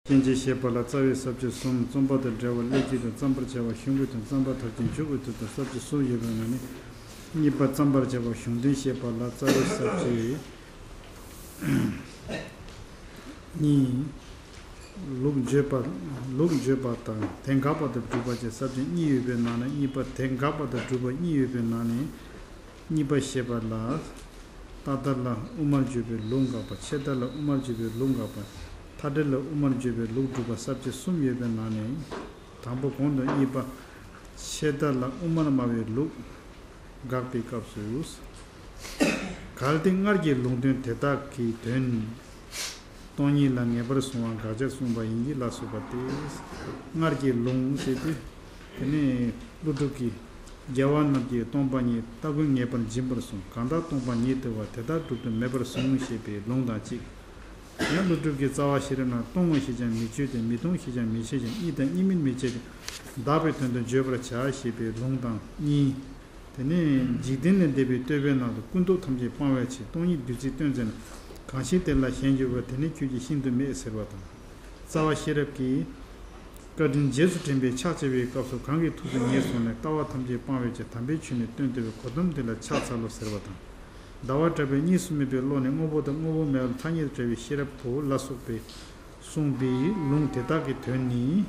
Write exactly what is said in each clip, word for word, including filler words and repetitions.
སྐྱེ་མཆེད་བཤད་པ་ལ་རྩ་བའི་ས་བཅད་གསུམ། རྩོམ་པ་དང་འབྲེལ་བ་སླད་ཀྱི་དང་། བརྩམ་པར་བྱ་བ་གཞུང་གི་དང་། བརྩམ་པ་མཐར་ཕྱིན་འཇུག་གི་དོན་དང་། ས་བཅད་གསུམ་ཡོད་པའི་ནང་ནས། གཉིས་པ་བརྩམ་པར་བྱ་བ་གཞུང་དོན་བཤད་པ་ལ་རྩ་བའི་ས་བཅད་གཉིས། ལུགས་བརྗོད་པ། ལུགས་བརྗོད་པ་དང་དེ་དགག་པ་དང་སྒྲུབ་པ་བཅས་ས་བཅད་གཉིས་ཡོད་པའི་ནང་ནས། གཉིས་པ་དེ་དགག་པ་དང་སྒྲུབ་པ་གཉིས་ཡོད་པའི་ནང་ནས། གཉིས་པ་བཤད་པ་ལ། རྟག་མཐའ་ལ་དབུ་མར་བརྗོད་པའི་ལུགས་དགག་པ། ཆད་མཐའ་ལ་དབུ་མར་བརྗོད་པའི་ལུགས་དགག་པ། མཐའ་འབྲས་ལ་དབུ་མར་བརྗོད་པའི་ལུགས་སྒྲུབ་པ་ས་བཅད་གསུམ་ཡོད་པའི་ནང་ནས། དང་པོ་གོང་དུ་གཉིས་པ། ཆད་མཐའ་ལ་དབུ་མར་སྨྲ་བའི་ལུགས་དགག་པའི་སྐབས་སུ། གལ་ཏེ་སྔར་གྱི་ལུང་དོན་དེ་དག་གི་དོན་སྟོང་ཉིད་ལ་ངེས་པར་བཟུང་བ་དགག་བྱར་གསུངས་པ་ཡིན་གྱི་ལ་སོགས་པ་སྟེ། སྔར་གྱི་ལུང་ཟེར་དུས། དེ་ནས་ཀླུ་སྒྲུབ་ཀྱིས། རྒྱལ་བ་རྣམས་ཀྱིས་སྟོང་པ་ཉིད་ལྟ་ཀུན་ངེས་པར་འབྱིན་པར་གསུངས། གང་དག་སྟོང་པ་ཉིད་དུ་བ། དེ་དག་སྒྲུབ་ཏུ་མེད་པར་གསུངས་ཞེས་པའི་ལུང་དང་གཅིག། ཡང་ཀླུ་སྒྲུབ་ཀྱིས་རྩ་བ་ཤེས་རབ་ན། སྟོང་ངོ་ཞེས་ཀྱང་མི་བརྗོད་དེ། མི་སྟོང་ཞེས་ཀྱང་མི་བྱ་ཞིང་། གཉིས་དང་གཉིས་མིན་མི་བྱེད་དེ། བདག་པོའི་དོན་དུ་བརྗོད་པར་བྱ་ཞེས་པའི་ལུང་དང་གཉིས། དེ་ནས་འཇིག་རྟེན་ལས་འདས་པའི་བསྟོད་པའི་ནང་དུ་ཀུན་རྟོག་ཐམས་ཅད་སྤང་བའི་ཕྱིར་སྟོང་ཉིད་བདུད་རྩི་སྟོན་མཛད་ན། གང་ཞིག་དེ་ལ་ཞེན་གྱུར་པ། དེ་ནི་ཁྱོད་ཀྱི་ཤིན་ཏུ་མེད་ཟེར་བ་དང་། རྩ་བ་ཤེས་རབ་ཀྱིས། བཀའ་དྲིན་རྗེས་སུ་དྲན་པས་ཕྱག་བྱ་བའི་སྐབས་སུ། གང་གི་ཐུགས་སུ་ངེས་བཟུང་ནས། ལྟ་བ་ཐམས་ཅད་སྤང་བའི་ཕྱིར་དམ་པའི་ཆོས་ནི་སྟོན་ཏེ་བས། གོ་ཏམ་དེ་ལ་ཕྱག་འཚལ་ལོ་ཟེར་བ་དང་། ཟླ་བ་གྲགས་པས་གཉིས་སུ་མེད་པའི་བློ་ནི། དངོས་པོ་དང་དངོས་པོ་མེད་པར་ཐ་སྙད་དུ་བྲལ་བའི་ཤེས་རབ་ཏུ་ལ་སོགས་པས་གསུངས་པའི་ལུང་དེ་དག་གི་དོན་ནི།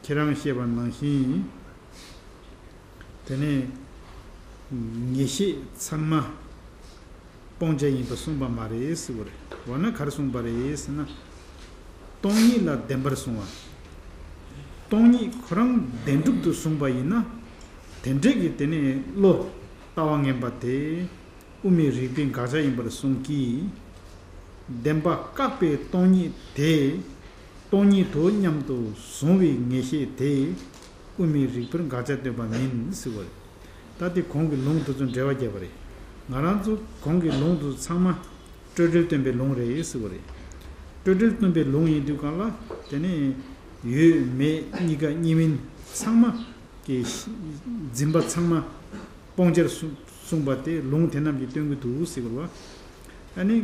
ཁྱེད་རང་བཤད་པ་ནང་བཞིན། དེ་ནས་ངེས་ཤེས་ཚང་མ་སྤོང་བྱ་ཡིན་པར་གསུངས་པ་མ་རེད་ཟེར་བ་རེད། འོ་ན་ག་རེ་གསུངས་པ་རེད་ཟེར་ན། སྟོང་ཉིད་ལ་བདེན་པར་གསུངས་པ། སྟོང་ཉིད་ཁོ་རང་བདེན་གྲུབ་ཏུ་གསུངས་པ་ཡིན་ན། དེ་འདྲའི་གི་དེ་ནས་བློ་ལྟ་བ་ངན་པ་དེ། དབུ་མའི་རིགས་པས་དགག་བྱ་ཡིན་པར་གསུངས་ཀྱི། བདེན་པ་བཀག་པའི་སྟོང་ཉིད་དེ། སྟོང་ཉིད་དོ་སྙམ་དུ་བཟུང་བའི་ངེས་ཤེས་དེ། དབུ་མའི་རིགས་པར་དགག་བྱ་སྟོན་པ་མིན་ཟེར་བ་རེད། ད་དེ་གོང་གི་ལུང་དེ་ཚོ་འགྲེལ་བ་བརྒྱབ་པ་རེད། ང་རང་ཚོ་གོང་གི་ལུང་དེ་ཚོ་ཚང་མ་སྤྲོས་བྲལ་སྟོན་པའི་ལུང་རེད་ཟེར་བ་རེད། སྤྲོས་བྲལ་སྟོན་པའི་ལུང་ཡིན་དུས་གང་ལ། དེ་ནས་ཡོད་མེད་གཉིས་ཀ་གཉིས་མིན་ཚང་མ་གི་འཛིན་པ་ཚང་མ་སྤོང་བྱར་གསུངས་པ་དེ་ལུང་དེ་རྣམས་ཀྱིས་སྟོན་གྱི་འདུག་ཟེར་བ་རེད་བ། ཨ་ནི་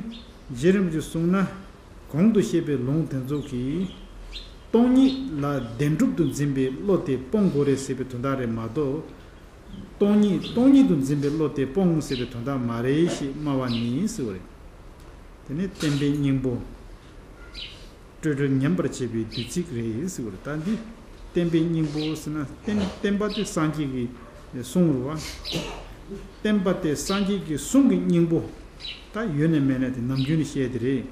རྗེ་རིན་པོ་ཆེས་གསུངས་ན། གོང་དུ་བཤད་པའི་ལུང་དེ་ཚོ་གིས་སྟོང་ཉིད་ལ་བདེན་གྲུབ་ཏུ་འཛིན་པའི་བློ་དེ་སྤོང་དགོས་རེད་ཟེར་བའི་དོན་དག་རེད་མ་གཏོགས། སྟོང་ཉིད་སྟོང་ཉིད་དུ་འཛིན་པའི་བློ་དེ་སྤོང་ཟེར་བའི་དོན་དག་མ་རེད་ཞེས་སྨྲ་བ་ནི་ཟེར་བ་རེད། དེ་ནི་བརྟེན་པའི་སྙིང་པོ། སྤྲོས་བྲལ་ཉམས་པར་བྱེད་པའི་བདུད་རྩི་རེད་ཟེར་བ་རེད། ད་འདི་བརྟེན་པའི་སྙིང་པོ་ཟེར་ན། བརྟེན་བརྟེན་པ་དེ་སངས་རྒྱས་ཀྱི་གསུང་རེད་བ། བརྟེན་པ་དེ་སངས་རྒྱས་ཀྱི་གསུང་གི་སྙིང་པོ། ད་ཡོད་ནས་མེད་ནས་དེ་ནམ་རྒྱུན་ནས་བཤད་དེ་རེད།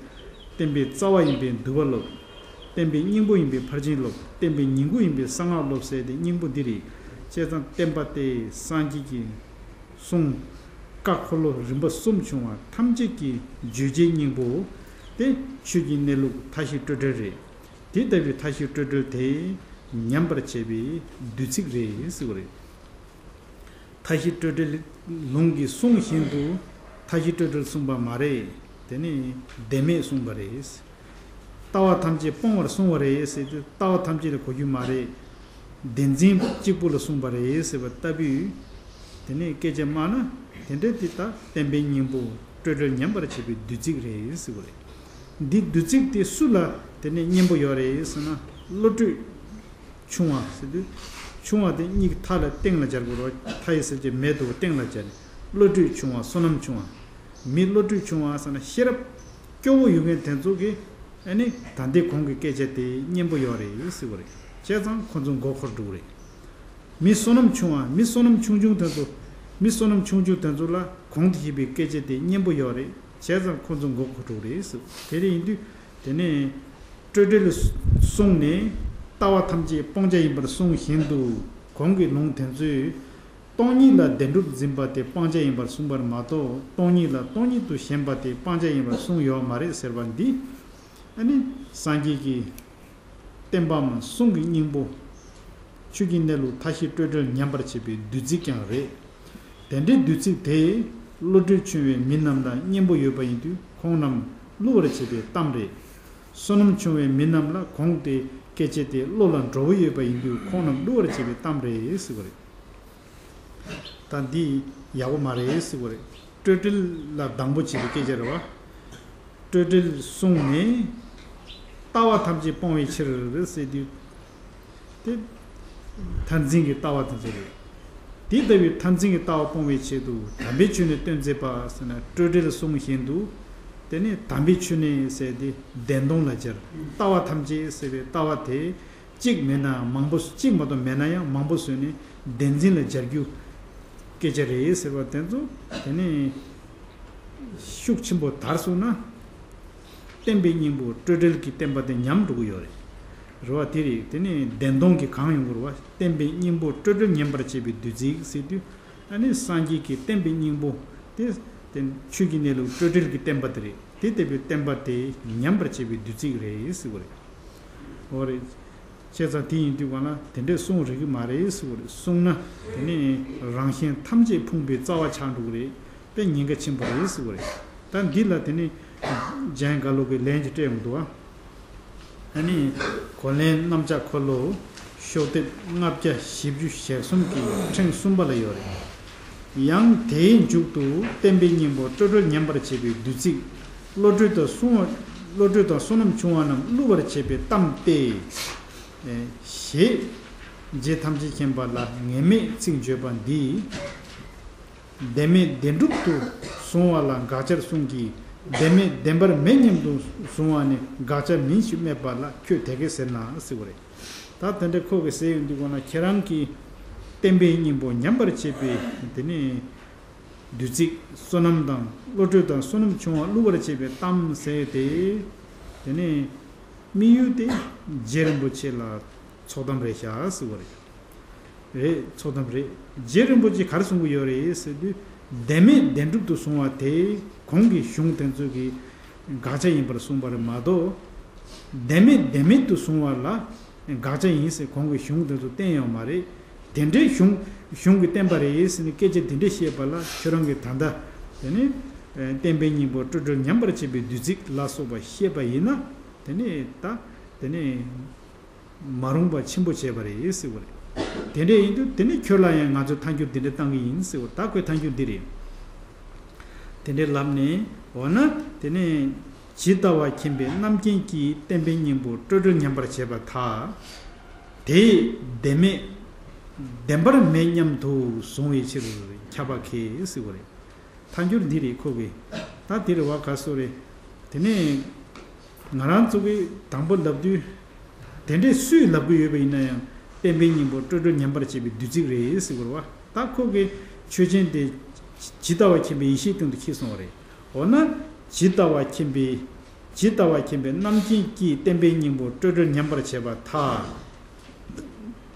བརྟེན་པའི་རྩ་བ་ཡིན་པས་འདུལ་བ་སློབ། བརྟེན་པའི་སྙིང་པོ་ཡིན་པས་ཕར་ཕྱིན་སློབ། བརྟེན་པའི་ཉིང་ཁུ་ཡིན་པས་གསང་སྔགས་སློབ་ཟེར་དེ་སྙིང་པོ་འདི་རེད། བྱས་ཙང་བརྟེན་པ་དེ་སངས་རྒྱས་ཀྱི་གསུང་། བཀའ་འཁོར་ལོ་རིམ་པ་གསུམ་བྱུང་བ་ཐམས་ཅད་ཀྱི་བརྗོད་བྱའི་སྙིང་པོ། དེ་ཆོས་ཀྱི་གནས་ལུགས་མཐའ་བཞི་སྤྲོས་བྲལ་རེད། དེ་ལྟ་བུའི་མཐའ་བཞི་སྤྲོས་བྲལ་དེ་ཉམས་པར་བྱེད་པའི་བདུད་རྩི་རེད་ཟེར་བ་རེད། མཐའ་བཞི་སྤྲོས་བྲལ་ལུང་གི་གསུང་བཞིན་དུ་མཐའ་བཞི་སྤྲོས་བྲལ་གསུངས་པ་མ་རེད། དེ་ནི་བདེན་མེད་གསུངས་པ་རེད། ལྟ་བ་ཐམས་ཅད་སྤོང་བར་གསུངས་པ་རེད་ཟེར་དུས། ལྟ་བ་ཐམས་ཅད་ལ་གོ་རྒྱུ་མ་རེད། བདེན་འཛིན་གཅིག་པུ་ལ་གསུངས་པ་རེད་ཟེར་བ་ལྟ་བུའི། དེ་ནས་སྐད་ཆ་སྨྲ་ན། དེ་འདྲའི་དེ་ལྟ་བརྟེན་པའི་སྙིང་པོ། སྤྲོས་བྲལ་ཉམས་པར་བྱེད་པའི་བདུད་རྩི་རེད་ཟེར་བ་རེད། འདི་བདུད་རྩི་དེ་སུ་ལ་དེ་ནས་གཉེན་པོ་ཡོད་རེད་ཟེར་ན། བློ་གྲོས་ཆུང་བ་ཟེར་དུས། ཆུང་བ་དེ་གཉིས་ཀྱི་མཐའ་ལ་སྟེང་ལ་སྦྱར་དགོས་རེད། མཐའ་ཡི་གསལ་བྱེད་མེད་དུ་སྟེང་ལ་སྦྱར་ནས། བློ་གྲོས་ཆུང་བ། བསོད་ནམས་ཆུང་བ། མི་བློ་གྲོས་ཆུང་བ་ཟེར་ན་ཤེས་རབ་སྐྱོ་བོ་ཡོད་མཁན་དེ་ཚོ་གིས། ཨ་ནི་ད་ལྟའི་གོང་གི་སྐད་ཆ་དེ་གཉེན་པོ་ཡོད་རེད་ཟེར་བ་རེད། བྱས་ཙང་ཁོ་ཚོ་མགོ་འཁོར་འགྲོ་གི་རེད། མི་བསོད་ནམས་ཆུང་བ། མི་བསོད་ནམས་ཆུང་ཆུང་དེ་ཚོ། མི་བསོད་ནམས་ཆུང་ཆུང་དེ་ཚོ་ལ་གོང་དུ་བཤད་པའི་སྐད་ཆ་དེ་གཉེན་པོ་ཡོད་རེད། བྱས་ཙང་ཁོ་ཚོ་མགོ་འཁོར་འགྲོ་གི་རེད་ཟེར། དེ་འདྲ་ཡིན་དུས། དེ་ནས་སྤྲོས་བྲལ་གསུངས་ནས་ལྟ་བ་ཐམས་ཅད་སྤོང་བྱ་ཡིན་པར་གསུངས་བཞིན་དུ། གོང་གི་ལུང་དེ་ཚོས། སྟོང་ཉིད་ལ་བདེན་གྲུབ་འཛིན་པ་དེ་སྤང་བྱ་ཡིན་པར་གསུངས་པར་མ་གཏོགས། སྟོང་ཉིད་ལ་སྟོང་ཉིད་དུ་ཞེན་པ་དེ་སྤང་བྱ་ཡིན་པར་གསུངས་ཡོད་མ་རེད་ཟེར་བ་འདི། ཨ་ནི་སངས་རྒྱས་ཀྱི་བསྟན་པའམ་གསུང་གི་སྙིང་པོ། ཆོས་ཀྱི་གནས་ལུགས་མཐའ་བཞི་སྤྲོས་བྲལ་ཉམས་པར་བྱེད་པའི་བདུད་རྩི་ཀྱང་རེད། དེ་འདྲའི་བདུད་རྩི་དེ་བློ་གྲོས་ཆུང་བའི་མི་རྣམས་ལ་གཉེན་པོ་ཡོད་པ་ཡིན་དུས། ཁོང་རྣམས་བསླུ་བར་བྱེད་པའི་གཏམ་རེད། བསོད་ནམས་ཆུང་བའི་མི་རྣམས་ལ་གོང་དེ་སྐད་ཆ་དེ་བློ་ལ་འགྲོ་བོ་ཡོད་པ་ཡིན་དུས། ཁོང་རྣམས་བསླུ་བར་བྱེད་པའི་གཏམ་རེད་ཟེར་བ་རེད། ད་འདི་ཡག་པོ་མ་རེད་ཟེར་བ་རེད། སྤྲོས་བྲལ་ལ་སྡང་པོ་བྱེད་པའི་སྐད་ཆ་རེད་བ། སྤྲོས་བྲལ་གསུངས་ནས། ལྟ་ ལྟ་བ་ཐམས་ཅད་སྤོང་བའི་ཕྱིར་ཟེར་དུས། དེ་མཐར་འཛིན་གྱི་ལྟ་བ་དེ་ཚོ་རེད། དེ་ལྟ་བུའི་མཐར་འཛིན་གྱི་ལྟ་བ་སྤོང་བའི་ཆེད་དུ་དམ་པའི་ཆོས་ནི་སྟོན་མཛད་པ་ཟེར་ན། སྤྲོས་བྲལ་གསུང་བཞིན་དུ། དེ་ནས་དམ་པའི་ཆོས་ནི་ཟེར་ཏེ་བདེན་སྟོང་ལ་སྦྱར། ལྟ་བ་ཐམས་ཅད་ཟེར་བའི་ལྟ་བ་དེ་གཅིག་མེད་ན་མང་པོ། གཅིག་མ་གཏོགས་མེད་ན་ཡང་མང་པོ་བཟོས་ནས་བདེན་འཛིན་ལ་སྦྱར་རྒྱུ་སྐད་ཆ་རེད་ཟེར་བ་དེ་ཚོ། དེ་ནས་ཤུགས་ཆེན་པོ་དར་སོང་ན། བརྟེན་པའི་སྙིང་པོ་སྤྲོས་བྲལ་གྱི་བསྟན་པ་དེ་ཉམས་འགྲོ་གི་ཡོད་རེད། རེད་བ། དེ་རེད། དེ་ནས་བདེན་སྟོང་གི་གང་ཡོང་གི་རེད་བ། བརྟེན་པའི་སྙིང་པོ་སྤྲོས་བྲལ་ཉམས་པར་བྱེད་པའི་བདུད་རྩི་ཟེར་དུས། ཨ་ནི་སངས་རྒྱས་ཀྱི་བརྟེན་པའི་སྙིང་པོ་དེ། དེ་ཆོས་ཀྱི་གནས་ལུགས་སྤྲོས་བྲལ་གྱི་བསྟན་པ་དེ་རེད། དེ་ལྟ་བུའི་བསྟན་པ་དེ་ཉམས་པར་བྱེད་པའི་བདུད་རྩི་རེད་ཟེར་བ་རེད། འོ་རེད། བྱས་ཙང་དེ་ཡིན་དུས་གང་ལ་དེ་འདྲས་གསུང་རིགས་མ་རེད་ཟེར་བ་རེད། གསུངས་ན་དེ་ནི་རང་གཞན་ཐམས་ཅད་ཕུང་པོའི་རྩ་བ་ཆགས་འགྲོ་གི་རེད། དཔེ་ཉེན་ཁ་ཆེན་པོ་རེད་ཟེར་བ་རེད། ད་འདི་ལ་དེ་ནི་འཇམ་དབྱངས་བཀའ་སློབ་ཀྱི་ལན་ཅིག་སྤྲད་ཡོང་འདུག་ཨ། ཨ་ནི་གོ་ལན། གནམ་ལྕགས་འཁོར་ལོ་ཤོག་ལྡེབ་ལྔ་བརྒྱ་བཞི་བཅུ་ཞེ་གསུམ་གྱི་ཕྲེང་གསུམ་པ་ལ་ཡོད་རེད། ཡང་དེའི་མཇུག་ཏུ་བརྟེན་པའི་སྙིང་པོ་སྤྲོས་བྲལ་ཉམས་པར་བྱེད་པའི་བདུད་རྩི། བློ་གྲོས་དང་བསྲུང་བ། བློ་གྲོས་དང་བསོད་ནམས་ཆུང་བ་རྣམས་བསླུ་བར་བྱེད་པའི་གཏམ་སྟེ། ཞེས་རྗེ་ཐམས་ཅད་མཁྱེན་པ་ལ་ངེས་མེད་ཚིག་བརྗོད་པ་འདིས། བདེན་མེད་བདེན་གྲུབ་ཏུ་བཟུང་བ་ལ་དགག་བྱར་གསུངས་ཀྱི། བདེན་མེད་བདེན་པར་མེད་སྙམ་དུ་བཟུང་བ་ནི་དགག་བྱ་མིན་ཞེས་སྨྲས་པ་ལ་ཁྱོད་དེ་སྐད་ཟེར་ན་ཟེར་བ་རེད། ད་དེ་འདྲ་ཁོ་གིས་ཟེར་ཡོང་དུས་གང་ལ་ཁྱེད་རང་གིས་བརྟེན་པའི་སྙིང་པོ་ཉམས་པར་བྱེད་པའི་དེ་ནི་བདུད་རྩི། བསོད་ནམས་དང་། བློ་གྲོས་དང་བསོད་ནམས་ཆུང་བ་བསླུ་བར་བྱེད་པའི་གཏམ་ཟེར་ཏེ། དེ་ནི་དམིགས་ཡུལ་དེ་རྗེ་རིན་པོ་ཆེ་ལ་ཚོགས་གཏམ་རེད་ཤག་ཟེར་བ་རེད། རེད། ཚོགས་གཏམ་རེད། རྗེ་རིན་པོ་ཆེ་ག་རེ་གསུང་གི་ཡོད་རེད་ཟེར་དུས། བདེན་མེད་བདེན་གྲུབ་ཏུ་བཟུང་བ་དེ་གོང་གི་གཞུང་དེ་ཚོ་གི་དགག་བྱ་ཡིན་པར་གསུངས་པ་རེད་མ་གཏོགས། བདེན་མེད་བདེན་མེད་དུ་བཟུང་བ་ལ་དགག་བྱ་ཡིན་ཟེར་གོང་གི་གཞུང་དེ་ཚོ་བསྟན་ཡོད་མ་རེད། དེ་འདྲའི་གཞུང་གཞུང་གིས་བསྟན་པ་རེད་ཟེར་ནས་སྐད་ཆ་དེ་འདྲ་བཤད་པ་ལ་ཁྱོད་རང་གིས་ད་ལྟ་དེ་ནི་བརྟེན་པའི་སྙིང་པོ་སྤྲོས་བྲལ་ཉམས་པར་བྱེད་པའི་བདུད་རྩི་ལ་སོགས་པ་བཤད་པ་ཡིན་ན། དེ་ནི་ད་དེ་ནི། མ་རུངས་པ་ཆེན་པོ་བྱས་པ་རེད་ཟེར་བ་རེད། དེ་འདྲ་ཡིན་དུས་དེ་ནི་ཁྱོད་ལ་ཡང་ང་ཚོས་ཐལ་འགྱུར་འདི་འདྲ་བཏང་གི་ཡིན་ཟེར་བ། ད་ཁོས་ཐལ་འགྱུར་འདི་རེད། དེ་འདྲའི་ལབ་ནས། འོ་ན་དེ་ནི་ཇི་ལྟ་བ་མཁྱེན་པའི་རྣམ་མཁྱེན་གྱིས་བརྟེན་པའི་སྙིང་པོ་སྤྲོས་བྲལ་ཉམས་པར་བྱེད་པར་ཐལ། དེས་བདེན་མེད་བདེན་པར་མེད་སྙམ་དུ་བཟུང་བའི་ཕྱིར་ཁྱབ་པ་ཁས་ཟེར་བ་རེད། ཐལ་འགྱུར་འདི་རེད་ཁོ་གི། ད་འདི་རེད་བ། ག་སོ་རེད། དེ་ནས་ང་རང་ཚོ་གི་དང་པོ་ལབ་དུས། དེ་འདྲའི་སུས་ལབ་གི་ཡོད་པ་ཡིན་ན་ཡང་བརྟེན་པའི་སྙིང་པོ་སྤྲོས་བྲལ་ཉམས་པར་བྱེད་པའི་བདུད་རྩི་རེད་ཟེར་བ་རེད་བ། ད་ཁོ་གི་ཆོས་ཅན་དེ་ཇི་ལྟ་བ་མཁྱེན་པའི་ཡེ་ཤེས་སྟེང་དུ་འཁྱེར་སོང་བ་རེད། འོ་ན་ཇི་ལྟ་བ་མཁྱེན་པའི་ཇི་ལྟ་བ་མཁྱེན་པའི་རྣམ་མཁྱེན་གྱིས་བརྟེན་པའི་སྙིང་པོ་སྤྲོས་བྲལ་ཉམས་པར་བྱེད་པར་ཐལ།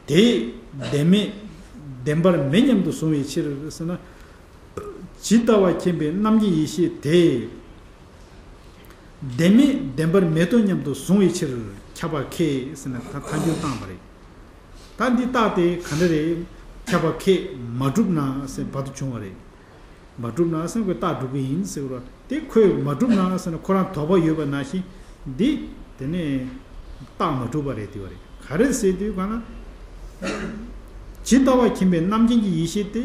དེས་བདེན་མེད་བདེན་པར་མེད་སྙམ་དུ་བཟུང་བའི་ཕྱིར་ཟེར་ན། ཇི་ལྟ་བ་མཁྱེན་པའི་རྣམ་མཁྱེན་ཡེ་ཤེས་དེས། བདེན་མེད་བདེན་པར་མེད་དོ་སྙམ་དུ་བཟུང་བའི་ཕྱིར་ཁྱབ་པ་ཁས་ཟེར་ནས་ད་ཐལ་འགྱུར་བཏང་བ་རེད། ད་འདི་རྟགས་དེ་ག་འདྲ་རེད། ཁྱབ་པ་ཁས་མ་གྲུབ་ན་ཟེར་བར་དུ་བྱུང་བ་རེད། མ་གྲུབ་ན་ཟེར་ཁོས་རྟགས་སྒྲུབ་ཀྱི་ཡིན་ཟེར་བ་རེད། དེ་ཁོས་མ་གྲུབ་ན་ཟེར་ན་ཁོ་རང་དོགས་པ་ཡོད་པ་ནང་བཞིན་འདི་དེ་ནས་རྟགས་མ་གྲུབ་པ་རེད་དེ་བ་རེད། ག་རེ་ཟེར་དུས་གང་ན། ཇི་ལྟ་བ་མཁྱེན་པའི་རྣམ་མཁྱེན་གྱི་ཡེ་ཤེས་དེ།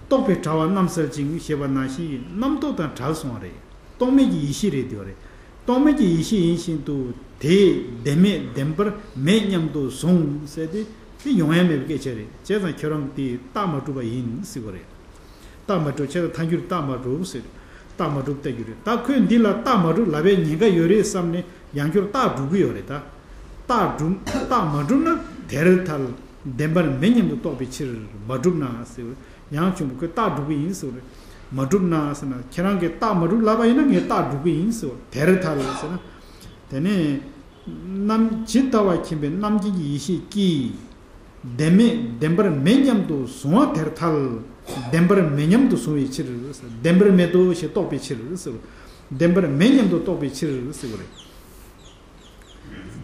རྟོག་པའི་དྲ་བ་རྣམ་བསལ་ཅིང་ཞེས་པ་ནང་བཞིན་གྱི་རྣམ་རྟོག་དང་བྲལ་སོང་བ་རེད། རྟོག་མེད་ཀྱི་ཡེ་ཤེས་རེད་དེ་བ་རེད། རྟོག་མེད་ཀྱི་ཡེ་ཤེས་ཡིན་བཞིན་དུ་དེས་བདེན་མེད་བདེན་པར་མེད་སྙམ་དུ་བཟུང་ཟེར་ཏེ་དེ་ཡོང་ཡ་མེད་པའི་སྐད་ཆ་རེད། བྱས་ཙང་ཁྱོད་རང་གིས་དེ་རྟགས་མ་གྲུབ་པ་ཡིན་ཟེར་བ་རེད། རྟགས་མ་གྲུབ་བྱས་ཙང་ཐལ་འགྱུར་རྟགས་མ་གྲུབ་ཟེར། རྟགས་མ་གྲུབ་བལྟ་རྒྱུ་རེད། ད་ཁོས་འདི་ལ་རྟགས་མ་གྲུབ་ལབ་པའི་ཉེན་ཁ་ཡོད་རེད་བསམ་ནས་ཡང་བསྐྱར་རྟགས་སྒྲུབ་ཀྱི་ཡོད་རེད་ད། རྟགས་གྲུབ་རྟགས་མ་གྲུབ་ན་དེར་ཐལ། བདེན་པར་མེད་སྙམ་དུ་རྟོགས་པའི་ཕྱིར་མ་གྲུབ་ན་ཟེར། ཡང་ཆུང་པོ་ཁོས་རྟགས་སྒྲུབ་ཀྱི་ཡིན་ཟེར་བ་རེད། མ་གྲུབ་ན་ཟེར་ན་ཁྱེད་རང་གིས་རྟགས་མ་གྲུབ་ལབ་པ་ཡིན་ན་ངས་རྟགས་སྒྲུབ་ཀྱི་ཡིན་ཟེར་བ། དེར་ཐལ་ཟེར་ན། དེ་ནས་རྣམ་ཇི་ལྟ་བ་མཁྱེན་པའི་རྣམ་མཁྱེན་གྱི་ཡེ་ཤེས་ཀྱིས། བདེན་མེད་བདེན་པར་མེད་སྙམ་དུ་བཟུང་བ་དེར་ཐལ། བདེན་པར་མེད་སྙམ་དུ་བཟུང་བའི་ཕྱིར། བདེན་པར་མེད་དོ་ཞེས་རྟོགས་པའི་ཕྱིར་ཟེར། བདེན་པར་མེད་སྙམ་དུ་རྟོགས་པའི་ཕྱིར་ཟེར་བ་རེད།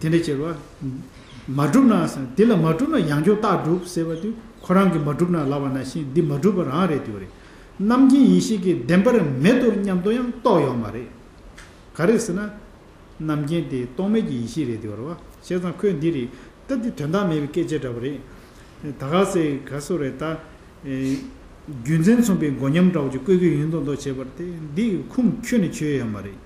དེ་འདྲ་བྱེད་རོགས། མ་གྲུབ་ན་ཟེར། དེ་ལ་མ་གྲུབ་ན་ཡང་བསྐྱར་རྟགས་སྒྲུབ་ཟེར་བ་དེ་ཁོ་རང་གིས་མ་གྲུབ་ན་ལབ་པ་ནང་བཞིན་འདི་མ་གྲུབ་པ་རང་རེད་དེ་བ་རེད། རྣམ་མཁྱེན་ཡེ་ཤེས་ཀྱིས་བདེན་པར་མེད་དོ་སྙམ་དུ་ཡང་རྟོགས་ཡོད་མ་རེད། ག་རེ་ཟེར་ན། རྣམ་མཁྱེན་དེ་རྟོག་མེད་ཀྱི་ཡེ་ཤེས་རེད་དེ་བ་རེད་བ། བྱས་ཙང་ཁོས་འདི་རེད། ད་འདི་དོན་དག་མེད་པའི་སྐད་ཆ་འདྲ་བ་རེད། ད་ག་ཟེ་ག་སོ་རེད་ད། ཨེ། རྒྱུ་མཚན་མཚུངས་པའི་མགོ་ཉམས་འདྲ་བོ་ཅིག་བཀོད་ཀྱི་ཡིན་མདོག་མདོག་བྱས་པར་བརྟེན་འདི་ཡི་ཁུངས་ཁྱོན་ནས་ཆོད་ཡོད་མ་རེད།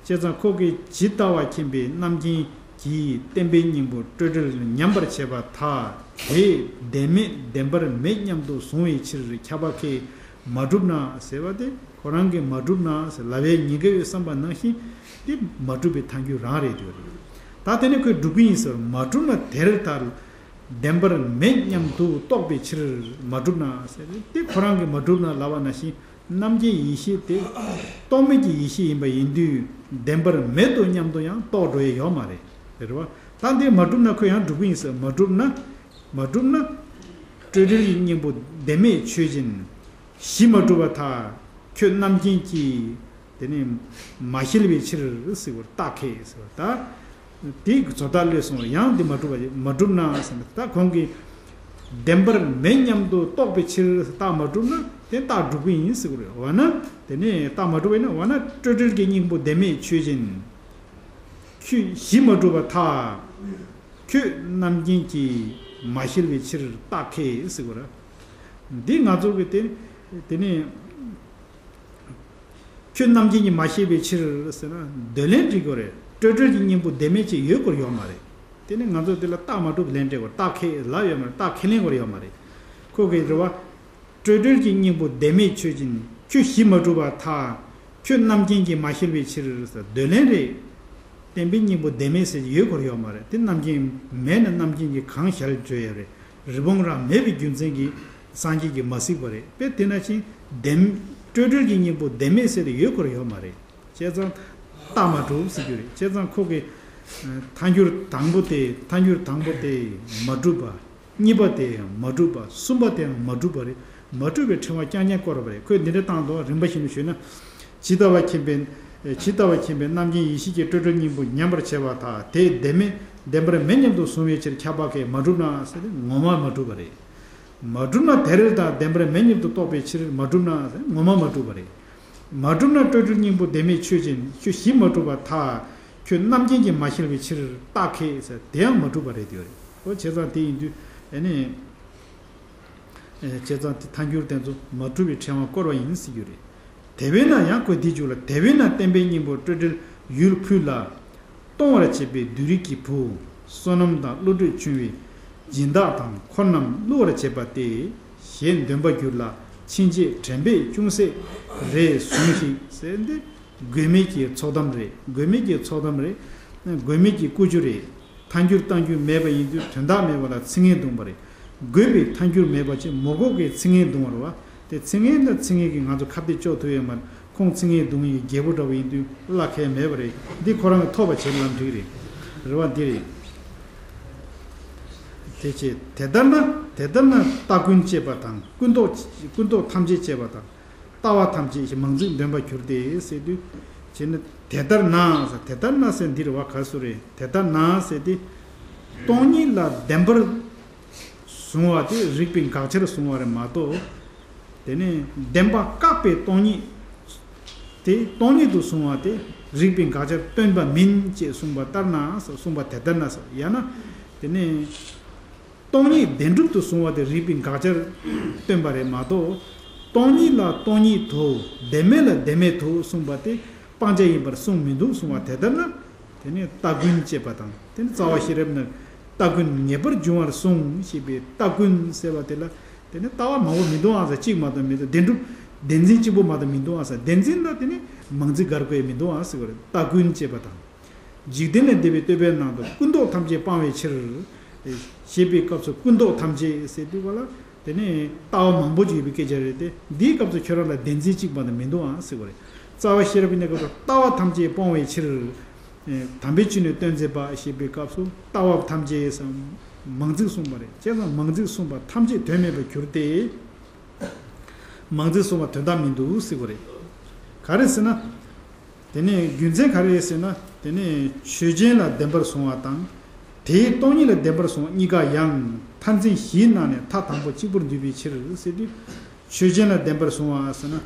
བྱས་ཙང་ཁོ་གིས་ཇི་ལྟ་བ་མཁྱེན་པའི་རྣམ་མཁྱེན་གྱིས་བརྟན་པའི་སྙིང་པོ་སྤྲོས་བྲལ་ཉམས་པར་བྱེད་པར་ཐལ། དེས་བདེན་མེད་བདེན་པར་མེད་སྙམ་དུ་བཟུང་བའི་ཕྱིར་ཁྱབ་པ་ཁས་མ་གྲུབ་ན་ཟེར་བ་དེ། ཁོ་རང་གིས་མ་གྲུབ་ན་ཟེར་ལབ་པའི་ཉེན་ཁ་ཡོད་བསམ་པ་ནང་བཞིན་དེ་མ་གྲུབ་པའི་ཐལ་འགྱུར་རང་རེད་འདོད་རེད། ད་དེ་ནས་ཁོས་སྒྲུབ་ཀྱི་ཡིན་ཟེར། མ་གྲུབ་ན་དེར་ཐལ། བདེན་པར་མེད་སྙམ་དུ་རྟོགས་པའི་ཕྱིར་མ་གྲུབ་ན་ཟེར་དེ། ཁོ་རང་གིས་མ་གྲུབ་ན་ལབ་པ་ནང་བཞིན། རྣམ་མཁྱེན་ཡེ་ཤེས་དེ་རྟོག་མེད་ཀྱི་ཡེ་ཤེས་ཡིན་པ་ཡིན་དུས་བདེན་པར་མེད་དོ་སྙམ་དུ་ཡང་རྟོགས་འགྲོ་ཡས་ཡོད་མ་རེད། རེད་བ། ད་འདི་མ་གྲུབ་ན་ཁོས་ཡང་སྒྲུབ་ཀྱི་ཡིན་ཟེར། མ་གྲུབ་ན། མ་གྲུབ་ན། སྤྲོས་བྲལ་གྱི་སྙིང་པོ་བདེན་མེད་ཆོས་ཅན། གཞི་མ་གྲུབ་པར་ཐལ། ཁྱོད་རྣམ་མཁྱེན་གྱིས་དེ་ནི་མ་ཤེས་པའི་ཕྱིར་ཟེར་བར་རྟགས་ཁས་ཟེར་བ་ད། དེའི་བཟོ་ལྟ་བློས་སོང་བ་ཡང་འདི་མ་གྲུབ་པ་མ་གྲུབ་ན་ཟེར་ན། ད་ཁོང་གིས་བདེན་པར་མེད་སྙམ་དུ་རྟོགས་པའི་ཕྱིར་རྟགས་མ་གྲུབ་ན་དེ་རྟགས་སྒྲུབ་ཀྱི་ཡིན་ཟེར་གི་རེད། འོ་ན་དེ་ནས་རྟགས་མ་གྲུབ་པ་ཡིན་ན། འོ་ན་སྤྲོས་བྲལ་གྱི་སྙིང་པོ་བདེན་མེད་ཆོས་ཅན། ཁྱོད་གཞི་མ་གྲུབ་པར་ཐལ། ཁྱོད་རྣམ་མཁྱེན་གྱིས་མ་ཤེས་པའི་ཕྱིར་རྟགས་ཁས་ཟེར་གི་རེད། འདི་ང་ཚོ་གི་དེ་དེ་ནས། ཁྱོད་རྣམ་མཁྱེན་གྱིས་མ་ཤེས་པའི་ཕྱིར་ཟེར་ན་འདོད་ལན་འགྲིག་གི་རེད། སྤྲོས་བྲལ་གྱི་སྙིང་པོ་བདེན་མེད་ཅིག་ཡོད་སྐོར་ཡོད་མ་རེད། དེ་ནི་ང་ཚོ་འདི་ལ་རྟགས་མ་གྲུབ་ལན་སྤྲད་སྐོར། རྟགས་ཁས་ལབ་ཡོད་མ་རེད། རྟགས་ཁས་ལེན་སྐོར་ཡོད་མ་རེད། ཁོ་གིས་རེད་བ། སྤྲོས་བྲལ་གྱི་སྙིང་པོ་བདེན་མེད་ཆོས་ཅན། ཁྱོད་གཞི་མ་གྲུབ་པར་ཐལ། ཁྱོད་རྣམ་མཁྱེན་གྱིས་མ་ཤེས་པའི་ཕྱིར་ཟེར་འདོད་ལན་རེད། བདེན་པའི་སྙིང་པོ་བདེན་མེད་ཟེར་ཡོད་སྐོར་ཡོད་མ་རེད། དེ་རྣམ་མཁྱེན་མེད་ན་རྣམ་མཁྱེན་གྱིས་གང་ཞལ་བརྗོད་ཡོད་རེད། རི་བོང་རང་མེད་པའི་རྒྱུ་མཚན་གྱིས་སངས་རྒྱས་ཀྱིས་མ་གཟིགས་པ་རེད། དཔེ་དེ་ནང་བཞིན་བདེན། སྤྲོས་བྲལ་གྱི་སྙིང་པོ་བདེན་མེད་ཟེར་ཡོད་སྐོར་ཡོད་མ་རེད། བྱས་ཙང་རྟགས་མ་གྲུབ་ཟེར་རྒྱུ་རེད། བྱས་ཙང་ཁོ་གི་ཐལ་འགྱུར་དང་པོ་དེ། ཐལ་འགྱུར་དང་པོ་དེ་མ་གྲུབ་པ། གཉིས་པ་དེ་ཡང་མ་གྲུབ་པ། གསུམ་པ་དེ་ཡང་མ་གྲུབ་པ་རེད། མ་གྲུབ་པའི་ཕྲེང་བ་རྐྱང་རྐྱང་བསྐོར་བ་རེད། ཁོས་འདི་འདྲ་བཏང་དོ། རིམ་པ་བཞིན་དུ་ཞུས་ན། ཇི་ལྟ་བ་མཁྱེན་པའི། ཇི་ལྟ་བ་མཁྱེན་པའི་རྣམ་མཁྱེན་ཡེ་ཤེས་ཀྱིས་སྤྲོས་བྲལ་སྙིང་པོ་ཉམས་པར་བྱེད་པར་ཐལ། དེས་བདེན་མེད་བདེན་པར་མེད་སྙམ་དུ་བཟུང་བའི་ཕྱིར་ཁྱབ་པ་ཁས་མ་གྲུབ་ན་ཟེར་ཏེ། ངོ་མ་མ་གྲུབ་པ་རེད། མ་གྲུབ་ན་དེར་ཐལ། བདེན་པར་མེད་སྙམ་དུ་རྟོགས་པའི་ཕྱིར་མ་གྲུབ་ན་ཟེར། ངོ་མ་མ་གྲུབ་པ་རེད། མ་གྲུབ་ན་སྤྲོས་བྲལ་སྙིང་པོ་བདེན་མེད་ཆོས་ཅན། ཁྱོད་གཞི་མ་གྲུབ་པར་ཐལ། ཁྱོད་རྣམ་མཁྱེན་གྱིས་མ་ཤེས་པའི་ཕྱིར་རྟགས་ཁས་ཟེར། དེ་ཡང་མ་གྲུབ་པ་རེད་དེ་རེད། འོ་བྱས་ཙང་དེ་ཡིན་དུས་ཨ་ནི། ཨེ། བྱས་ཙང་དེ་ཐལ་འགྱུར་དེ་ཚོ་མ་གྲུབ་པའི་ཕྲེང་བ་བསྐོར་བ་ཡིན་ཟེར་རྒྱུ་རེད། དེ་བས་ན་ཡང་ཁོས་འདི་བརྗོད་ལ། དེ་བས་ན་བརྟན་པའི་སྙིང་པོ་སྤྲོས་བྲལ་ཡུལ་ཕུལ་ལ། གཏོང་བར་བྱེད་པའི་བདུད་རིགས་ཀྱི་བུ། བསོད་ནམས་དང་བསླུ་བྲིད་ཆུང་བའི་སྦྱིན་བདག་དང་། འཁོར་རྣམས་བསླུ་བར་བྱེད་པ་སྟེ། ཞེས་འདོན་པར་འགྱུར་ལ། ཕྱིན་ཆད་དྲན་པས་ཅུང་ཟད་རེ་ཟུང་ཞིག་ཟེར་འདི། དགོས་མེད་ཀྱི་ཚོགས་གཏམ་རེད། དགོས་མེད་ཀྱི་ཚོགས་གཏམ་རེད། དགོས་མེད་ཀྱི་ཀུ་ཅོ་རེད། ཐལ་འགྱུར་གཏང་རྒྱུ་མེད་པ་ཡིན་དུས་དོན་དག་མེད་པ་ལ་ཚིག་ངན་བརྡུངས་པ་རེད། དགོས་པའི་ཐལ་འགྱུར་མེད་པ་ཅིག་མ་དགོས་པའི་ཚིག་ངན་བརྡུངས་པ་རེད་བ། དེ་ཚིག་ངན་དང་ཚིག་ངན་གྱིས་ང་ཚོ་ཁ་གཏད་གཅོག་ཐུབ་ཡོད་མ་རེད། ཁོང་ཚིག་ངན་བརྡུངས་ཡས་རྒྱལ་པོ་འདྲ་བོ་ཡིན་དུས་བླ་ཁེལ་མེད་པ་རེད། འདི་ཁོ་རང་གི་ཐོབ་པ་བྱེད་ལམ་འགྲིག་རེད། རེད་བ། འདི་རེད། དེ་བྱས་དེ་ལྟར་ན། དེ་ལྟར་ན་རྟ་ཀུན་བཅས་པ་དང་། ཀུན་རྟོག་ཀུན་རྟོག་ཐམས་ཅད་བཅས་པ་དང་། ལྟ་བ་ཐམས་ཅད་ཀྱི་མང་ཚིག་འདོན་པར་འགྱུར་ཏེ་ཟེར་དུས། བྱས་ན་དེ་ལྟར་ན་ཟེར། དེ་ལྟར་ན་ཟེར་འདི་རེད་བ། ག་སུ་རེད། དེ་ལྟར་ན་ཟེར་ཏེ། སྟོང་ཉིད་ལ་བདེན་པར་བཟུང་བ་དེ་རིགས་པས་དགག་བྱར་བཟུང་བ་རེད་མ་གཏོགས། དེ་ནས་བདེན་པ་བཀག་པའི་སྟོང་ཉིད་དེ་སྟོང་ཉིད་དུ་བཟུང་བ་དེ་རིགས་པས་དགག་བྱར་སྟོན་པ་མིན་ཅེས་གསུངས་པ་ལྟར་ན་ཟེར། གསུངས་པ་དེ་ལྟར་ན་ཟེར། ཡང་ན་དེ་ནས། སྟོང་ཉིད་བདེན་གྲུབ་ཏུ་བཟུང་བ་དེ་རིགས་པས་དགག་བྱར་སྟོན་པ་རེད་མ་གཏོགས། སྟོང་ཉིད་ལ་སྟོང་ཉིད་དོ། བདེན་མེད་ལ་བདེན་མེད་དོ་གསུངས་པ་དེ་སྤང་བྱ་ཡིན་པར་གསུངས་མི་འདུག་གསུངས་པ་དེ་ལྟར་ན། དེ་ནི་རྟ་ཀུན་བཅས་པ་དང་། དེ་ནི་རྩ་བ་ཤེས་རབ་ནི་རྟ་ཀུན་ངེས་པར་འབྱུང་བར་གསུངས་ཞེས་པའི་རྟ་ཀུན་ཟེར་བ་དེ་ལ། དེ་ནི་ལྟ་བ་མང་པོ་མི་འདུག་ཨང་ཟེར། གཅིག་མ་གཏོགས་མི་འདུག་བདེན་གྲུབ་བདེན་འཛིན་གཅིག་པོ་མ་གཏོགས་མི་འདུག་ཨང་ཟེར། བདེན་འཛིན་ལ་དེ་ནི་མང་ཚིག་དགར་དགོས་མི་འདུག་ཨང་ཟེར་བ་རེད། རྟ་ཀུན་བཅས་པ་དང་། འཇིག་རྟེན་ལས་འདས་པའི་བསྟོད་པའི་ནང་དུ་ཀུན་རྟོག་ཐམས་ཅད་སྤང་བའི་ཕྱིར། ཞེས་པའི་སྐབས་སུ་ཀུན་རྟོག་ཐམས་ཅད་ཟེར་དུས་ག་ལ། དེ་ནི་ལྟ་བ་མང་པོ་ཅིག་ཡོད་པའི་སྐད་ཆ་རེད་དེ། འདིའི་སྐབས་སུ་ཁྱོད་རང་ལ་བདེན་འཛིན་གཅིག་མ་གཏོགས་མི་འདུག་ཨང་ཟེར་བ་རེད། རྩ་བ་ཤེས་རབ་ཀྱི་གནས་སྐབས་སུ་ལྟ་བ་ཐམས་ཅད་སྤོང་བའི་ཕྱིར། དམ་པའི་ཆོས་ནི་སྟོན་མཛད་པ་ཞེས་པའི་སྐབས་སུ་ལྟ་བ་ཐམས་ཅད་སམ། མང་ཚིག་གསུངས་པ་རེད། བྱས་ཙང་མང་ཚིག་གསུངས་པ་ཐམས་ཅད་དོན་མེད་པར་གྱུར་ཏེ། མང་ཚིག་གསུངས་པ་དོན་དག་མི་འདུག་ཟེར་བ་རེད། ག་རེ་ཟེར་ན། དེ་ནས་རྒྱུ་མཚན་ག་རེ་རེད་ཟེར་ན། དེ་ནས་ཆོས་ཅན་ལ་བདེན་པར་བཟུང་བ་དང་། དེའི་སྟོང་ཉིད་ལ་བདེན་པར་བཟུང་བ་གཉིས་ཀ་ཡང་མཐར་འཛིན་བཞིའི་ནང་ནས་མཐའ་དང་པོ་གཅིག་པུར་འདུས་པའི་ཕྱིར་ཟེར་དུས། ཆོས་ཅན་ལ་བདེན་པར་བཟུང་བ་ཟེར་ན།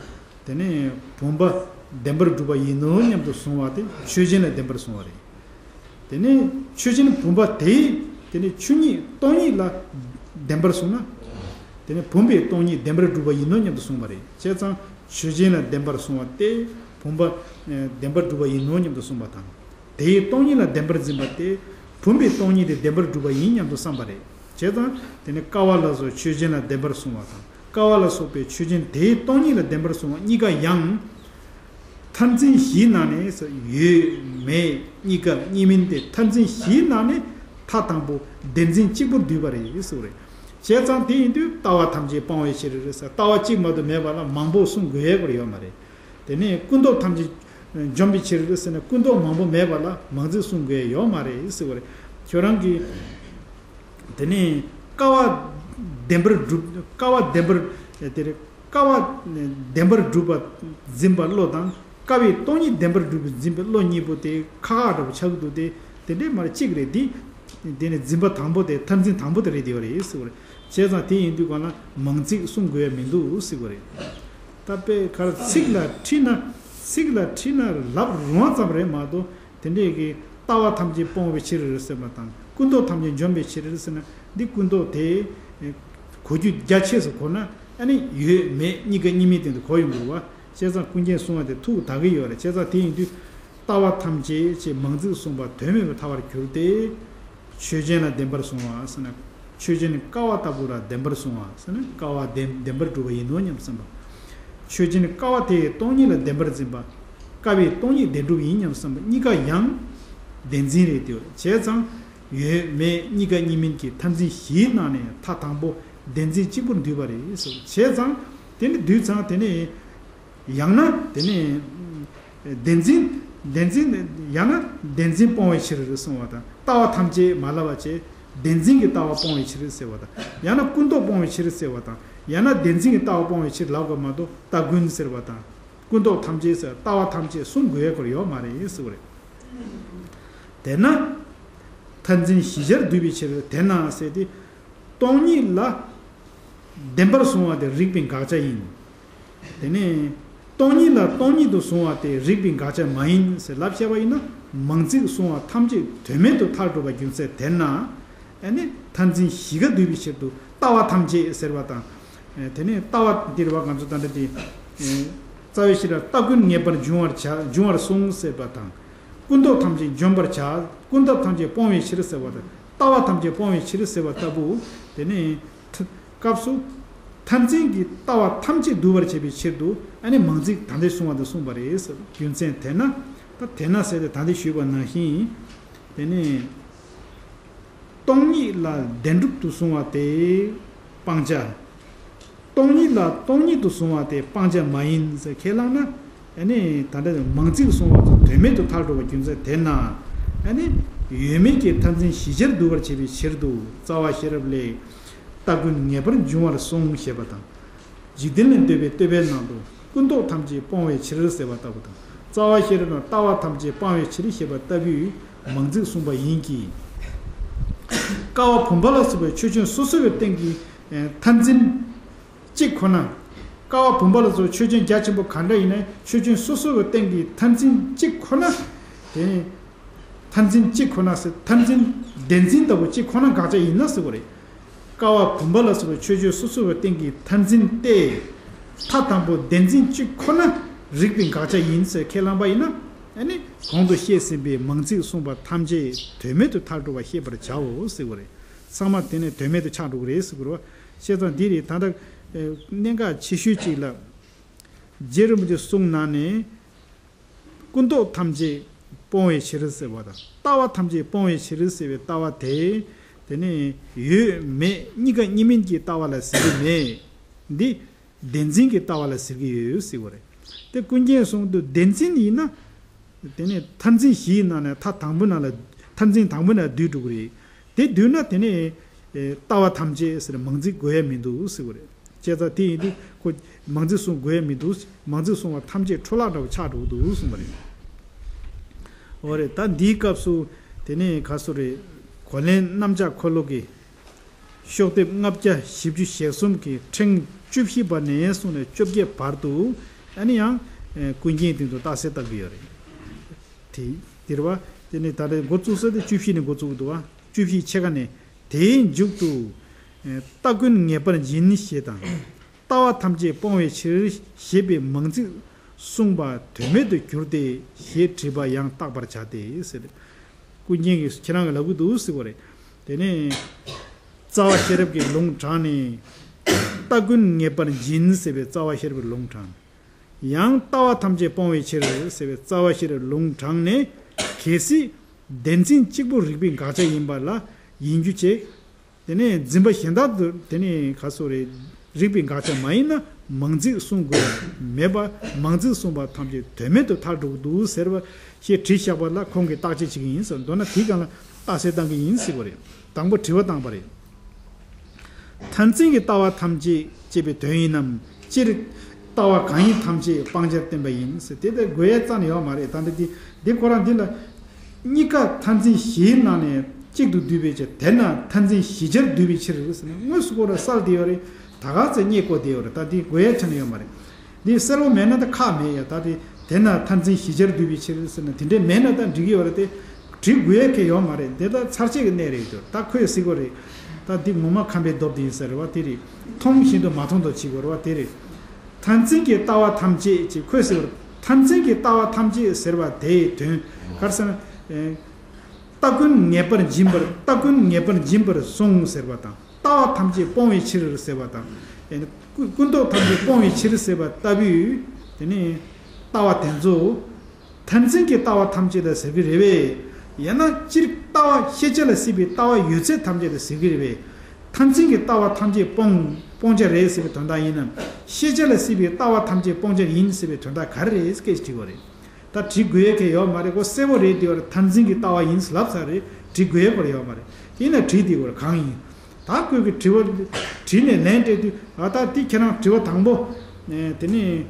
དེ་ནས་བུམ་པ་བདེན་པར་གྲུབ་པ་ཡིན་ནོ་སྙམ་དུ་བཟུང་བ་དེ་ཆོས་ཅན་ལ་བདེན་པར་བཟུང་བ་རེད། དེ་ནས་ཆོས་ཅན་བུམ་པ་དེ། དེ་ནས་ཆོས་ཉིད་སྟོང་ཉིད་ལ་བདེན་པར་བཟུང་ན། དེ་ནས་བུམ་པའི་སྟོང་ཉིད་བདེན་པར་གྲུབ་པ་ཡིན་ནོ་སྙམ་དུ་གསུངས་པ་རེད། བྱས་ཙང་ཆོས་ཅན་ལ་བདེན་པར་བཟུང་བ་སྟེ། བུམ་པ་བདེན་པར་གྲུབ་པ་ཡིན་ནོ་སྙམ་དུ་གསུངས་པ་དང་། དེའི་སྟོང་ཉིད་ལ་བདེན་པར་འཛིན་པ་སྟེ། བུམ་པའི་སྟོང་ཉིད་དེ་བདེན་པར་གྲུབ་པ་ཡིན་སྙམ་དུ་བསམ་པ་རེད། བྱས་ཙང་དེ་ནི་ཀ་བ་ལ་སོགས་ཆོས་ཅན་ལ་བདེན་པར་གསུངས་པ་དང་། ཀ་བ་ལ་སོགས་པའི་ཆོས་ཅན་དེའི་སྟོང་ཉིད་ལ་བདེན་པར་གསུངས་པ་གཉིས་ཀ་ཡང་། མཐར་འཛིན་བཞིའི་ནང་ནས་ཡོད་མེད་གཉིས་ཀ་གཉིས་མིན་ཏེ། མཐར་འཛིན་བཞིའི་ནང་ནས་མཐའ་དང་པོ་བདེན་འཛིན་གཅིག་པུར་འདུས་པ་རེད་ཟེར་བ་རེད། བྱས་ཙང་དེ་ཡིན་དུས་ལྟ་བ་ཐམས་ཅད་སྤོང་བའི་ཕྱིར་ཟེར། ལྟ་བ་གཅིག་མ་གཏོགས་མེད་པ་ལ་མང་པོ་གསུང་དགོས་ཡས་སྐོར་ཡོད་མ་རེད། དེ་ནས་ཀུན་རྟོག་ཐམས་ཅད་འཇོམས་པའི་ཕྱིར་ཟེར་ན་ཀུན་རྟོག་མང་པོ་མེད་པ་ལ་མང་ཚིག་གསུང་དགོས་ཡས་ཡོད་མ་རེད་ཟེར་བ་རེད། ཁྱོད་རང་གིས་དེ་ནས་ཀ་བ་བདེན་པར་སྒྲུབ། ཀ་བ་བདེན་པར་དེ་རེད། ཀ་བ་བདེན་པར་གྲུབ་པ་འཛིན་པ་བློ་དང་། ཀ་བའི་སྟོང་ཉིད་བདེན་པར་གྲུབ་པ་འཛིན་པའི་བློ་གཉིས་པོ་དེ་ཁ་ཁ་འདྲ་པོ་ཆགས་ཀྱི་འདུག་སྟེ། དེ་འདྲའི་མར་གཅིག་རེད་དེ། དེ་ནི་འཛིན་པ་དང་པོ་དེ་མཐར་འཛིན་དང་པོ་དེ་རེད་དེ་བ་རེད་ཟེར་བ་རེད། བྱས་ཙང་དེ་ཡིན་དུས་གང་ལ་མང་ཚིག་གསུང་དགོས་ཡ་མི་འདུག་ཟེར་བ་རེད། ད་དཔེ་ཁར་ཚིག་ལ་ཁྲིད་ན། ཚིག་ལ་ཁྲིད་ན་ལབ་རུང་བ་ཙམ་རེད་མ་གཏོགས། དེ་འདྲས་ཀྱི་ལྟ་བ་ཐམས་ཅད་སྤོང་བའི་ཕྱིར་ཟེར་བ་དང་ཀུན་རྟོག་ཐམས་ཅད་འཇོམས་པའི་ཕྱིར་ཟེར་ན། འདི་ཀུན་རྟོག་དེ་གོ་རྒྱུ་རྒྱ་ཆེ་སུ་གོ་ན། ཨ་ནི་ཡོད་མེད་གཉིས་ཀ་གཉིས་མེད་སྟེང་དུ་གོ་ཡོང་དགོས་པ། བྱས་ཙང་ཀུན་མཁྱེན་གསུང་བ་དེ་ཐུགས་དག་གི་ཡོད་རེད། བྱས་ཙང་དེ་ཡིན་དུས་ལྟ་བ་ཐམས་ཅད་ཅེས་མང་ཚིག་གསུངས་པ་དོན་མེད་པའི་ཐལ་བར་གྱུར་ཏེ། ཆོས་ཅན་ལ་བདེན་པར་གསུངས་པ་ཟེར་ན། ཆོས་ཅན་ནི་ཀ་བ་ལྟ་བུ་ལ་བདེན་པར་གསུངས་པ་ཟེར་ན་ཀ་བ་བདེན་བདེན་པར་གྲུབ་པ་ཡིན་ནོ་སྙམ་བསམ་པ། ཆོས་ཅན་ནི་ཀ་བ་དེའི་སྟོང་ཉིད་ལ་བདེན་པར་འཛིན་པ། ཀ་བའི་སྟོང་ཉིད་བདེན་གྲུབ་ཡིན་སྙམ་བསམ་པ་གཉིས་ཀ་ཡང་བདེན་འཛིན་རེད་དེ། བྱས་ཙང་ཡོད་མེད་གཉིས་ཀ་གཉིས་མིན་གྱི་མཐར་འཛིན་བཞིའི་ནང་ནས་མཐའ་དང་པོ་བདེན་འཛིན་གཅིག་པུར་འདུས་པ་རེད་ཟེར། བྱས་ཙང་དེ་ནི་འདུས་ཙང་དེ་ནི། ཡང་ན་དེ་ནི། བདེན་འཛིན། བདེན་འཛིན། ཡང་ན་བདེན་འཛིན་སྤོང་བའི་ཕྱིར་གསུངས་པ་དང་། ལྟ་བ་ཐམས་ཅད་མ་ལབ་པ་བྱས། བདེན་འཛིན་གྱི་ལྟ་བ་སྤོང་བའི་ཕྱིར་ཟེར་བ་དང་། ཡང་ན་ཀུན་རྟོག་སྤོང་བའི་ཕྱིར་ཟེར་བ་དང་། ཡང་ན་བདེན་འཛིན་གྱི་ལྟ་བ་སྤོང་བའི་ཕྱིར་ལབ་དགོས་མ་གཏོགས་ལྟ་ཀུན་ཟེར་བ་དང་། ཀུན་རྟོག་ཐམས་ཅད་ཟེར་ལྟ་བ་ཐམས་ཅད་གསུང་དགོས་ཡ་སྐོར་ཡོད་མ་རེད་ཟེར་བ་རེད། དེས་ན། མཐར་འཛིན་བཞི་ཆར་འདུས་པའི་ཕྱིར་དེས་ན་ཟེར་ཏེ། སྟོང་ཉིད་ལ་བདེན་པར་གསུངས་པ་དེ་རིགས་པའི་དགག་བྱ་ཡིན། དེ་ནས་སྟོང་ཉིད་ལ་སྟོང་ཉིད་དུ་གསུངས་པ་དེ་རིགས་པའི་དགག་བྱ་མ་ཡིན་ཟེར་ལབ་བཤད་པ་ཡིན་ན། མང་ཚིག་གསུངས་པ་ཐམས་ཅད་དོན་མེད་དུ་མཐར་གྲུབ་པ་རྒྱུ་མཚན་དེ་ན། ཨ་ནི་མཐར་འཛིན་བཞི་ཀ་འདུས་པའི་ཕྱིར་དུ་ལྟ་བ་ཐམས་ཅད་ཟེར་བ་དང་། དེ་ནས་ལྟ་བ་འདིར་བ་ང་ཚོ་ད་ལྟ་དེ། རྩ་བའི་ཤེས་རབ་ལྟ་ཀུན་ངེས་པར་འབྱུང་བར་བྱ་འབྱུང་བར་གསུངས་ཟེར་བ་དང་། ཀུན་རྟོག་ཐམས་ཅད་འཇོམས་པར་བྱ། ཀུན་རྟོག་ཐམས་ཅད་སྤོང་བའི་ཕྱིར་ཟེར་བ་དང་། ལྟ་བ་ཐམས་ཅད་སྤོང་བའི་ཕྱིར་ཟེར་བ་ལྟ་བུ། དེ་ནས། སྐབས་སུ། མཐར་འཛིན་གྱི་ལྟ་བ་ཐམས་ཅད་འདུལ་བར་བྱེད་པའི་ཕྱིར་དུ་ཨ་ནི་མང་ཚིག་ད་འདི་གསུངས་པ་དང་གསུངས་པ་རེད་ཟེར། རྒྱུ་མཚན་དེས་ན། ད་དེས་ན་ཟེར་ཏེ་ད་འདི་ཞུས་པ་ནང་བཞིན། དེ་ནས། སྟོང་ཉིད་ལ་བདེན་གྲུབ་ཏུ་གསུངས་པ་དེ་སྤང་བྱ། སྟོང་ཉིད་ལ་སྟོང་ཉིད་དུ་གསུངས་པ་དེ་སྤང་བྱ་མ་ཡིན་ཟེར་ཁས་བླངས་ན། ཨ་ནི་ད་ལྟ་མང་ཚིག་གསུངས་པ་དང་དོན་མེད་དུ་ཐལ་འགྲོ་བའི་རྒྱུ་མཚན་དེས་ན། ཨ་ནི་ཡོད་མེད་ཀྱི་མཐར་འཛིན་བཞི་ཆར་འདུ་བར་བྱེད་པའི་ཕྱིར་དུ་རྩ་བ་ཤེས་རབ་ལས། ལྟ་ཀུན་ངེས་པར་འབྱུང་བར་གསུངས་ཞེས་པ་དང་། འཇིག་རྟེན་ལས་འདོད་པའི་བསྟོད་པའི་ནང་དུ་ཀུན་རྟོག་ཐམས་ཅད་སྤོང་བའི་ཕྱིར་ཟེར་བ་ལྟ་བུ་དང་། རྩ་བ་ཤེས་རབ་ནང་ལྟ་བ་ཐམས་ཅད་སྤང་བའི་ཕྱིར་ཞེས་པ་ལྟ་བུའི་མང་ཚིག་གསུངས་པ་ཡིན་གྱི། ཀ་བ་བུམ་པ་ལ་སོགས་པའི་ཆོས་ཅན་སོ་སོ་བའི་སྟེང་གི་མཐར་འཛིན་གཅིག་ཁོ་ན། ཀ་བ་བུམ་པ་ལ་སོགས་ཆོས་ཅན་རྒྱ་ཆེན་པོ་གང་འདྲ་ཡིན་ན་ཆོས་ཅན་སོ་སོ་བའི་སྟེང་གི་མཐར་འཛིན་གཅིག་ཁོ་ན། དེ་ནི། མཐར་འཛིན་གཅིག་ཁོ་ན་ཟེར་མཐར་འཛིན་བདེན་འཛིན་ལྟ་བུ་གཅིག་ཁོ་ན་དགག་བྱ་ཡིན་ན་ཟེར་བ་རེད། ཀ་བ་བུམ་པ་ལ་སོགས་པའི་ཆོས་ཅན་སོ་སོ་བའི་སྟེང་གི་མཐར་འཛིན་ཏེ། མཐའ་དང་པོ་བདེན་འཛིན་གཅིག་ཁོ་ན་རིགས་པའི་དགག་བྱ་ཡིན་ཟེར་ཁས་བླངས་པ་ཡིན་ན། ཨ་ནི་གོང་དུ་བཤད་ཟིན་པའི་མང་ཚིག་གསུངས་པ་ཐམས་ཅད་དོན་མེད་དུ་ཐལ་འགྲོ་བ་ཤེས་པར་བྱའོ་ཟེར་བ་རེད། ཚང་མ་དེ་ནས་དོན་མེད་དུ་ཆགས་འགྲོ་གི་རེད་ཟེར་བ་རེད། བཤད་སྟངས་འདི་རེད། ད་ལྟ་གནད་འགག་ཆེ་ཤོས་གཅིག་ལ། རྗེ་རིན་པོ་ཆེ་གསུང་ནང་ནས། ཀུན་རྟོག་ཐམས་ཅད་སྤོང་བའི་ཕྱིར་ཟེར་བ་དང་ལྟ་བ་ཐམས་ཅད་སྤོང་བའི་ཕྱིར་ཟེར་བའི་ལྟ་བ་དེ། དེ་ནི་ཡོད་མེད་གཉིས་ཀ་གཉིས་མིན་གྱི་ལྟ་བ་ལ་ཟེར་གྱི་མེད། འདི་བདེན་འཛིན་གྱི་ལྟ་བ་ལ་ཟེར་གྱི་ཡོད་ཟེར་བ་རེད། དེ་ཀུན་མཁྱེན་གསུང་དུ་བདེན་འཛིན་ཡིན་ན། དེ་ནི་མཐར་འཛིན་བཞིའི་ནང་ནས་མཐའ་དང་པོ་ནང་ལ་མཐར་འཛིན་དང་པོ་ནང་བསྡུས་འགྲོ་གི་རེད། དེ་བསྡུས་ན་དེ་ནི་ལྟ་བ་ཐམས་ཅད་ཟེར་མང་ཚིག་དགོས་ཡ་མི་འདུག་ཟེར་བ་རེད། བྱས་ཙང་དེ་ཡིན་དུས་ཁོ་མང་ཚིག་གསུང་དགོས་ཡ་མི་འདུག་མང་ཚིག་གསུང་བ་ཐམས་ཅད་འཕྲོ་བརླག་འདྲ་བོ་ཆགས་འགྲོ་གི་འདུག་གསུངས་པ་རེད། འོ་རེད། ད་འདིའི་སྐབས་སུ་དེ་ནས་ག་སུ་རེད། གོ་ལན་རྣམ་གཞག་འཁོར་ལོ་གི་ཤོག་ལྡེབ་ལྔ་བརྒྱ་བཞི་བཅུ་ཞེ་གསུམ་གྱི་ཕྲེང་བཅུ་བཞི་པ་ནས་བཟུང་ནས་བཅོ་བརྒྱད་བར་དུ་ཨ་ནི་ཡང་ཀུན་མཁྱེན་སྟེང་དུ་རྟགས་གསལ་བཏབ་ཀྱི་ཡོད་རེད། དེ་དེ་རེད་བ། དེ་ནས་ད་ལྟ་འགོ་བཙུགས་ས་དེ་བཅུ་བཞི་ནས་འགོ་བཙུགས་འདུག་བ། བཅུ་བཞི་ཕྱེད་ཀ་ནས། དེའི་མཇུག་ཏུ། ལྟ་ཀུན་ངེས་པར་འབྱིན་ཞེས་དང་། ལྟ་བ་ཐམས་ཅད་སྤོང་བའི་ཕྱིར་ཞེས་པའི་མང་ཚིག་ གསུངས་པ་དོན་མེད་དུ་གྱུར་ཏེ་ཞེས་དྲིས་པ་ཡང་བརྟག་པར་བྱ་སྟེ་ཟེར། ཀུན་མཁྱེན་གྱིས་ཁྱེད་རང་གིས་ལབ་ཀྱི་འདུག་ཟེར་བ་རེད། དེ་ནས་རྩ་བ་ཤེས་རབ་ཀྱི་ལུང་དྲངས་ནས། སྟ་གོན་ངེས་པར་འབྱིན་ཟེར་བའི་རྩ་བ་ཤེས་རབ་ཀྱི་ལུང་དྲངས། ཡང་ལྟ་བ་ཐམས་ཅད་སྤོང་བའི་ཕྱིར་ཟེར་བའི་རྩ་བ་ཤེས་རབ་ཀྱི་ལུང་དྲངས་ནས། གལ་སྲིད་བདེན་འཛིན་གཅིག་པུ་རིགས་པའི་དགག་བྱ་ཡིན་པ་ལ་ཡིན་རྒྱུ་བྱས། དེ་ནས་འཛིན་པ་གཞན་དག་ཏུ་དེ་ནས་ག་སོགས་རེད། རིགས་པའི་དགག་བྱ་མ་ཡིན་ན་མང་ཚིག་གསུང་དགོས་མེད་པ། མང་ཚིག་གསུངས་པ་ཐམས་ཅད་དོན་མེད་དུ་ཐལ་འགྲོ་གི་འདུག་ཟེར་བ་ཞེས་དྲིས་བཞག་པ་ལ་ཁོང་གིས་བརྟག་དཔྱད་བྱེད་ཀྱི་ཡིན་ཟེར། མདོར་ན་དེའི་སྒང་ལ་རྟགས་གསལ་བཏང་གི་ཡིན་ཟེར་བ་རེད། དང་པོ་དྲི་བ་བཏང་པ་རེད། མཐར་འཛིན་གྱི་ལྟ་བ་ཐམས་ཅད་ཅེས་པའི་དོན་ཡིན་ནམ། སྤྱིར་ལྟ་བ་གང་ཡིན་ཐམས་ཅད་སྤང་བྱར་བསྟན་པ་ཡིན་ཟེར། དེ་ལྟར་དགོས་ཡས་རྩ་ནས་ཡོད་མ་རེད། ད་འདི་འདི་འདི་ཁོ་རང་འདི་ལ། གཉིས་ཀ་མཐར་འཛིན་བཞིའི་ནང་ནས་གཅིག་ཏུ་བསྡུས་པའི་ཕྱིར། དེས་ན་མཐར་འཛིན་བཞི་ཆར་བསྡུས་པའི་ཕྱིར་ཟེར་ན། དངོས་སུ་ཁོ་རང་གསལ་བསྡད་ཡོད་རེད། ད་ག་ཚོད་རྙེད་དགོས་བསྡད་ཡོད་རེད། ད་འདི་དགོས་ཡས་ཆ་ནས་ཡོད་མ་རེད། འདི་གསལ་པོ་མེད་ན་ད་ཁག་མེད་ཡ། ད་དེ་དེས་ན་མཐར་འཛིན་བཞི་ཆར་བསྡུས་པའི་ཕྱིར་ཟེར་ན། དེ་འདྲས་མེད་ན་ད་འགྲིག་གི་ཡོད་རེད་དེ། འགྲིག་དགོས་ཡས་ཁེ་ཡོད་མ་རེད། འདི་ད་ཚར་བཅད་ཀྱི་གནས་རེད་འདུག་ད་ཁོས་ཟེར་གོ་རེད། ད་འདི་ངོ་མ་ཁམས་པའི་མདོ་འདི་ཡིན་ས་རེད་བ། དེ་རེད། མཐོང་བཞིན་དུ་མ་མཐོང་དུ་བྱེད་དགོས་རེད་བ། དེ་རེད། མཐར་འཛིན་གྱི་ལྟ་བ་ཐམས་ཅད་ཅེས་ཁོས་ཟེར་བ་རེད། མཐར་འཛིན་གྱི་ལྟ་བ་ཐམས་ཅད་ཟེར་བ་དེའི་དོན་ག་རེ་ཟེར་ན། སྟ་གོན་ངེས་པར་འབྱིན་པར། སྟ་གོན་ངེས་པར་འབྱིན་པར་གསུངས་ཟེར་བ་དང་། ལྟ་བ་ཐམས་ཅད་སྤོང་བའི་ཕྱིར་ཟེར་བ་དང་། ཀུན་རྟོག་ཐམས་ཅད་སྤོང་བའི་ཕྱིར་ཟེར་བ་ལྟ་བུའི་དེ་ནས་ལྟ་བ་དེ་ཚོ་མཐར་འཛིན་གྱི་ལྟ་བ་ཐམས་ཅད་ལ་ཟེར་གྱི་རེད་པས། ཡང་ན་སྤྱིར་ལྟ་བ་ཤེས་བྱ་ལ་སྲིད་པའི་ལྟ་བ་ཡོད་ཚད་ཐམས་ཅད་ལ་ཟེར་གྱི་རེད་པས། མཐར་འཛིན་གྱི་ལྟ་བ་ཐམས་ཅད་སྤོང་སྤོང་བྱ་རེད་ཟེར་བའི་དོན་དག་ཡིན་ནམ། ཤེས་བྱ་ལ་སྲིད་པའི་ལྟ་བ་ཐམས་ཅད་སྤོང་བྱ་ཡིན་ཟེར་བའི་དོན་དག་ག་རེ་རེད་སྐད་ཅིག་དྲི་བ་རེད། ད་དྲི་དགོས་ཡས་ཁེ་ཡོད་མ་རེད། ཁོ་གསལ་པོ་རེད། དེ་བར་མཐར་འཛིན་གྱི་ལྟ་བ་ཡིན་ལབ་ཚར་རེད། དྲི་དགོས་ཡས་ཁོ་ར་ཡོད་མ་རེད། ཡིན་ན་དྲི་དེ་བར་གང་ཡིན། ད་ཁོས་ཀྱི་དྲི་བ་དྲིས་ནས་ལན་སྤྲད་དུས། ཨ་ད་དེ་ཁྱེད་རང་དྲི་བ་དང་པོ། ཨེ་དེ་ནི་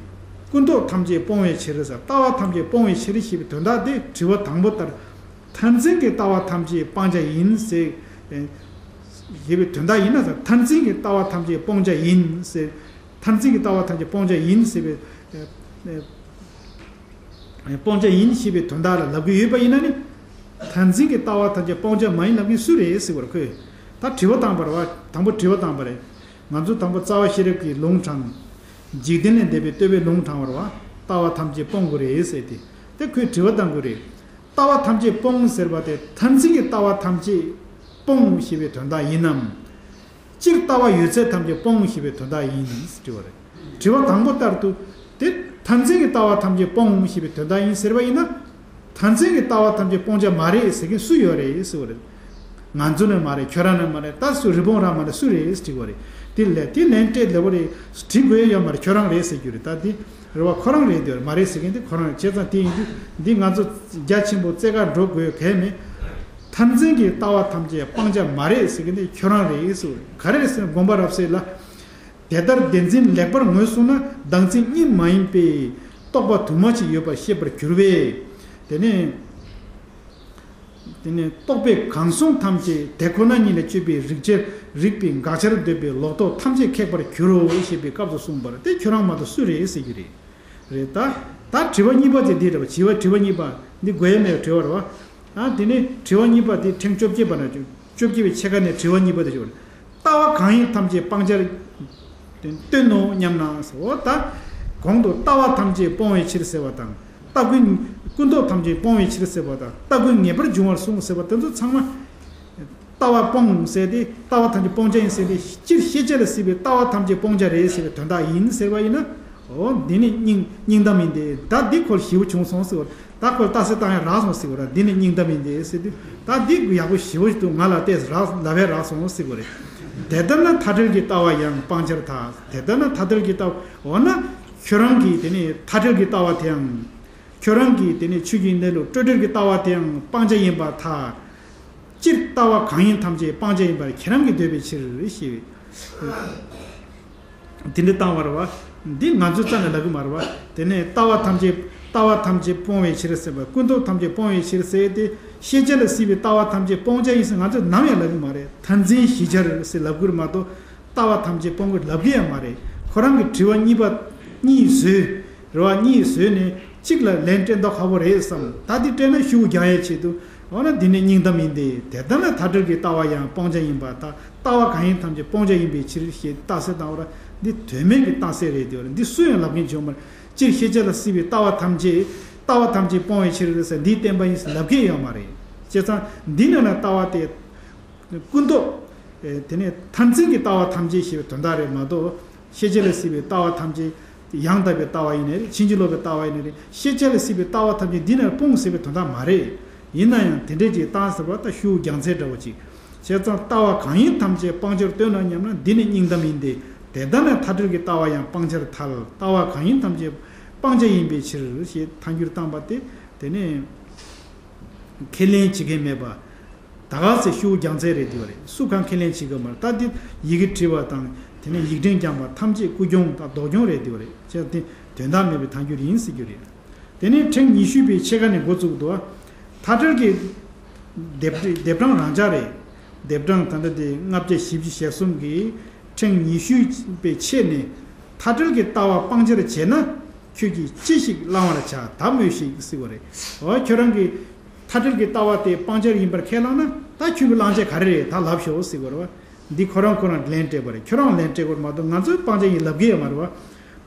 ཀུན་རྟོག་ཐམས་ཅད་སྤོང་བའི་ཕྱིར་ཟེར། ལྟ་བ་ཐམས་ཅད་སྤོང་བའི་ཕྱིར་ཞེས་པའི་དོན་དག་དེ་དྲི་བ་དང་པོ་ལྟར། མཐར་འཛིན་གྱི་ལྟ་བ་ཐམས་ཅད་སྤང་བྱ་ཡིན་ཟེར། ཨེ་ཞེས་པའི་དོན་དག་ཡིན་ན་ཟེར། མཐར་འཛིན་གྱི་ལྟ་བ་ཐམས་ཅད་སྤོང་བྱ་ཡིན་ཟེར། མཐར་འཛིན་གྱི་ལྟ་བ་ཐམས་ཅད་སྤོང་བྱ་ཡིན་ཟེར་བའི་ཨེ་ཨེ་སྤོང་བྱ་ཡིན་ཞེས་པའི་དོན་དག་ལ་ལབ་ཀྱི་ཡོད་པ་ཡིན་ན་ནི། མཐར་འཛིན་གྱི་ལྟ་བ་ཐམས་ཅད་སྤོང་བྱ་མ་ཡིན་ལབ་མཁན་སུ་རེད་ཟེར་བར་ཁོས། ད་དྲི་བ་བཏང་བ་རེད་བ། དང་པོ་དྲི་བ་བཏང་བ་རེད། ང་ཚོ་དང་པོ་རྩ་བ་ཤེས་རབ་ཀྱི་ལུང་དྲངས། འཇིག་རྟེན་ལས་འདས་པའི་རྟོགས་པའི་ལུང་དྲངས་པ་རེད་བ། ལྟ་བ་ཐམས་ཅད་སྤོང་དགོས་རེད་ཟེར་ཏེ། དེ་ཁོས་དྲི་བ་བཏང་དགོས་རེད། ལྟ་བ་ཐམས་ཅད་སྤོང་ཟེར་བ་དེ་མཐར་འཛིན་གྱི་ལྟ་བ་ཐམས་ཅད་སྤོང་ཞེས་པའི་དོན་དག་ཡིན་ནམ། སྤྱིར་ལྟ་བ་ཡོད་ཚད་ཐམས་ཅད་སྤོང་ཞེས་པའི་དོན་དག་ཡིན་ཟེར་དྲི་བ་རེད། དྲི་བ་དང་པོ་ལྟར་དུ། དེ་མཐར་འཛིན་གྱི་ལྟ་བ་ཐམས་ཅད་སྤོང་ཞེས་པའི་དོན་དག་ཡིན་ཟེར་བ་ཡིན་ན། མཐར་འཛིན་གྱི་ལྟ་བ་ཐམས་ཅད་སྤོང་བྱ་མ་རེད་ཟེར་མཁན་སུ་ཡོད་རེད་ཟེར་བ་རེད། ང་ཚོ་ནི་མ་རེད། ཁྱོད་རང་ནི་མ་རེད། ད་སུ་རི་བོང་རང་མ་རེད། སུ་རེད་ཟེར་དྲི་བ་རེད། དེ་ལས་དེ་ལན་སྤྲད་ལེ་བོ་རེད། དྲི་དགོས་ཡ་ཡོད་མ་རེད། ཁྱོད་རང་རེད་ཟེར་རྒྱུ་རེད། ད་དེ་རེད་བ། ཁོ་རང་རེད། དེ་མ་རེད་ཟེར་མཁན་དེ་ཁོ་རང་རེད། བྱས་ཙང་དེ་ཡིན་དུས་འདི་ང་ཚོ་རྒྱ་ཆེན་པོ་རྩེ་གར་འགྲོ་དགོས་གལ་མེད། མཐར་འཛིན་གྱི་ལྟ་བ་ཐམས་ཅད་སྤང་བྱ་མ་རེད་ཟེར་མཁན་དེ་ཁྱོད་རང་རེད་ཟེར་བ་རེད། ག་རེ་རེད་ཟེར་ན་དགོངས་པ་རབ་གསལ་ལ། དེ་ལྟར་བདེན་འཛིན་ལེགས་པར་ངོས་བཟུང་ན་བདག་འཛིན་གཉིས་མ་ཡིན་པའི་རྟོག་པ་དུ་མ་ཞིག་ཡོད་པར་ཤེས་པར་འགྱུར་བས། དེ་ནས་དེ་ནས་རྟོག་པས་གང་གསུངས་ཐམས་ཅད་དེ་ཁོ་ན་ཉིད་ལ་དཔྱོད་པའི་རིག་བྱར་རིག་པའི་དགག་བྱར་འདོད་པའི་ལོག་རྟོག་ཐམས་ཅད་ཁེགས་པར་འགྱུར་རོ་ཞེས་པའི་སྐབས་སུ་གསུངས་པར་དེ་ཁྱོད་རང་མ་གཏོགས་སུ་རེད་ཟེར་རྒྱུ་རེད། རེད་ད། ད་དྲི་བ་གཉིས་པ་དེ་འདི་རེད་བ། དྲི་བ་དྲི་བ་གཉིས་པ་འདི་དགོས་ཡ་མེད་པའི་དྲི་བ་རེད་བ། ཨ་དེ་ནས་དྲི་བ་གཉིས་པ་དེ་ཕྲེང་བཅོ་བརྒྱད་པ་ན་བཅོ་བརྒྱད་པའི་ཕྱེད་ཀ་ནས་དྲི་བ་གཉིས་པ་དེ་བྱུང་བ་རེད། ལྟ་བ་གང་ཡིན་ཐམས་ཅད་སྤང་བྱར་སྟོན་ནོ་སྙམ་ན་ཟེར། འོ་ད་གོང་དུ་ལྟ་བ་ཐམས་ཅད་སྤོང་བའི་ཕྱིར་ཟེར་བ་དང་། ལྟ་ཀུན་ཀུན་རྟོག་ཐམས་ཅད་སྤོང་བའི་ཕྱིར་ཟེར་བ་དང་། ལྟ་ཀུན་ངེས་པར་འབྱུང་བར་གསུངས་ཟེར་བ་དེ་ཚོ་ཚང་མ། ལྟ་བ་སྤོང་ཟེར་ཏེ། ལྟ་བ་ཐམས་ཅད་སྤོང་བྱ་ཡིན་ཟེར་ཏེ། སྤྱིར་ཤེས་བྱ་ལ་སྲིད་པའི་ལྟ་བ་ཐམས་ཅད་སྤོང་བྱ་རེད་ཟེར་བའི་དོན་དག་ཡིན་ཟེར་བ་ཡིན་ན། འོ་འདི་ནི་སྙིང་སྙིང་གཏམ་ཡིན་ཏེ། ད་འདི་ཁོ་ཞེ་པོ་བྱུང་སོང་ཟེར་བ། ད་ཁོ་རྟགས་གསལ་བཏང་ཡ་རག་སོང་ཟེར་བ་ར། འདི་ནི་སྙིང་གཏམ་ཡིན་ཏེ་ཟེར་དུས། ད་འདི་ཡག་པོ་ཞེ་པོ་ཞིག་འདུག་ང་ལ་ལྟས་རག་ལབ་ཡ་རག་སོང་ཟེར་བ་རེད། དེ་ལྟར་ན་མཐའ་བྲལ་གྱི་ལྟ་བ་ཡང་སྤང་བྱར་ཐལ། དེ་ལྟར་ན་མཐའ་བྲལ་གྱི་ལྟ་བ། འོ་ན་ཁྱོད་རང་གིས་དེ་ནི་མཐའ་བྲལ་གྱི་ལྟ་བ་དེའང་། ཁྱོད་རང་གིས་དེ་ནས་ཆོས་ཀྱི་གནས་ལུགས་སྤྲོས་བྲལ་གྱི་ལྟ་བ་དེའང་སྤང་བྱ་ཡིན་པར་ཐལ། སྤྱིར་ལྟ་བ་གང་ཡིན་ཐམས་ཅད་སྤང་བྱ་ཡིན་པར་ཁྱེད་རང་གིས་འདོད་པའི་ཕྱིར་ཞེས། དེ་འདྲ་བཏང་བ་རེད་བ། འདི་ང་ཚོའི་རྩ་ནས་ལབ་ཀྱི་མ་རེད་བ། དེ་ནས་ལྟ་བ་ཐམས་ཅད་ལྟ་བ་ཐམས་ཅད་སྤོང་བའི་ཕྱིར་ཟེར་བ། ཀུན་རྟོག་ཐམས་ཅད་སྤོང་བའི་ཕྱིར་ཟེར་ཏེ། ཤེས་བྱ་ལ་སྲིད་པའི་ལྟ་བ་ཐམས་ཅད་སྤོང་བྱ་ཡིན་ཟེར་ང་ཚོས་ནམ་ཡང་ལབ་ཀྱི་མ་རེད། མཐར་འཛིན་བཞི་ཆར་ཟེར་ལབ་ཀྱི་རེད་མ་གཏོགས། ལྟ་བ་ཐམས་ཅད་སྤོང་དགོས་ལབ་ཀྱི་ཡང་མ་རེད། ཁོ་རང་གི་དྲི་བ་གཉིས་པ་གཉིས་བཟོས། རེ་བ་གཉིས་བཟོས་ནས་གཅིག་ལ་ལན་སྤྲད་མདོག་ཁ་པོ་རེད་བསམ། ད་འདི་སྤྲད་ན་ཤུགས་རྒྱག་ཡས་ཆེད་དུ། འོ་ན་འདི་ནི་སྙིང་གཏམ་ཡིན་ཏེ། དེ་ལྟར་ན་མཐའ་བྲལ་གྱི་ལྟ་བ་ཡང་སྤང་བྱ་ཡིན་པར་ཐལ། ལྟ་བ་གང་ཡིན་ཐམས་ཅད་སྤོང་བྱ་ཡིན་པའི་ཕྱིར་ཞེས་རྟགས་གསལ་བཏང་བ་ར། འདི་དོན་མེད་ཀྱི་རྟགས་གསལ་རེད་དེ། འོ་ན་འདི་སུ་ཡང་ལབ་མཁན་བྱུང་མ་རེད། སྤྱིར་ཤེས་བྱ་ལ་སྲིད་པའི་ལྟ་བ་ཐམས་ཅད་ལྟ་བ་ཐམས་ཅད་སྤོང་བའི་ཕྱིར་ཟེར་འདིའི་བསྟན་པ་ཡིན་ཟེར་ལབ་མཁན་ཡོད་མ་རེད། བྱས་ཙང་འདི་ནང་ན་ལྟ་བ་དེ་ཀུན་རྟོག་དེ་ནས་མཐར་འཛིན་གྱི་ལྟ་བ་ཐམས་ཅད་ཞེས་པའི་དོན་དག་རེད་མ་གཏོགས། ཤེས་བྱ་ལ་སྲིད་པའི་ལྟ་བ་ཐམས་ཅད་ཡང་དག་པའི་ལྟ་བ་ཡིན་ནའི་རེད། ཕྱིན་ཅི་ལོག་པའི་ལྟ་བ་ཡིན་ནའི་རེད། ཤེས་བྱ་ལ་སྲིད་པའི་ལྟ་བ་ཐམས་ཅད་འདི་ནས་སྤོང་ཟེར་བའི་དོན་དག་མ་རེད། ཡིན་ན་ཡང་དེ་འདྲས་ཅིག་བཏང་ཟེར་བ་ད་ཤུགས་རྒྱག་མཚན་འདྲ་བོ་ཅིག་བྱས་ཙང་ལྟ་བ་གང་ཡིན་ཐམས་ཅད་སྤང་བྱར་སྟོན་ན་སྙམ་ན་འདི་ནི་སྙིང་གཏམ་ཡིན་ཏེ། དེ་ལྟ་ན་མཐའ་བྲལ་གྱི་ལྟ་བ་ཡང་སྤང་བྱར་ཐལ། ལྟ་བ་གང་ཡིན་ཐམས་ཅད་སྤང་བྱ་ཡིན་པའི་ཕྱིར་ཞེས་ཐལ་འགྱུར་བཏང་པ་སྟེ། དེ་ནས་ཁས་ལེན་བྱེད་མཁན་མེད་པ། ད་ག་ཚོད་ཤུགས་རྒྱག་མཚན་རེད་དེ་བ་རེད། སུ་གང་ཁས་ལེན་བྱེད་དགོས་མ་རེད། ད་འདི་ཡི་གེ་བྲིས་པ་དང་དེ་ནས་ཡིག་ཕྲེང་བརྐྱངས་པ་ཐམས་ཅད་ཀུན་སྐྱོང་དང་ལྡོག་སྐྱོང་རེད་དེ་བ་རེད། བྱས་ཙང་དེ་དོན་དག་མེད་པའི་ཐལ་འགྱུར་ཡིན་ཟེར་རྒྱུ་རེད། དེ་ནས་ཕྲེང་ཉི་ཤུ་པའི་ཕྱེད་ཀ་ནས་འགོ་བཙུགས་འདུག་མཐའ་བྲལ་གྱི་ལྡེབ་ལྡེབ་གྲངས་རང་འཇགས་རེད། ལྡེབ་གྲངས་ད་ལྟ་དེ་ལྔ་བརྒྱ་བཞི་བཅུ་ཞེ་གསུམ་གྱི་ཕྲེང་ཉི་ཤུ་པའི་ཕྱེད་ནས་མཐའ་བྲལ་གྱི་ལྟ་བ་སྤང་བྱར་བྱེད་ན་ཁྱོད་ཀྱིས་ཅི་ཞིག་བླང་བར་བྱ་ད་སྨྲོས་ཤིག་ཟེར་བ་རེད། འོ་ཁྱོད་རང་གིས་མཐའ་བྲལ་གྱི་ལྟ་བ་དེ་སྤང་བྱར་ཡིན་པར་ཁས་བླངས་ན་ད་ཁྱོད་ཀྱིས་བླང་བྱ་ག་རེ་རེད་ད་ལབ་ཤོག་ཟེར་བ་རེད་བ། འདི་ཁོ་རང་ཁོ་རང་ལན་སྤྲད་པ་རེད། ཁྱོད་རང་ལན་སྤྲད་དགོས་མ་གཏོགས་ང་ཚོས་སྤང་བྱ་ཡིན་ལབ་གི་ཡོད་མ་རེད་བ།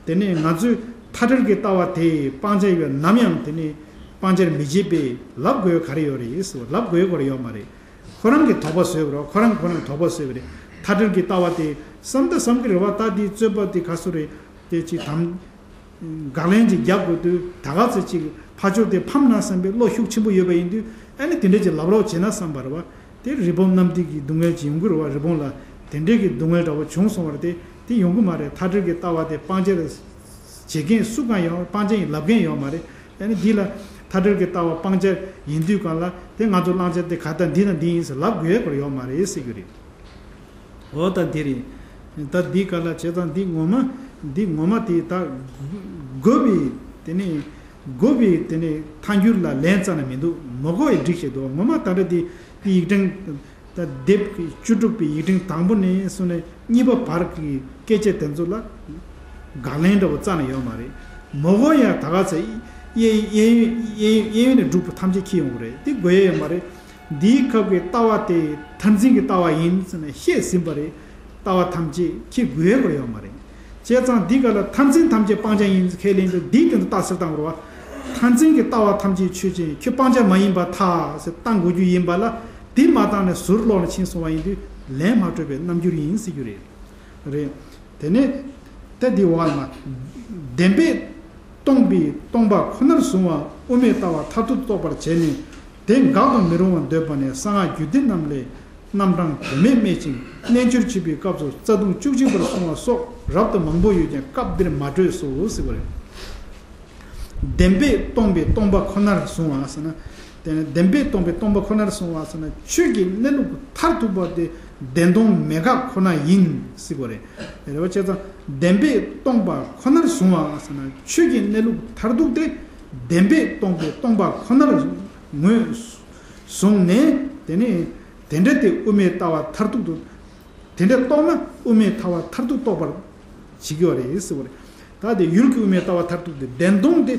དེ་ནས་ང་ཚོས་མཐའ་བྲལ་གྱི་ལྟ་བ་དེ་སྤང་བྱ་ཡིན་པ་ནམ་ཡང་དེ་ནས་སྤང་བྱར་མི་བྱེད་པས་ལབ་དགོས་ག་རེ་ཡོད་རེད་ཟེར་བ་ལབ་དགོས་ག་རེ་ཡོད་མ་རེད། ཁོ་རང་གིས་དོགས་པ་བཟོས་པ་རེད་བ། ཁོ་རང་གིས་ཁོ་རང་དོགས་པ་བཟོས་པ་རེད། མཐའ་བྲལ་གྱི་ལྟ་བ་དེ་བསམ་ད་བསམ་གི་རེད་བ། ད་འདི་རྩོད་པ་དེ་ག་སུ་རེད། དེ་ཅིག་དམ། དགག་ལན་ཅིག་རྒྱབ་དགོས་དུས་ད་ག་ཚོད་ཅིག་ཕར་ཕྱོགས་དེ་ཕམ་ན་བསམ་པའི་བློ་ཤུགས་ཆེན་པོ་ཡོད་པ་ཡིན་དུས་ཨ་ནི་དེ་འདྲས་ཅིག་ལབ་རོགས་བྱེད་ན་བསམ་པ་རེད་བ། དེ་རི་བོང་གནམ་རྡིབ་ཀྱི་སྡུག་བསྔལ་ཅིག་ཡོང་གི་རེད་བ། རི་བོང་ལ་དེ་འདྲས་ཀྱི་སྡུག་བསྔལ་འདྲ་བོ་བྱུང་སོང་བ་རེད་དེ། དེ་ཡོང་གི་མ་རེད། མཐའ་བྲལ་གྱི་ལྟ་བ་དེ་སྤང་བྱར་བྱེད་མཁན་སུ་གང་ཡང་སྤང་བྱ་ཡིན་ལབ་མཁན་ཡོད་མ་རེད། ཨ་ནི་འདི་ལ་མཐའ་བྲལ་གྱི་ལྟ་བ་སྤང་བྱ་ཡིན་དུས་གང་ལ་དེ་ང་ཚོ་བླང་བྱ་དེ་ག་ད་འདི་དང་འདི་ཡིན་ཟེར་ལབ་དགོས་ཡ་ཡོད་མ་རེད་ཟེར་གྱི་རེད། འོ་ད་འདི་རེད། ད་འདི་ག་ལ་བྱས་ཙང་འདི་ངོ་མ་འདི་ངོ་མ་དེ་ད་དགོས་པའི་དེ་ནས་དགོས་པའི་དེ་ནས་ཐལ་འགྱུར་ལ་ལན་རྩ་ནས་མི་འདུག་མ་དགོས་པའི་སྒྲིག་བྱེད་འདུག་ངོ་མ་ད་ལྟ་དེ་དེ་ཡིག་ཕྲེང་ད་དེབ་བཅུ་དྲུག་པའི་ཡིག་ཕྲེང་དང་པོ་ནས་བཟུང་ནས་གཉིས་པ་བར་གྱི་སྐད་ཆ་དེ་ཚོ་ལ་དགག་ལན་འདྲ་བོ་རྩ་ནས་ཡོད་མ་རེད། མ་དགོས་ཡ་ད་ག་ཚོད་གཡས་གཡས་གཡས་གཡས་གཡོན་ནས་སྒྲུབ་པ་ཐམས་ཅད་ཁྱེར་ཡོང་གི་རེད། དེ་དགོས་ཡ་ཡོད་མ་རེད། འདིའི་སྐབས་ཀྱི་ལྟ་བ་དེ་མཐར་འཛིན་གྱི་ལྟ་བ་ཡིན་ཟེར་ནས་བཤད་ཟིན་པ་རེད། ལྟ་བ་ཐམས་ཅད་ཁྱེད་དགོས་ཡ་ཡོད་མ་རེད། བྱས་ཙང་འདི་ག་ལ་མཐར་འཛིན་ཐམས་ཅད་སྤང་བྱ་ཡིན་ཁས་ལེན་དུས་འདིའི་སྟེང་དུ་རྟགས་གསལ་བཏང་དགོས་རེད་བ། མཐར་འཛིན་གྱི་ལྟ་བ་ཐམས་ཅད་ཆོས་ཅན། ཁྱོད་སྤང་བྱ་མ་ཡིན་པར་ཐལ་ཟེར་བཏང་དགོས་རྒྱུ་ཡིན་པ་ལ་དེ་མ་བཏང་ནས་ཟུར་ལོག་ནས་ཕྱིན་སོང་བ་ཡིན་དུས་ལན་མ་སྤྲོད་པའི་རྣམ་འགྱུར་ཡིན་ཟེར་རྒྱུ་རེད། རེད། དེ་ནས་ད་འདི་འོག་ལ་མ། བདེན་པས་སྟོང་པའི་སྟོང་པ་ཁོ་ནར་བཟུང་བ་དབུ་མའི་ལྟ་བ་མཐར་ཐུག་རྟོགས་པར་བྱས་ནས་དེ་འགག་ཏུ་མི་རུང་བར་འདོད་པ་ནི་གསང་སྔགས་རྒྱུད་སྡེ་རྣམས་ལས་རྣམ་གྲངས་དོན་མེད་སྨྲས་ཅིང་རྣལ་འབྱོར་བྱེད་པའི་སྐབས་སུ་རྩ་ལྟུང་བཅུ་གཅིག་པར་གསུངས་པ་སོགས་རབ་ཏུ་མང་པོ་ཡོད་ཀྱང་སྐབས་འདིར་མ་སྤྲོས་སོ་ཟེར་བ་རེད། བདེན་པས་སྟོང་པའི་སྟོང་པ་ཁོ་ནར་བཟུང་བ་ཟེར་ན། དེ་ནི་བདེན་པས་སྟོང་པའི་སྟོང་པ་ཁོ་ནར་བཟུང་བ་ཟེར་ན་ཆོས་ཀྱི་གནས་ལུགས་མཐར་ཐུག་པ་དེ་བདེན་སྟོང་མེད་དགག་ཁོ་ན་ཡིན་ཟེར་བ་རེད། རེད་བ། བྱས་ཙང་བདེན་པས་སྟོང་པ་ཁོ་ནར་བཟུང་བ་ཟེར་ན་ཆོས་ཀྱི་གནས་ལུགས་མཐར་ཐུག་དེ་བདེན་པས་སྟོང་པའི་སྟོང་པ་ཁོ་ནར་ངོས་བཟུང་ནས་དེ་ནི་དེ་འདྲ་དེ་དབུ་མའི་ལྟ་བ་མཐར་ཐུག་ཏུ། དེ་འདྲ་རྟོགས་ན་དབུ་མའི་ལྟ་བ་མཐར་ཐུག་རྟོགས་པར་བྱེད་ཀྱི་ཡོད་རེད་ཟེར་བ་རེད། ད་དེ་ཡུལ་གྱི་དབུ་མའི་ལྟ་བ་མཐར་ཐུག་དེ་བདེན་སྟོང་དེ་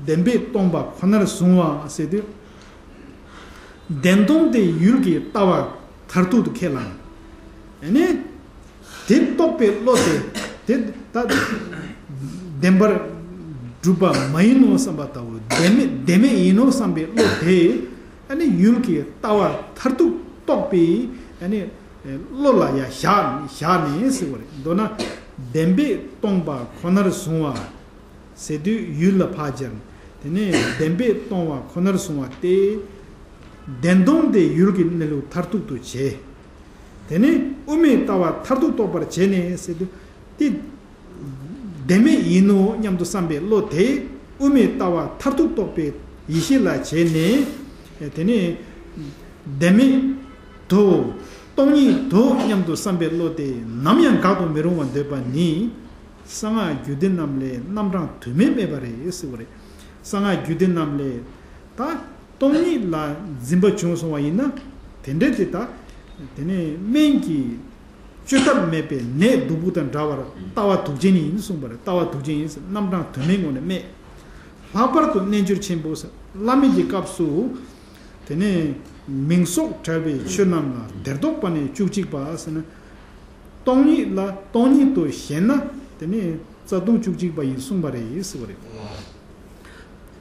བདེན་པས་སྟོང་པ་ཁོ་ནར་བཟུང་བ་ཟེར་དུས། བདེན་སྟོང་དེ་ཡུལ་གྱི་ལྟ་བ་མཐར་ཐུག་ཏུ་ཁས་བླངས། ཨ་ནི། དེ་རྟོགས་པའི་བློ་དེ་དེ་ད་བདེན་པར་གྲུབ་པ་མ་ཡིན་ནོ་བསམ་པ་ལྟ་བུ་བདེན་མེད་བདེན་མེད་ཡིན་ནོ་བསམ་པའི་བློ་དེ་ཨ་ནི་ཡུལ་གྱི་ལྟ་བ་མཐར་ཐུག་རྟོགས་པའི་ཨ་ནི། བློ་ལ་ཡང་བཞག་བཞག་ནས་ཟེར་བ་རེད། མདོར་ན་བདེན་པས་སྟོང་པ་ཁོ་ནར་བཟུང་བ་ཟེར་དུས་ཡུལ་ལ་ཕར་སྦྱར། དེ་ནས་བདེན་པས་སྟོང་པ་ཁོ་ནར་བཟུང་བ་སྟེ། བདེན་སྟོང་དེ་ཡུལ་གྱི་གནས་ལུགས་མཐར་ཐུག་ཏུ་བྱས། དེ་ནས་དབུ་མའི་ལྟ་བ་མཐར་ཐུག་རྟོགས་པར་བྱས་ནས་ཟེར་དུས་དེ། བདེན་མེད་ཡིན་ནོ་སྙམ་དུ་བསམ་པའི་བློ་དེ་དབུ་མའི་ལྟ་བ་མཐར་ཐུག་རྟོགས་པའི་ཡེ་ཤེས་ལ་བྱས་ནས། དེ་ནས་བདེན་མེད་དོ། སྟོང་ཉིད་དོ་སྙམ་དུ་བསམ་པའི་བློ་དེ་ནམ་ཡང་འགག་ཏུ་མི་རུང་བར་འདོད་པ་ནི། གསང་སྔགས་རྒྱུད་སྡེ་རྣམས་ལས་རྣམ་གྲངས་དོན་མེད་སྨྲས་པ་རེད་ཟེར་བ་རེད། གསང་སྔགས་རྒྱུད་སྡེ་རྣམས་ལས་ད་སྟོང་ཉིད་ལ་འཛིན་པ་བྱུང་སོང་བ་ཡིན་ན་དེ་འདྲ་དེ་ད་དེ་ནས་སྨན་གྱི་བཅོས་ཐབས་མེད་པའི་ནད་སྡུག་པོ་དང་འདྲ་བར་ལྟ་བ་དུག་ཅན་ཡིན་གསུངས་པ་རེད། ལྟ་བ་དུག་ཅན་ཡིན་ཟེར་རྣམ་གྲངས་དོན་མེད་ངོ་ནས་སྨྲས། ལྷག་པར་དུ་རྣལ་འབྱོར་ཆེན་པོ་ཟེར་བླ་མེད་ཀྱི་སྐབས་སུ་དེ་ནས་མིང་སོགས་བྲལ་བའི་ཆོས་རྣམས་ལ་དེར་ལྡོག་པ་ནས་བཅུ་གཅིག་པ་ཟེར་ན། སྟོང་ཉིད་ལ་སྟོང་ཉིད་དུ་ཞེན་ན་དེ་ནས་ རྩ་ལྟུང་བཅུ་གཅིག་པ་ཡིན་གསུངས་པ་རེད་ཟེར་བ་རེད།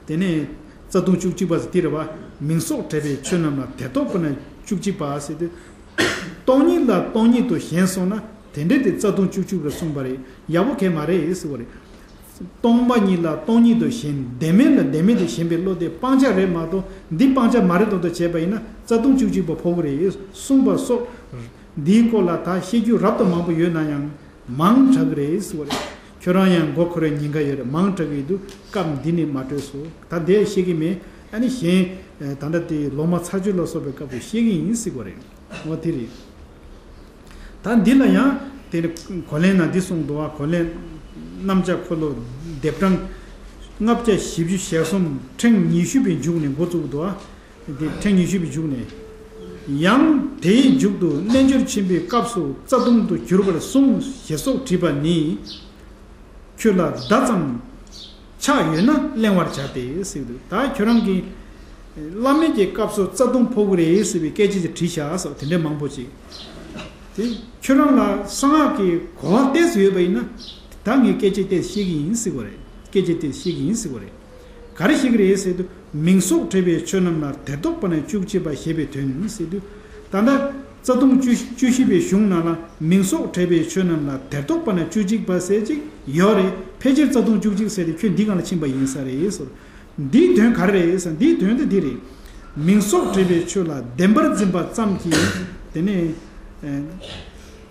དེ་ནས་རྩ་ལྟུང་བཅུ་གཅིག་པ་ཟེར་དེ་རེད་བ། མིང་སོགས་བྲལ་བའི་ཆོས་རྣམས་ལ་དད་གཏོགས་པ་ན་བཅུ་གཅིག་པ་ཟེར་དུས། སྟོང་ཉིད་ལ་སྟོང་ཉིད་དུ་ཞེན་སོང་ན་དེ་འདྲའི་དེ་རྩ་ལྟུང་བཅུ་གཅིག་པར་གསུངས་པ་རེད། ཡག་པོ་གལ་མ་རེད་ཟེར་བ་རེད། སྟོང་པ་ཉིད་ལ་སྟོང་ཉིད་དུ་ཞེན། བདེན་མེད་ལ་བདེན་མེད་དུ་ཞེན་པའི་བློ་དེ་སྤང་བྱ་རེད་མ་གཏོགས་འདི་སྤང་བྱ་མ་རེད་མདོག་མདོག་བྱས་པ་ཡིན་ན་རྩ་ལྟུང་བཅུ་གཅིག་པ་ཕོག་གི་རེད་གསུངས་པ་སོགས། འདིའི་སྐོར་ལ་ད་བཤད་རྒྱུ་རབ་ཏུ་མང་པོ་ཡོད་ན་ཡང་མང་དྲགས་ཀྱི་རེད་ཟེར་བ་རེད། ཁྱོད་རང་ཡང་མགོ་འཁོར་བའི་ཉེན་ཁ་ཡོད་རེད། མང་དྲགས་ཀྱི་འདུག་སྐབས་འདི་ནས་མ་སྤྲོས་སོ། ད་འདི་བཤད་ཀྱི་མེད། ཨ་ནི་གཞན་ད་ལྟ་དེ་ལོ་མ་ཚར་གཅོད་ལ་སོགས་པའི་སྐབས་སུ་བཤད་ཀྱི་ཡིན་ཟེར་བ་རེད། འོ་དེ་རེད། ད་འདི་ལ་ཡང་དེ་ནི་གོ་ལན་ན་འདི་གསུངས་འདུག་བ། གོ་ལན། རྣམ་བཅད་འཁོར་ལོ་ལྡེབ་གྲངས་ལྔ་བརྒྱ་བཞི་བཅུ་ཞེ་གསུམ་ཕྲེང་ཉི་ཤུ་པའི་མཇུག་ནས་འགོ་བཙུགས་འདུག་བ། འདི་ཕྲེང་ཉི་ཤུ་པའི་མཇུག་ནས། ཡང་དེའི་མཇུག་ཏུ་རྣལ་འབྱོར་ཆེན་པོའི་སྐབས་སུ་རྩ་ལྟུང་དུ་གྱུར་པར་གསུངས་ཞེས་སོགས་བྲིས་པ་ནི། ཁྱོད་ལ་བརྡ་ཙམ་ཆགས་ཡོད་ན་གླེང་བར་བྱ་སྟེ་ཟེར་འདུག་ད་ཁྱོད་རང་གིས་བླ་མེད་ཀྱི་སྐབས་སུ་རྩ་ལྟུང་ཕོག་གི་རེད་ཟེར་བའི་སྐད་ཆ་ཅིག་བྲིས་བཞག་སོགས་དེ་འདྲའི་མང་པོ་ཅིག་དེ་ཁྱོད་རང་ལ་གསང་སྔགས་ཀྱི་གོ་བ་ཏོག་ཙམ་ཡོད་པ་ཡིན་ན། ད་ངས་སྐད་ཆ་དེ་བཤད་ཀྱི་ཡིན་ཟེར་བ་རེད། སྐད་ཆ་དེ་བཤད་ཀྱི་ཡིན་ཟེར་བ་རེད། ག་རེ་བཤད་ཀྱི་རེད་ཟེར་དུས། མིང་སོགས་བྲལ་བའི་ཆོས་རྣམས་ལ་དད་གཏོགས་པ་ན་བཅུ་གཅིག་པ་ཞེས་པའི་དོན་ཟེར་དུས། ད་ལྟ་རྩ་ལྟུང་བཅུ་བཅུ་བཞི་པའི་གཞུང་ནང་ལ་མིང་སོགས་བྲལ་བའི་ཆོས་རྣམས་ལ་དད་གཏོགས་པ་ན་བཅུ་གཅིག་པ་ཟེར་ཅིག་ཡོད་རེད། ཕལ་ཆེར་རྩ་ལྟུང་བཅུ་གཅིག་ཟེར་དེ་ཁྱོད་འདི་སྒང་ལ་ཕྱིན་པ་ཡིན་ས་རེད་ཟེར། འདིའི་དོན་ག་རེ་རེད་ཟེར། འདིའི་དོན་དེ་འདི་རེད། མིང་སོགས་བྲལ་བའི་ཆོས་ལ་བདེན་པར་འཛིན་པ་ཙམ་གྱིས། དེ་ནས་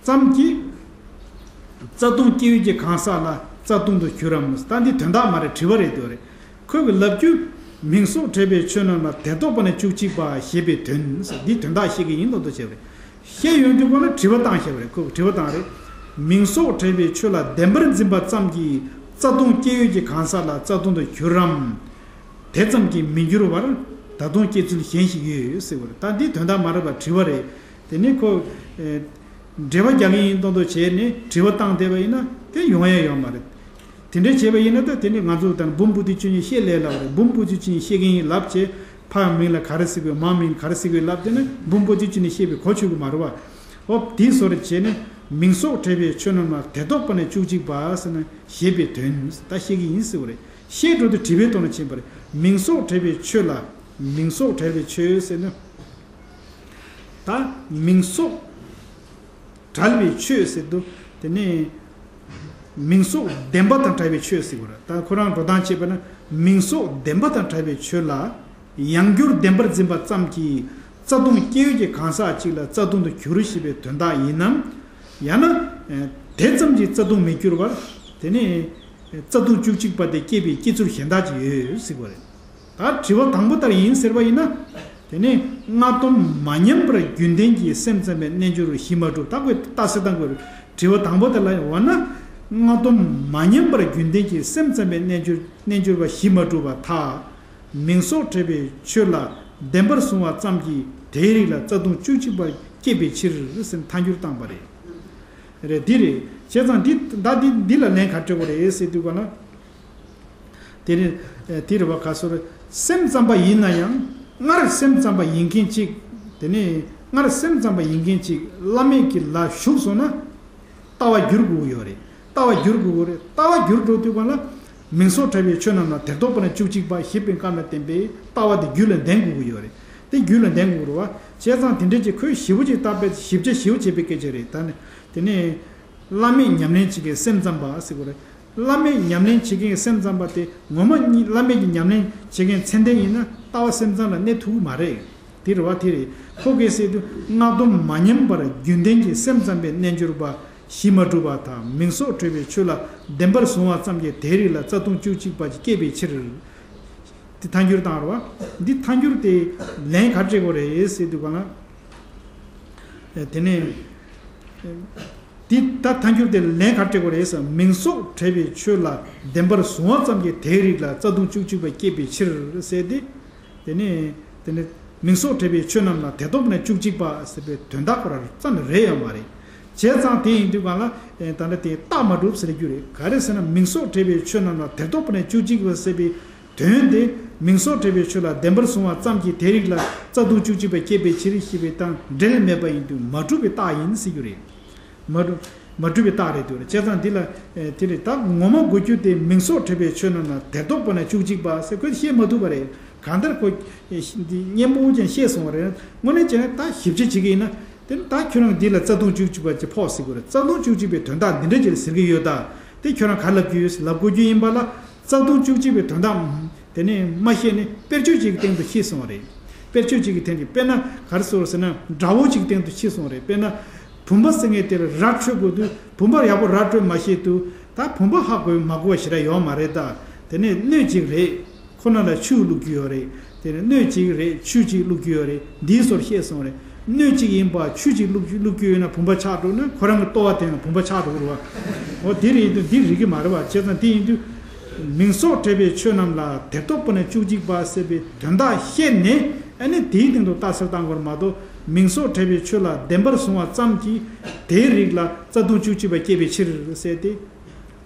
ཙམ་གྱིས་རྩ་ལྟུང་སྐྱེ་བོའི་གི་གང་ཟག་ལ་རྩ་ལྟུང་དུ་གྱུར་རམ། ད་འདི་དོན་དག་མ་རེད། དྲི་བ་རེད་འདུག་རེད། ཁོས་གི་ལབ་རྒྱུ། མིང་སོགས་བྲལ་བའི་ཆོས་རྣམས་ལ་དད་གཏོགས་པ་ན་བཅུ་གཅིག་པ་ཞེས་པའི་དོན་ཟེར། འདིའི་དོན་དག་བཤད་ཀྱི་ཡིན་མདོག་མདོག་བྱས་པ་རེད། བཤད་ཡོང་དུས་ཁོ་ལ་དྲི་བ་བཏང་བཞག་པ་རེད། ཁོས་དྲི་བ་བཏང་རེད། མིང་སོགས་བྲལ་བའི་ཆོས་ལ་བདེན་པར་འཛིན་པ་ཙམ་གྱིས་རྩ་ལྟུང་སྐྱེ་བོའི་གི་གང་ཟག་ལ་རྩ་ལྟུང་དུ་གྱུར་རམ། དེ་ཙམ་གྱིས་མི་འགྱུར་བར་ད་དུང་སྐྱེ་ཚུལ་གཞན་ཞིག་ཡོད་ཟེར་བ་རེད། ད་འདི་དོན་དག་མ་རེད་པ། དྲི་བ་རེད། དེ་ནི་ཁོ། ཨེ། འགྲེལ་པ་རྒྱག་གི་ཡིན་མདོག་མདོག་བྱས་ནས་དྲི་བ་བཏང་བསྡད་པ་ཡིན་ན་དེ་ཡོང་ཡ་ཡོད་མ་རེད། དེ་འདྲ་བྱས་པ་ཡིན་ན་ད་དེ་ནི་ང་ཚོ་ད་འབུམ་པོ་ཏི་བཅུ་གཉིས་བཤད་ལས་སླ་བ་རེད། འབུམ་པོ་ཏི་བཅུ་གཉིས་བཤད་མཁན་ཡིན་ལབ་བྱས། ཕ་མིང་ལ་ག་རེ་ཟེར་དགོས། མ་མིང་ལ་ག་རེ་ཟེར་དགོས་ལབ་བསྡད་ན་འབུམ་པོ་ཏི་བཅུ་གཉིས་བཤད་པའི་གོ་ཆོད་གི་མ་རེད་བ། འོ་དེའི་བཟོ་འདྲ་བྱས་ནས་མིང་སོགས་བྲལ་བའི་ཆོས་རྣམས་ལ་དད་གཏོགས་པ་ན་བཅུ་གཅིག་པ་ཟེར་ན་ཞེས་པའི་དོན་ད་བཤད་ཀྱི་ཡིན་ཟེར་བ་རེད། བཤད་འགྲོ་དུས་དྲི་བའི་ཐོག་ནས་ཕྱིན་པ་རེད། མིང་སོགས་བྲལ་བའི་ཆོས་ལ། མིང་སོགས་བྲལ་བའི་ཆོས་ཟེར་ན། ད་མིང་སོགས་བྲལ་བའི་ཆོས་ཟེར་དུས་དེ་ནི་མིང་སོགས་བདེན་པ་དང་བྲལ་བའི་ཆོས་ཟེར་དགོས་རེད། ད་ཁོ་རང་འགྲོ་སྟངས་བྱས་པ་ན་མིང་སོགས་བདེན་པ་དང་བྲལ་བའི་ཆོས་ལ། ཡང་འགྱུར་བདེན་པར་འཛིན་པ་ཙམ་གྱིས་རྩ་ལྟུང་སྐྱེ་བོའི་གི་གང་ཟག་ཅིག་ལ་རྩ་ལྟུང་དུ་གྱུར་ཞེས་པའི་དོན་དག་ཡིན་ནམ། ཡང་ན། དེ་ཙམ་གྱིས་རྩ་ལྟུང་མི་འགྱུར་བར། དེ་ནི། རྩ་ལྟུང་བཅུ་གཅིག་པ་དེ་སྐྱེས་པའི་སྐྱེ་ཚུལ་གཞན་དག་ཅིག་ཡོད་ཟེར་བ་རེད། ད་དྲི་བ་དང་པོ་ལྟར་ཡིན་ཟེར་བ་ཡིན་ན། དེ་ནི་སྔ་སྡོམ་མ་ཉམས་པར་རྒྱུན་ལྡན་གྱི་སེམས་ཙམ་པའི་རྣལ་འབྱོར་གཞི་མ་གྲུབ། ད་ཁོས་རྟགས་གསལ་བཏང་དགོས་རེད། དྲི་བ་དང་པོ་དེ་ལ་འོ་ན། སྔ་སྡོམ་མ་ཉམས་པར་རྒྱུན་ལྡན་གྱི་སེམས་ཙམ་པའི་རྣལ་འབྱོར་རྣལ་འབྱོར་པ་གཞི་མ་གྲུབ་པར་ཐལ། མིང་སོགས་བྲལ་བའི་ཆོས་ལ་བདེན་པར་བཟུང་བ་ཙམ་གྱིས་དེའི་རིགས་ལ་རྩ་ལྟུང་བཅུ་གཅིག་པ་སྐྱེས་པའི་ཕྱིར་ཟེར་ཐལ་འགྱུར་བཏང་པ་རེད། རེད། འདི་རེད། བྱས་ཙང་འདི་ད་འདི་འདི་ལ་ལན་ག་སྤྲད་དགོས་རེད་ཟེར་དུས་ག་ལ། དེ་ནི་དེ་རེད་བ། ག་སོ་རེད། སེམས་ཙམ་པ་ཡིན་ན་ཡང་སྔར་སེམས་ཙམ་པ་ཡིན་མཁན་གཅིག་དེ་ནི་སྔར་སེམས་ཙམ་པ་ཡིན་མཁན་གཅིག་བླ་མེད་ཀྱི་ལ་ཞུགས་སོང་ན། ལྟ་བ་བསྒྱུར་དགོས་ཀྱི་ཡོད་རེད། ལྟ་བ་བསྒྱུར་དགོས་ཀྱི་རེད། ལྟ་བ་བསྒྱུར་འགྲོ་དུས་ག་ལ། མིང་སོགས་བྲལ་བའི་ཆོས་རྣམས་ལ་དད་གཏོགས་པ་ན་བཅུ་གཅིག་པ་ཞེས་པའི་སྐབས་ལ་བརྟེན་པའི་ལྟ་བ་དེ་རྒྱུད་ལ་ལྡན་དགོས་ཀྱི་ཡོད་རེད། དེ་རྒྱུད་ལ་ལྡན་དགོས་ཀྱི་རེད་བ། བྱས་ཙང་དེ་འདྲ་ཅིག་ཁོས་ཞིབ་པོ་ཅིག་བརྟག་པའི་ཞིབ་ཆ་ཞིབ་པོ་བྱས་པའི་སྐད་ཆ་རེད། ད་ནི་དེ་ནས་བླ་མེད་ཉམས་ལེན་བྱེད་མཁན་སེམས་ཙམ་པ་ཟེར་དགོས་རེད། བླ་མེད་ཉམས་ལེན་བྱེད་མཁན་སེམས་ཙམ་པ་དེ་ངོ་མ་གཉིས་བླ་མེད་ཀྱི་ཉམས་ལེན་བྱེད་མཁན་མཚན་ལྡན་ཡིན་ན་ལྟ་བ་སེམས་ཙམ་ལ་གནས་ཐུབ་ཀྱི་མ་རེད། དེ་རེད་བ། དེ་རེད། ཁོ་གིས་ཟེར་དུས་སྔ་སྡོམ་མ་ཉམས་པར་རྒྱུན་ལྡན་གྱི་སེམས་ཙམ་པའི་རྣལ་འབྱོར་པ་གཞི་མ་གྲུབ་པ་དང་མིང་སོགས་བྲལ་བའི་ཆོས་ལ་བདེན་པར་བཟུང་བ་ཙམ་གྱིས་དེའི་རིགས་ལ་རྩ་ལྟུང་བཅུ་གཅིག་པ་སྐྱེས་པའི་ཕྱིར། དེ་ཐལ་འགྱུར་བཏང་རེད་བ། འདི་ཐལ་འགྱུར་དེ་ལན་ག་རེ་སྤྲད་དགོས་རེད་ཟེར་དུས་ག་ལ། དེ་ནས། འདི་ད་ཐལ་འགྱུར་དེ་ལན་ག་རེ་སྤྲད་དགོས་རེད་ཟེར། མིང་སོགས་བྲལ་བའི་ཆོས་ལ་བདེན་པར་བཟུང་བ་ཙམ་གྱིས་དེའི་རིགས་ལ་རྩ་ལྟུང་བཅུ་གཅིག་པ་སྐྱེས་པའི་ཕྱིར་ཟེར་ཏེ། དེ་ནས་དེ་ནས་མིང་སོགས་བྲལ་བའི་ཆོས་རྣམས་ལ་དད་གཏོགས་པ་ན་བཅུ་གཅིག་པ་ཟེར་བའི་དོན་དག་ཁོ་རང་རྩ་ནས་རེད་ཡོད་མ་རེད། བྱས་ཙང་དེ་ཡིན་དུས་གང་ལ་ད་ལྟ་དེ་རྟགས་མ་གྲུབ་ཟེར་རྒྱུ་རེད། ག་རེ་ཟེར་ན་མིང་སོགས་བྲལ་བའི་ཆོས་རྣམས་ལ་དད་གཏོགས་པ་ན་བཅུ་གཅིག་པ་ཟེར་བའི་དོན་དེ་མིང་སོགས་བྲལ་བའི་ཆོས་ལ་བདེན་པར་བཟུང་བ་ཙམ་གྱིས་དེའི་རིགས་ལ་རྩ་ལྟུང་བཅུ་གཅིག་པ་སྐྱེས་པའི་ཕྱིར་ཞེས་པའི་དང་འབྲེལ་མེད་པ་ཡིན་དུས་མ་གྲུབ་པའི་རྟགས་ཡིན་ཟེར་རྒྱུ་རེད། མ་གྲུབ། མ་གྲུབ་པའི་རྟགས་རེད་འདུག་རེད། བྱས་ཙང་འདི་ལ་ཨེ་དེ་རེད། ད་ངོ་མ་དགོས་རྒྱུ་དེ་མིང་སོགས་བྲལ་བའི་ཆོས་རྣམས་ལ་དེར་ལྡོག་པ་ན་བཅུ་གཅིག་པ་ཟེར་ཁོས་བཤད་མ་ཐུབ་པ་རེད། གང་ལྟར་ཁོ་ཨེ་འདི་སྙན་པོ་ཅན་བཤད་སོང་བ་རེད། དངོས་གནས་བྱས་ན་ད་ཞིབ་དཔྱད་བྱེད་ཀྱི་ཡིན་ན་དེ་ནི་ད་ཁྱོད་རང་འདི་ལ་རྩ་ལྟུང་བཅུ་གཅིག་པ་ཅིག་ཕོག་ཟེར་དགོས་རེད། རྩ་ལྟུང་བཅུ་གཅིག་པའི་དོན་དག་འདི་འདྲ་ཅིག་ཟེར་གྱི་ཡོད། ད་དེ་ཁྱོད་རང་ག་ལབ་རྒྱུ་ཡོད་ལབ་དགོས་རྒྱུ་ཡིན་པ་ལ། རྩ་ལྟུང་བཅུ་གཅིག་པའི་དོན་དག་དེ་ནས་མ་ཤེས་ནས་དཔེར་བརྗོད་ཅིག་གི་སྟེང་དུ་ཤེས་སོང་བ་རེད། དཔེར་བརྗོད་ཅིག་གི་སྟེང་དུ་དཔེར་ན་ག་རེ་ཟེར་ཟེར་ན་དགྲ་བོ་ཅིག་གི་སྟེང་དུ་ཤེས་སོང་བ་རེད། དཔེར་ན་བུམ་པ་ཟེར་མཁན་དེ་ལ་ར་འཕྲོད་དགོས་དུས་བུམ་པ་ཡག་པོ་ར་འཕྲོད་མ་ཤེས་དུས་ད་བུམ་པ་ཧ་གོ་མ་གོ་བ་ཞེ་དྲག་ཡོད་མ་རེད། ད་དེ་ནས་སྣོད་ཅིག་རེད། ཁོ་ན་ལ་ཆུ་བླུགས་རྒྱུ་ཡོད་རེད། དེ་ནས་སྣོད་ཅིག་རེད། ཆུ་ཅིག་བླུགས་རྒྱུ་ཡོད་རེད། འདིའི་སོར་བཤད་སོང་རེད། སྣོད་ཅིག་ཡིན་པ་ཆུ་ཅིག་བླུགས་རྒྱུ་བླུགས་རྒྱུ་ཡོད་ན་བུམ་པ་ཆགས་འགྲོ་ན་ཁོ་རང་གི་ལྟོ་བ་དེ་ན་བུམ་པ་ཆགས་འགྲོ་གི་རེད་བ། འོ་དེ་རེད་འདུག་འདི་རིག་གི་མ་རེད་བ། བྱས་ཙང་དེ་ཡིན་དུས། མིང་སོགས་བྲལ་བའི་ཆོས་རྣམས་ལ་དེར་ལྡོག་པ་ན་བཅུ་གཅིག་པ་ཟེར་བའི་དོན་དག་ཤེས་ནས་ཨ་ནི་དེའི་སྟེང་དུ་རྟགས་གསལ་བཏང་དགོས་མ་གཏོགས་མིང་སོགས་བྲལ་བའི་ཆོས་ལ་བདེན་པར་བཟུང་བ་ཙམ་གྱིས་དེའི་རིགས་ལ་རྩ་ལྟུང་བཅུ་གཅིག་པ་སྐྱེ་བའི་ཕྱིར་ཟེར་ཏེ།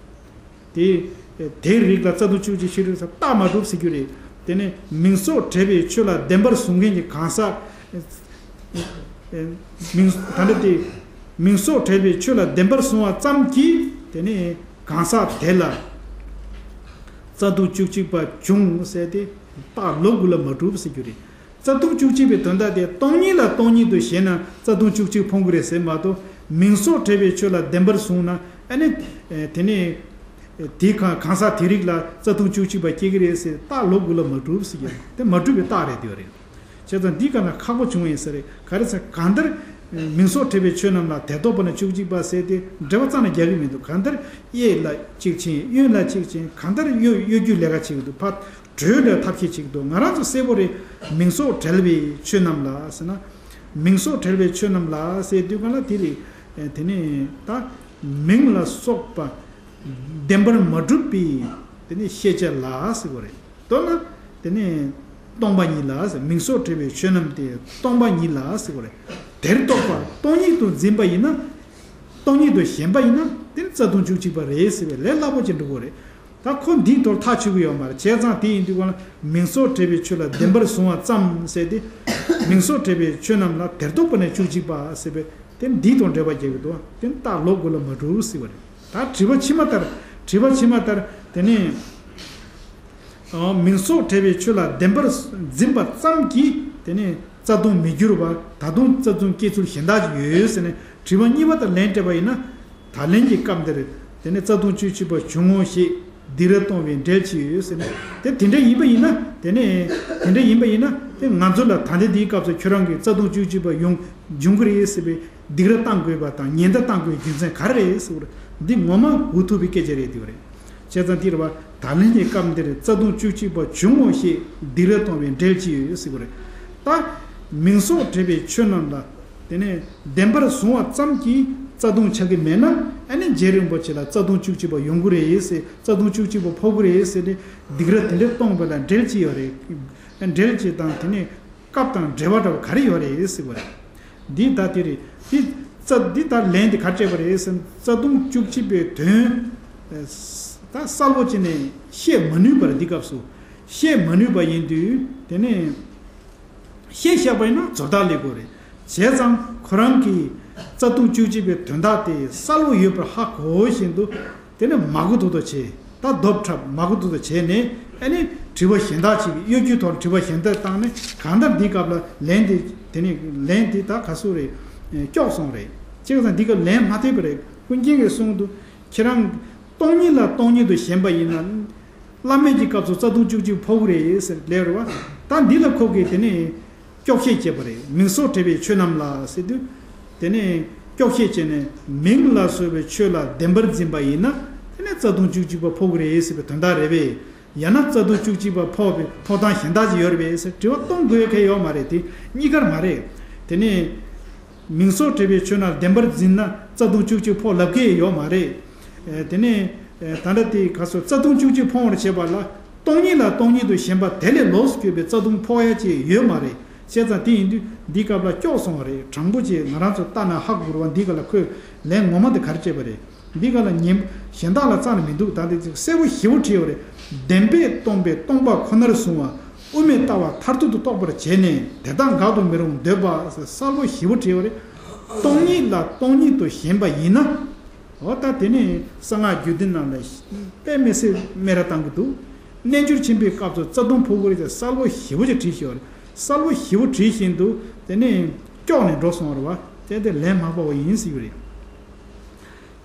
དེ། དེའི་རིགས་ལ་རྩ་ལྟུང་བཅུ་གཅིག་ཕྱིར་ཟེར་རྟགས་མ་གྲུབ་ཟེར་རྒྱུ་རེད། དེ་ནས་མིང་སོགས་བྲལ་བའི་ཆོས་ལ་བདེན་པར་བཟུང་མཁན་གྱི་གང་ཟག་མིང་ད་ལྟ་དེ་མིང་སོགས་བྲལ་བའི་ཆོས་ལ་བདེན་པར་བཟུང་བ་ཙམ་གྱིས་དེ་ནས་གང་ཟག་དེ་ལ་རྩ་ལྟུང་བཅུ་གཅིག་པ་བྱུང་ཟེར་ཏེ་རྟགས་ལོག་གུ་ལ་མ་གྲུབ་ཟེར་རྒྱུ་རེད། རྩ་ལྟུང་བཅུ་གཅིག་པའི་དོན་དག་དེ་སྟོང་ཉིད་ལ་སྟོང་ཉིད་དུ་ཞེན་ན་རྩ་ལྟུང་བཅུ་གཅིག་ཕོག་གི་རེད་ཟེར་མ་གཏོགས་མིང་སོགས་བྲལ་བའི་ཆོས་ལ་བདེན་པར་བཟུང་ན་ཨ་ནི་དེ་ནས་དེའི་གང་གང་ཟག་དེ་རིགས་ལ་རྩ་ལྟུང་བཅུ་གཅིག་པ་སྐྱེ་གི་རེད་ཟེར་རྟགས་ལོག་གུ་ལ་མ་གྲུབ་ཟེར་གྱི་རེད། དེ་མ་གྲུབ་པའི་རྟགས་རེད་དེ་རེད། བྱས་ཙང་འདི་ག་ན་ཁག་པོ་བྱུང་ཡིན་ས་རེད། ག་རེ་ཟེར་གང་ལྟར་མིང་སོགས་བྲལ་བའི་ཆོས་རྣམས་ལ་དེར་ལྡོག་པ་ན་བཅུ་གཅིག་པ་ཟེར་ཏེ་འགྲེལ་པ་རྩ་ནས་རྒྱག་གི་མི་འདུག་གང་ལྟར་གཡས་ལ་གཅིག་ཕྱིན་གཡོན་ལ་གཅིག་ཕྱིན་གང་ལྟར་གཡོ་གཡོ་སྒྱུ་ལས་ཀ་བྱེད་ཀྱི་འདུག་ཕར་གྲོལ་ལ་ཐབས་ཤེས་བྱེད་ཀྱི་འདུག་ང་རང་ཚོ་གསལ་པོ་རེད། མིང་སོགས་བྲལ་བའི་ཆོས་རྣམས་ལ་ཟེར་ན། མིང་སོགས་བྲལ་བའི་ཆོས་རྣམས་ལ་ཟེར་དུས་གང་ལ་དེ་རེད། དེ་ནས་ད་མིང་ལ་སོགས་པ་བདེན་པར་མ་གྲུབ་པའི་དེ་ནས་ཤེས་བྱ་ལ་ཟེར་བ་རེད། མདོར་ན། དེ་ནས་སྟོང་པ་ཉིད་ལ་ཟེར། མིང་སོགས་བྲལ་བའི་ཆོས་རྣམས་དེ་སྟོང་པ་ཉིད་ལ་ཟེར་བ་རེད། དེར་རྟོག་པ་སྟོང་ཉིད་དུ་འཛིན་པ་ཡིན་ན། སྟོང་ཉིད་དུ་ཞེན་པ་ཡིན་ན་དེ་ནི་རྩ་ལྟུང་བཅུ་གཅིག་པ་རེད་ཟེར་བའི་ལས་སླ་པོ་ཅིག་འགྲོ་གི་རེད། ད་ཁོ་འདིའི་ཐོག་ཐག་ཆོད་ཀྱི་ཡོད་མ་རེད། བྱས་ཙང་དེ་ཡིན་དུས་གང་ལ་མིང་སོགས་བྲལ་བའི་ཆོས་ལ་བདེན་པར་བཟུང་བ་ཙམ་ཟེར་ཏེ། མིང་སོགས་བྲལ་བའི་ཆོས་རྣམས་ལ་དེར་རྟོག་པ་ནས་བཅུ་གཅིག་པ་ཟེར་བའི་དེ་འདིའི་ཐོག་འགྲེལ་པ་རྒྱག་གི་འདུག་དེ་རྟགས་ལོག་གུ་ལ་མ་གྲུབ་ཟེར་བ་རེད། ད་དྲི་བ་ཕྱི་མ་ལྟར། དྲི་བ་ཕྱི་མ་ལྟར་དེ་ནས། མིང་སོགས་བྲལ་བའི་ཆོས་ལ་བདེན་པར་འཛིན་པ་ཙམ་གྱིས་དེ་ནས་རྩ་ལྟུང་མི་འགྱུར་བར་ད་དུང་རྩ་ལྟུང་སྐྱེ་ཚུལ་གཞན་དག་ཅིག་ཡོད་ཟེར་ནས་དྲི་བ་གཉིས་པ་དང་ལན་སྤྲད་པ་ཡིན་ན། ད་ལན་གྱི་སྐབས་འདིར་དེ་ནས་རྩ་ལྟུང་བཅུ་གཅིག་པ་བྱུང་ངོ་ཞེས་སྡིགས་ར་གཏོང་བའི་འགྲེལ་ཅིག་ཡོད་ཟེར་ནས་དེ་དེ་འདྲ་ཡིན་པ་ཡིན་ན་དེ་ནས་དེ་འདྲ་ཡིན་པ་ཡིན་ན་དེ་ང་ཚོ་ལ་ད་ལྟ་འདིའི་སྐབས་སུ་ཁྱོད་རང་གིས་རྩ་ལྟུང་བཅུ་གཅིག་པ་ཡོང་འབྱུང་གི་རེད་ཟེར་བའི་སྡིགས་ར་གཏང་དགོས་པ་དང་ཉེན་བརྡ་གཏང་དགོས་རྒྱུ་མཚན་ག་རེ་རེད་ཟེར་བ་རེད། འདི་ངོ་མ་འུ་ཐུག་པའི་སྐད་ཆ་རེད་དེ་བ་རེད། བྱས་ཙང་འདིར་བ་ད་ལན་གྱི་སྐབས་འདིར་རྩ་ལྟུང་བཅུ་གཅིག་པ་བྱུང་ངོ་ཞེས་སྡིགས་ར་གཏོང་བའི་འགྲེལ་ཅི་ཡོད་ཟེར་བ་རེད། ད་མིང་སོགས་བྲལ་བའི་ཆོས་རྣམས་ལ་དེ་ནས་བདེན་པར་བཟུང་བ་ཙམ་གྱིས་རྩ་ལྟུང་ཆགས་ཀྱི་མེད་ན་ཨ་ནི་རྗེ་རིན་པོ་ཆེ་ལ་རྩ་ལྟུང་བཅུ་གཅིག་པ་ཡོང་གི་རེད་ཟེར། རྩ་ལྟུང་བཅུ་གཅིག་པ་ཕོག་གི་རེད་ཟེར་ནས་སྡིགས་ར་དེ་འདྲ་གཏོང་བ་ལ་འགྲེལ་ཅི་ཡོད་རེད། འགྲེལ་ཅི་དང་དེ་ནས། སྐབས་དང་འབྲེལ་བ་འདྲ་བ་ག་རེ་ཡོད་རེད་ཟེར་བ་རེད། འདི་ལྟ་དེ་རེད། འདི་རྩ་འདི་ལྟར་ལན་འདི་ག་རེ་སྤྲད་པ་རེད་ཟེར་ན་རྩ་ལྟུང་བཅུ་གཅིག་པའི་དོན་ད་གསལ་པོ་བྱས་ནས་བཤད་མ་ནུས་པར་འདི་སྐབས་སུ་བཤད་མ་ནུས་པ་ཡིན་དུས་དེ་ནས་བཤད་བཞག་པ་ཡིན་ན་རྫོགས་རྟགས་ལས་དགོས་རེད། བྱས་ཙང་ཁོ་རང་གིས་རྩ་ལྟུང་བཅུ་གཅིག་པའི་དོན་དག་དེ་གསལ་པོ་ཡོད་པར་ཧ་གོ་བཞིན་དུ། དེ་ནས་མ་གོ་ཏོག་ཏོ་བྱས། ད་རྡོབ་འཁྲབ་མ་གོ་ཏོག་ཏོ་བྱས་ནས་ཨ་ནི་དྲི་བ་གཞན་དག་ཅིག་གཡོ་སྒྱུའི་ཐོག་དྲི་བ་གཞན་དག་བཏང་ནས་གང་ལྟར་འདིའི་སྐབས་ལ་ལན་དེ་དེ་ནས་ལན་དེ་ད་ག་སུ་རེད། སྐྱོག་སོང་རེད། བྱས་ཙང་འདི་སྐབས་ལན་མ་ཐེབས་པ་རེད། ཀུན་མཁྱེན་གྱིས་གསུངས་འདུག་ཁྱེད་རང་སྟོང་ཉིད་ལ་སྟོང་ཉིད་དུ་ཞེན་པ་ཡིན་ན། བླ་མེད་ཀྱི་སྐབས་སུ་རྩ་ལྟུང་བཅུ་གཅིག་ཕོག་གི་རེད་ཟེར་ལབ་རེད་བ། ད་འདི་ལ་ཁོ་གིས་དེ་ནས་སྐྱོག་བཤད་བྱས་པ་རེད། མིང་སོགས་བྲལ་བའི་ཆོས་རྣམས་ལ་ཟེར་དུས། དེ་ནས་སྐྱོག་བཤད་བྱས་ནས་མིང་ལ་སོགས་པའི་ཆོས་ལ་བདེན་པར་འཛིན་པ་ཡིན་ན་དེ་ནས་རྩ་ལྟུང་བཅུ་གཅིག་པ་ཕོག་གི་རེད་ཟེར་བའི་དོན་དག་རེད་པས། ཡང་ན་རྩ་ལྟུང་བཅུ་གཅིག་པ་ཕོག་པའི་ཕོག་སྟངས་གཞན་དག་ཅིག་ཡོད་རེད་པས་ཟེར་དྲི་བ་གཏོང་དགོས་མཁན་ཡོད་མ་རེད། དེ་གཉིས་ཀར་མ་རེད། དེ་ནས། མིང་སོགས་བྲལ་བའི་ཆོས་རྣམས་བདེན་པར་འཛིན་ན་རྩ་ལྟུང་བཅུ་གཅིག་ཕོག་ལབ་མཁན་ཡོད་མ་རེད། ཨེ་དེ་ནས་ཨེ་ད་ལྟ་དེ་ག་སོ་རྩ་ལྟུང་བཅུ་གཅིག་ཕོག་པར་བྱེད་པ་ལ་སྟོང་ཉིད་ལ་སྟོང་ཉིད་དུ་ཞེན་པ་དེ་ལས་ལོགས་སུ་གྱུར་པའི་རྩ་ལྟུང་ཕོག་ཡ་ཅིག་ཡོད་མ་རེད། བྱས་ཙང་དེ་ཡིན་དུས་འདིའི་སྐབས་ལ་སྐྱོག་སོང་བ་རེད། དྲང་པོ་ཅིག་ང་རང་ཚོ་ལྟ་ན་ཧ་གོ་རུ་བ་འདིའི་སྐབས་ལ་ཁོས་ལན་ངོ་མ་དེ་ག་རེ་སྤྲད་པ་རེད། འདིའི་སྐབས་ལ་ཉན་གཞན་དག་ལ་རྩ་ནས་མི་འདུག་ད་དེ་ཅིག་གསལ་པོ་ཞེ་པོ་བྲིས་ཡོད་རེད། བདེན་པས་སྟོང་པའི་སྟོང་པ་ཁོ་ནར་བཟུང་བ། དབུ་མའི་ལྟ་བ་མཐར་ཐུག་ཏུ་རྟོགས་པར་བྱས་ནས་དེ་དག་འགག་ཏུ་མི་རུང་འདོད་པ་ཟེར་གསལ་པོ་ཞེ་པོ་བྲིས་པ་རེད། སྟོང་ཉིད་ལ་སྟོང་ཉིད་དུ་ཞེན་པ་ཡིན་ན། འོ་ད་དེ་ནས་གསང་སྔགས་རྒྱུད་སྡེ་ནང་ལ་དཔེ་མི་སྲིད་སྨད་ར་བཏང་གི་འདུག་རྣལ་འབྱོར་ཆེན་པོའི་སྐབས་སུ་རྩ་ལྟུང་ཕོག་གི་རེད་ཟེར། གསལ་པོ་ཞེ་པོ་ཅིག་བྲིས་ཤག་རེད། གསལ་པོ་ཞེ་པོ་བྲིས་བཞིན་དུ་དེ་ནས་སྐྱོག་ནས་འགྲོ་སོང་བ་རེད་བ། དེ་དེ་ལན་མ་ཕོག་པ་ཡིན་ཟེར་གྱི་རེད།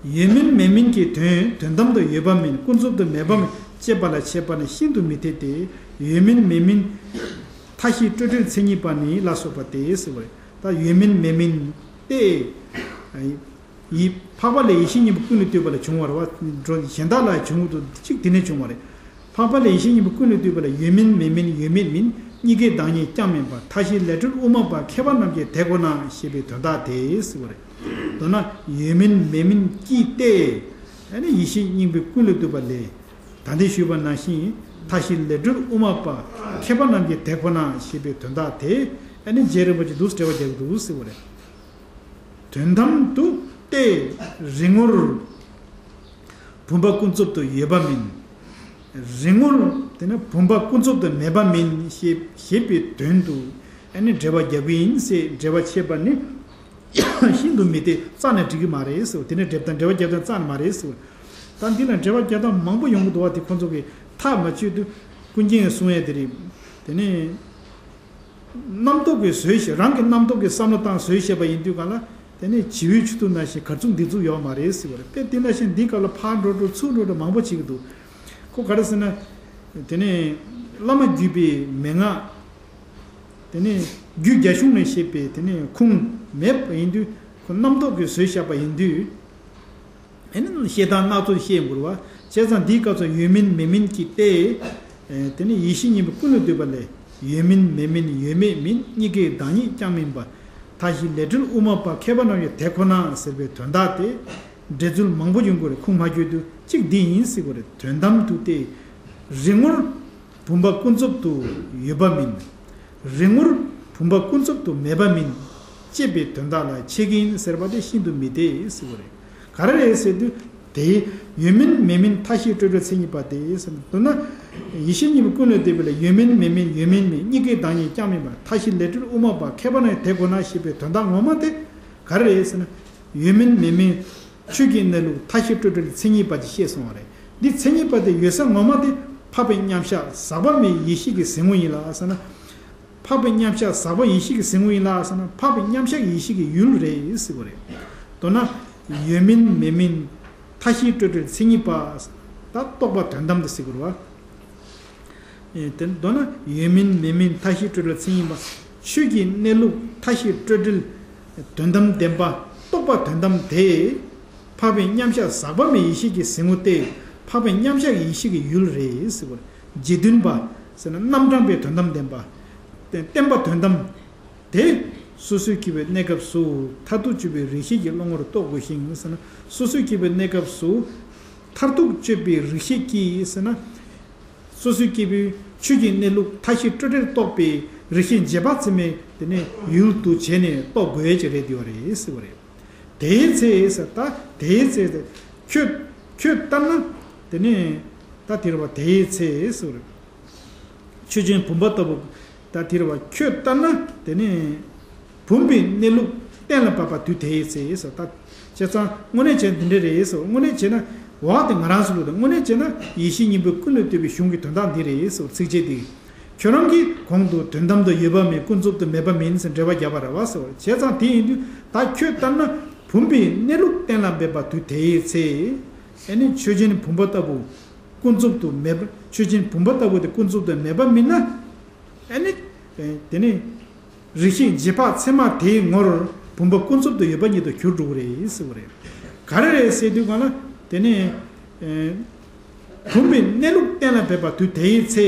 ཡོད་མིན་མེད་མིན་གྱི་དོན། དོན་དམ་དུ་ཡོད་པ་མིན། ཀུན་རྫོབ་ཏུ་མེད་པ་མིན། ཅེས་པ་ལ་འཆད་པ་ནི་ཤིན་ཏུ་མི་འཐད་དེ། ཡོད་མིན་མེད་མིན་མཐའ་བཞི་སྤྲོས་བྲལ་མཚན་ཉིད་པ་ནི་ལ་སོགས་པ་སྟེ་ཟེར་བ་རེད། ད་ཡོད་མིན་མེད་མིན་ཏེ། ཡི། འཕགས་པ་ལས་ཡེ་ཤེས་གཉིས་པོ་ཀུན་ལས་བཏུས་པ་ལ་བྱུང་བ་རེད་བ། འགྲོ་གཞན་དག་ལ་བྱུང་གི་འདུག་གཅིག་དེ་ནས་བྱུང་བ་རེད། འཕགས་པ་ལས་ཡེ་ཤེས་གཉིས་པོ་ཀུན་ལས་བཏུས་པ་ལ་ཡོད་མིན་མེད་མིན་ཡོད་མེད་མིན་གཉིས་ཀའི་བདག་ཉིད་ཀྱང་མིན་པ་མཐའ་བཞིའི་ལས་སྤྲོས་དབུ་མ་པ་མཁས་པ་རྣམས་ཀྱི་དེ་ཁོ་ན་ཞེས་པའི་དོན་དག་དེ་ཟེར་བ་རེད། མདོར་ན་ཡོད་མིན་མེད་མིན་གྱི་སྟེ། ཨ་ནི་ཡེ་ཤེས་གཉིས་པོའི་ཀུན་ལས་བཏུས་པ་ལས། ད་ལྟའི་ཞུས་པ་ནང་བཞིན་མཐའ་བཞིའི་ལས་སྤྲོས་དབུ་མ་པ་མཁས་པ་རྣམས་ཀྱི་དེ་ཁོ་ན་ཞེས་པའི་དོན་དག་དེ་ཨ་ནི་རྗེ་རིན་པོ་ཆེ་འདུག་སེ་འགྲེལ་པ་རྒྱག་གི་འདུག་ཟེར་བ་རེད། དོན་དམ་དུ་སྟེ། རིག་ངོར་བུམ་པ་ཀུན་རྫོབ་ཏུ་ཡོད་པ་མིན། རིག་ངོར་དེ་ནི་བུམ་པ་ཀུན་རྫོབ་ཏུ་མེད་པ་མིན་ཞེས་ཞེས་པའི་དོན་དུ་ཨ་ནི་འགྲེལ་པ་རྒྱག་གི་ཡིན་ཞེས་འགྲེལ་པ་བྱེད་པ་ནི་ཤིན་ཏུ་མི་འཐད། རྩ་ནས་འགྲིག་གི་མ་རེད་ཟེར། དེ་ནི་འགྲེལ་དང་འགྲེལ་པ་རྒྱག་དོན་རྩ་ནས་མ་རེད་ཟེར། ད་འདི་ལ་འགྲེལ་པ་རྒྱག་སྟངས་མང་པོ་ཡོང་གི་འདུག་བ། དེ་ཁོ་ཚོ་གིས་ཐག་མ་ཆོད་དུས་ཀུན་མཁྱེན་གསུང་ཡས་དེ་རེད། དེ་ནི། རྣམ་རྟོག་གིས་བཟོས་ཤིག་རང་གི་རྣམ་རྟོག་གིས་བསམ་བློ་བཏང་བཟོས་བཤད་པ་ཡིན་དུས་གང་ལ། དེ་ནས་བྱིའུའི་མཆུ་ཏོ་ནང་བཞིན་གར་ཚུགས་འདི་ཚུགས་ཡོད་མ་རེད་ཟེར་བ་རེད། དཔེ་དེ་འདྲ་བཞིན་འདི་སྐབས་ལ་ཕར་འགྲོ་འགྲོ་ཚུར་འགྲོ་འགྲོ་མང་པོ་བྱེད་ཀྱི་འདུག་ཁོ་ག་རེ་ཟེར་ན། དེ་ནས་བླ་མ་བརྒྱུད་པའི་མན་ངག་དེ་ནས་རྒྱུད་རྒྱ་གཞུང་ནས་བཤད་པའི་དེ་ནས་ཁུངས་མེད་པ་ཡིན་དུས། ཁོ་རྣམ་རྟོག་གིས་བཟོས་བཞག་པ་ཡིན་དུས། ཨེ་ནི་བཤད་སྟངས་སྣ་ཚོགས་བཤད་དགོས་རེད་བ། བྱས་ཙང་འདིའི་སྐབས་སུ་ཡོད་མིན་མེད་མིན་གྱི་སྟེ། ཨེ། དེ་ནི་ཡེ་ཤེས་གཉིས་པོ་ཀུན་ལས་བཏུས་པ་ལས། ཡོད་མིན་མེད་མིན་ཡོད་མེད་མིན་གཉིས་ཀའི་བདག་ཉིད་ཀྱང་མིན་པ། མཐའ་བཞིའི་ལས་སྤྲོས་དབུ་མ་པ་མཁས་པ་རྣམས་ཀྱི་དེ་ཁོ་ན་ཟེར་བའི་དོན་དག་དེ། འགྲེལ་ཚུལ་མང་པོ་ཡོང་གི་རེད། ཁུངས་མ་འཁྱོལ་དུས་གཅིག་འདི་ཡིན་ཟེར་དགོས་རེད། དོན་དམ་དུ་སྟེ། རིག་ངོར་བུམ་པ་ཀུན་རྫོབ་ཏུ་ཡོད་པ་མིན། རིག་ངོར་བུམ་པ་ཀུན་རྫོབ་ཏུ་མེད་པ་མིན། ཅེས་པའི་དོན་དག་ལ་འཆད་ཀྱི་ཡིན་ཟེར་བ་དེ་ཤིན་ཏུ་མི་འཐད་ཟེར་བ་རེད། ག་རེ་རེད་ཟེར་དུས། དེ་ཡོད་མིན་མེད་མིན་མཐའ་བཞིའི་སྤྲོས་བྲལ་མཚན་ཉིད་པ་སྟེ་ཟེར་ན། མདོར་ན་ཡེ་ཤེས་གཉིས་པོ་ཀུན་ལས་བཏུས་པ་ལས། ཡོད་མིན་མེད་མིན་ཡོད་མིན་མིན་གཉིས་ཀའི་བདག་ཉིད་ཀྱང་མིན་པ། མཐའ་བཞིའི་ལས་སྤྲོས་དབུ་མ་པ་མཁས་པ་རྣམས་ཀྱི་དེ་ཁོ་ན་ཞེས་པའི་དོན་དག་ངོ་མ་དེ་ག་རེ་རེད་ཟེར་ན། ཡོད་མིན་མེད་མིན་ཆོས་ཀྱི་གནས་ལུགས་མཐའ་བཞི་སྤྲོས་བྲལ་མཚན་ཉིད་པ་ཅིག་བཤད་སོང་བ་རེད། འདི་མཚན་ཉིད་པ་དེ་ཡོད་ས་ངོ་མ་དེ་འཕགས་པའི་མཉམ་གཞག་ཟག་པ་མེད་ཡེ་ཤེས་ཀྱི་ཟེར་ངོ་ཡིན་ལ་ཟེར་ན། འཕགས་པའི་མཉམ་གཞག་ཟག་པ་ཡེ་ཤེས་ཀྱི་ཟེར་ངོ་ཡིན་ལ་ཟེར་ན། འཕགས་པའི་མཉམ་གཞག་ཡེ་ཤེས་ཀྱི་ཡུལ་རེད་ཟེར་བ་རེད། མདོར་ན་ཡོད་མིན་མེད་མིན་མཐའ་བཞིའི་སྤྲོས་བྲལ་མཚན་ཉིད་པ། ད་རྟོག་པ་དོན་དམ་དུ་ཟེར་དགོས་རེད་བ། ཨེ། དེ་མདོར་ན་ཡོད་མིན་མེད་མིན་མཐའ་བཞིའི་སྤྲོས་བྲལ་མཚན་ཉིད་པ། ཆོས་ཀྱི་གནས་ལུགས་མཐའ་བཞི་སྤྲོས་བྲལ་དོན་དམ་བདེན་པ། རྟོག་པ་དོན་དམ་དེ། འཕགས་པའི་མཉམ་གཞག་ཟག་པ་མེད་ཡེ་ཤེས་ཀྱི་ཟེར་ངོ་སྟེ། འཕགས་པའི་མཉམ་གཞག་ཡེ་ཤེས་ཀྱི་ཡུལ་རེད་ཟེར་བ་རེད། རྗེས་མཐུན་པ་ཟེར་ན་རྣམ་གྲངས་པའི་དོན་དམ་བདེན་པ། བརྟེན་པ་དོན་དམ་དེ། སོ་སོའི་སྐྱེ་བོའི་གནས་སྐབས་སུ་མཐར་ཐུག་དཔྱོད་པའི་རིགས་ཤེས་ཀྱི་བློ་ངོར་རྟོགས་དགོས་ཤིང་ཟེར་ན། སོ་སོའི་སྐྱེ་བོའི་གནས་སྐབས་སུ་མཐར་ཐུག་དཔྱོད་པའི་རིགས་ཤེས་ཀྱིས་ཟེར་ན། སོ་སོའི་སྐྱེ་བོའི་ཆོས་ཀྱི་གནས་ལུགས་མཐའ་བཞི་སྤྲོས་བྲལ་རྟོགས་པའི་རིགས་ཤེས་རྗེས་དཔག་ཚད་མའི་དེ་ནས་ཡུལ་དུ་བྱས་ནས་རྟོགས་དགོས་ཀྱི་རེད་ཡོད་རེད་ཟེར་བ་རེད། དེའི་ཚེ་ཟེར། ད་དེའི་ཚེ་ཟེར། ཁྱོད་ཁྱོད་ལྟར་ན་དེ་ནས་ད་དེ་རེད་བ། དེའི་ཚེ་ཟེར་བ་རེད། ཆོས་ཅན་བུམ་པ་ལྟ་བུ། ད་དེ་རེད་བ། ཁྱོད་ལྟར་ན་དེ་ནས་བུམ་པའི་གནས་ལུགས་གཏན་ལ་ཕབ་པ་དུས་དེའི་ཚེ་ཟེར། ད་བྱས་ཙང་དངོས་གནས་བྱས་ན་འདི་འདྲ་རེད་ཟེར། དངོས་གནས་བྱས་ན་འོ་དེ་ང་རང་ཚོ་ལ་དེ་དངོས་གནས་བྱས་ན་ཡེ་ཤེས་གཉིས་པོའི་ཀུན་ལས་བཏུས་པའི་གཞུང་གི་དོན་དག་འདི་རེད་ཟེར། ཚིགས་བཅད་འདི། ཁྱོད་རང་གིས་གོང་དུ་དོན་དམ་དུ་ཡོད་པ་མིན། ཀུན་རྫོབ་ཏུ་མེད་པ་མིན་ཟེར་འགྲེལ་པ་བརྒྱབ་པ་རེད་བ་ཟེར་བ། བྱས་ཙང་དེ་ཡིན་དུས་ད་ཁྱོད་ལྟར་ན་བུམ་པའི་གནས་ལུགས་གཏན་ལ་འབེབས་པ་དུས་དེའི་ཚེ། ཨེ་ནི་ཆོས་ཅན་བུམ་པ་ལྟ་བུ་ཀུན་རྫོབ་ཏུ་མེད་པ། ཆོས་ཅན་བུམ་པ་ལྟ་བུ་དེ་ཀུན་རྫོབ་ཏུ་མེད་པ་མིན་ན། ཨེ་ནི། དེ་ནི་རིགས་ཤེས་རྗེས་དཔག་ཚད་མ་དེའི་ངོར་བུམ་པ་ཀུན་རྫོབ་ཏུ་ཡོད་པ་ཉིད་དུ་གྱུར་འགྲོ་གི་རེད་ཟེར་བ་རེད། ག་རེ་རེད་ཟེར་དུས་གང་ལ་དེ་ནི། བུམ་པའི་གནས་ལུགས་གཏན་ལ་འབེབས་པ་དུས་དེའི་ཚེ་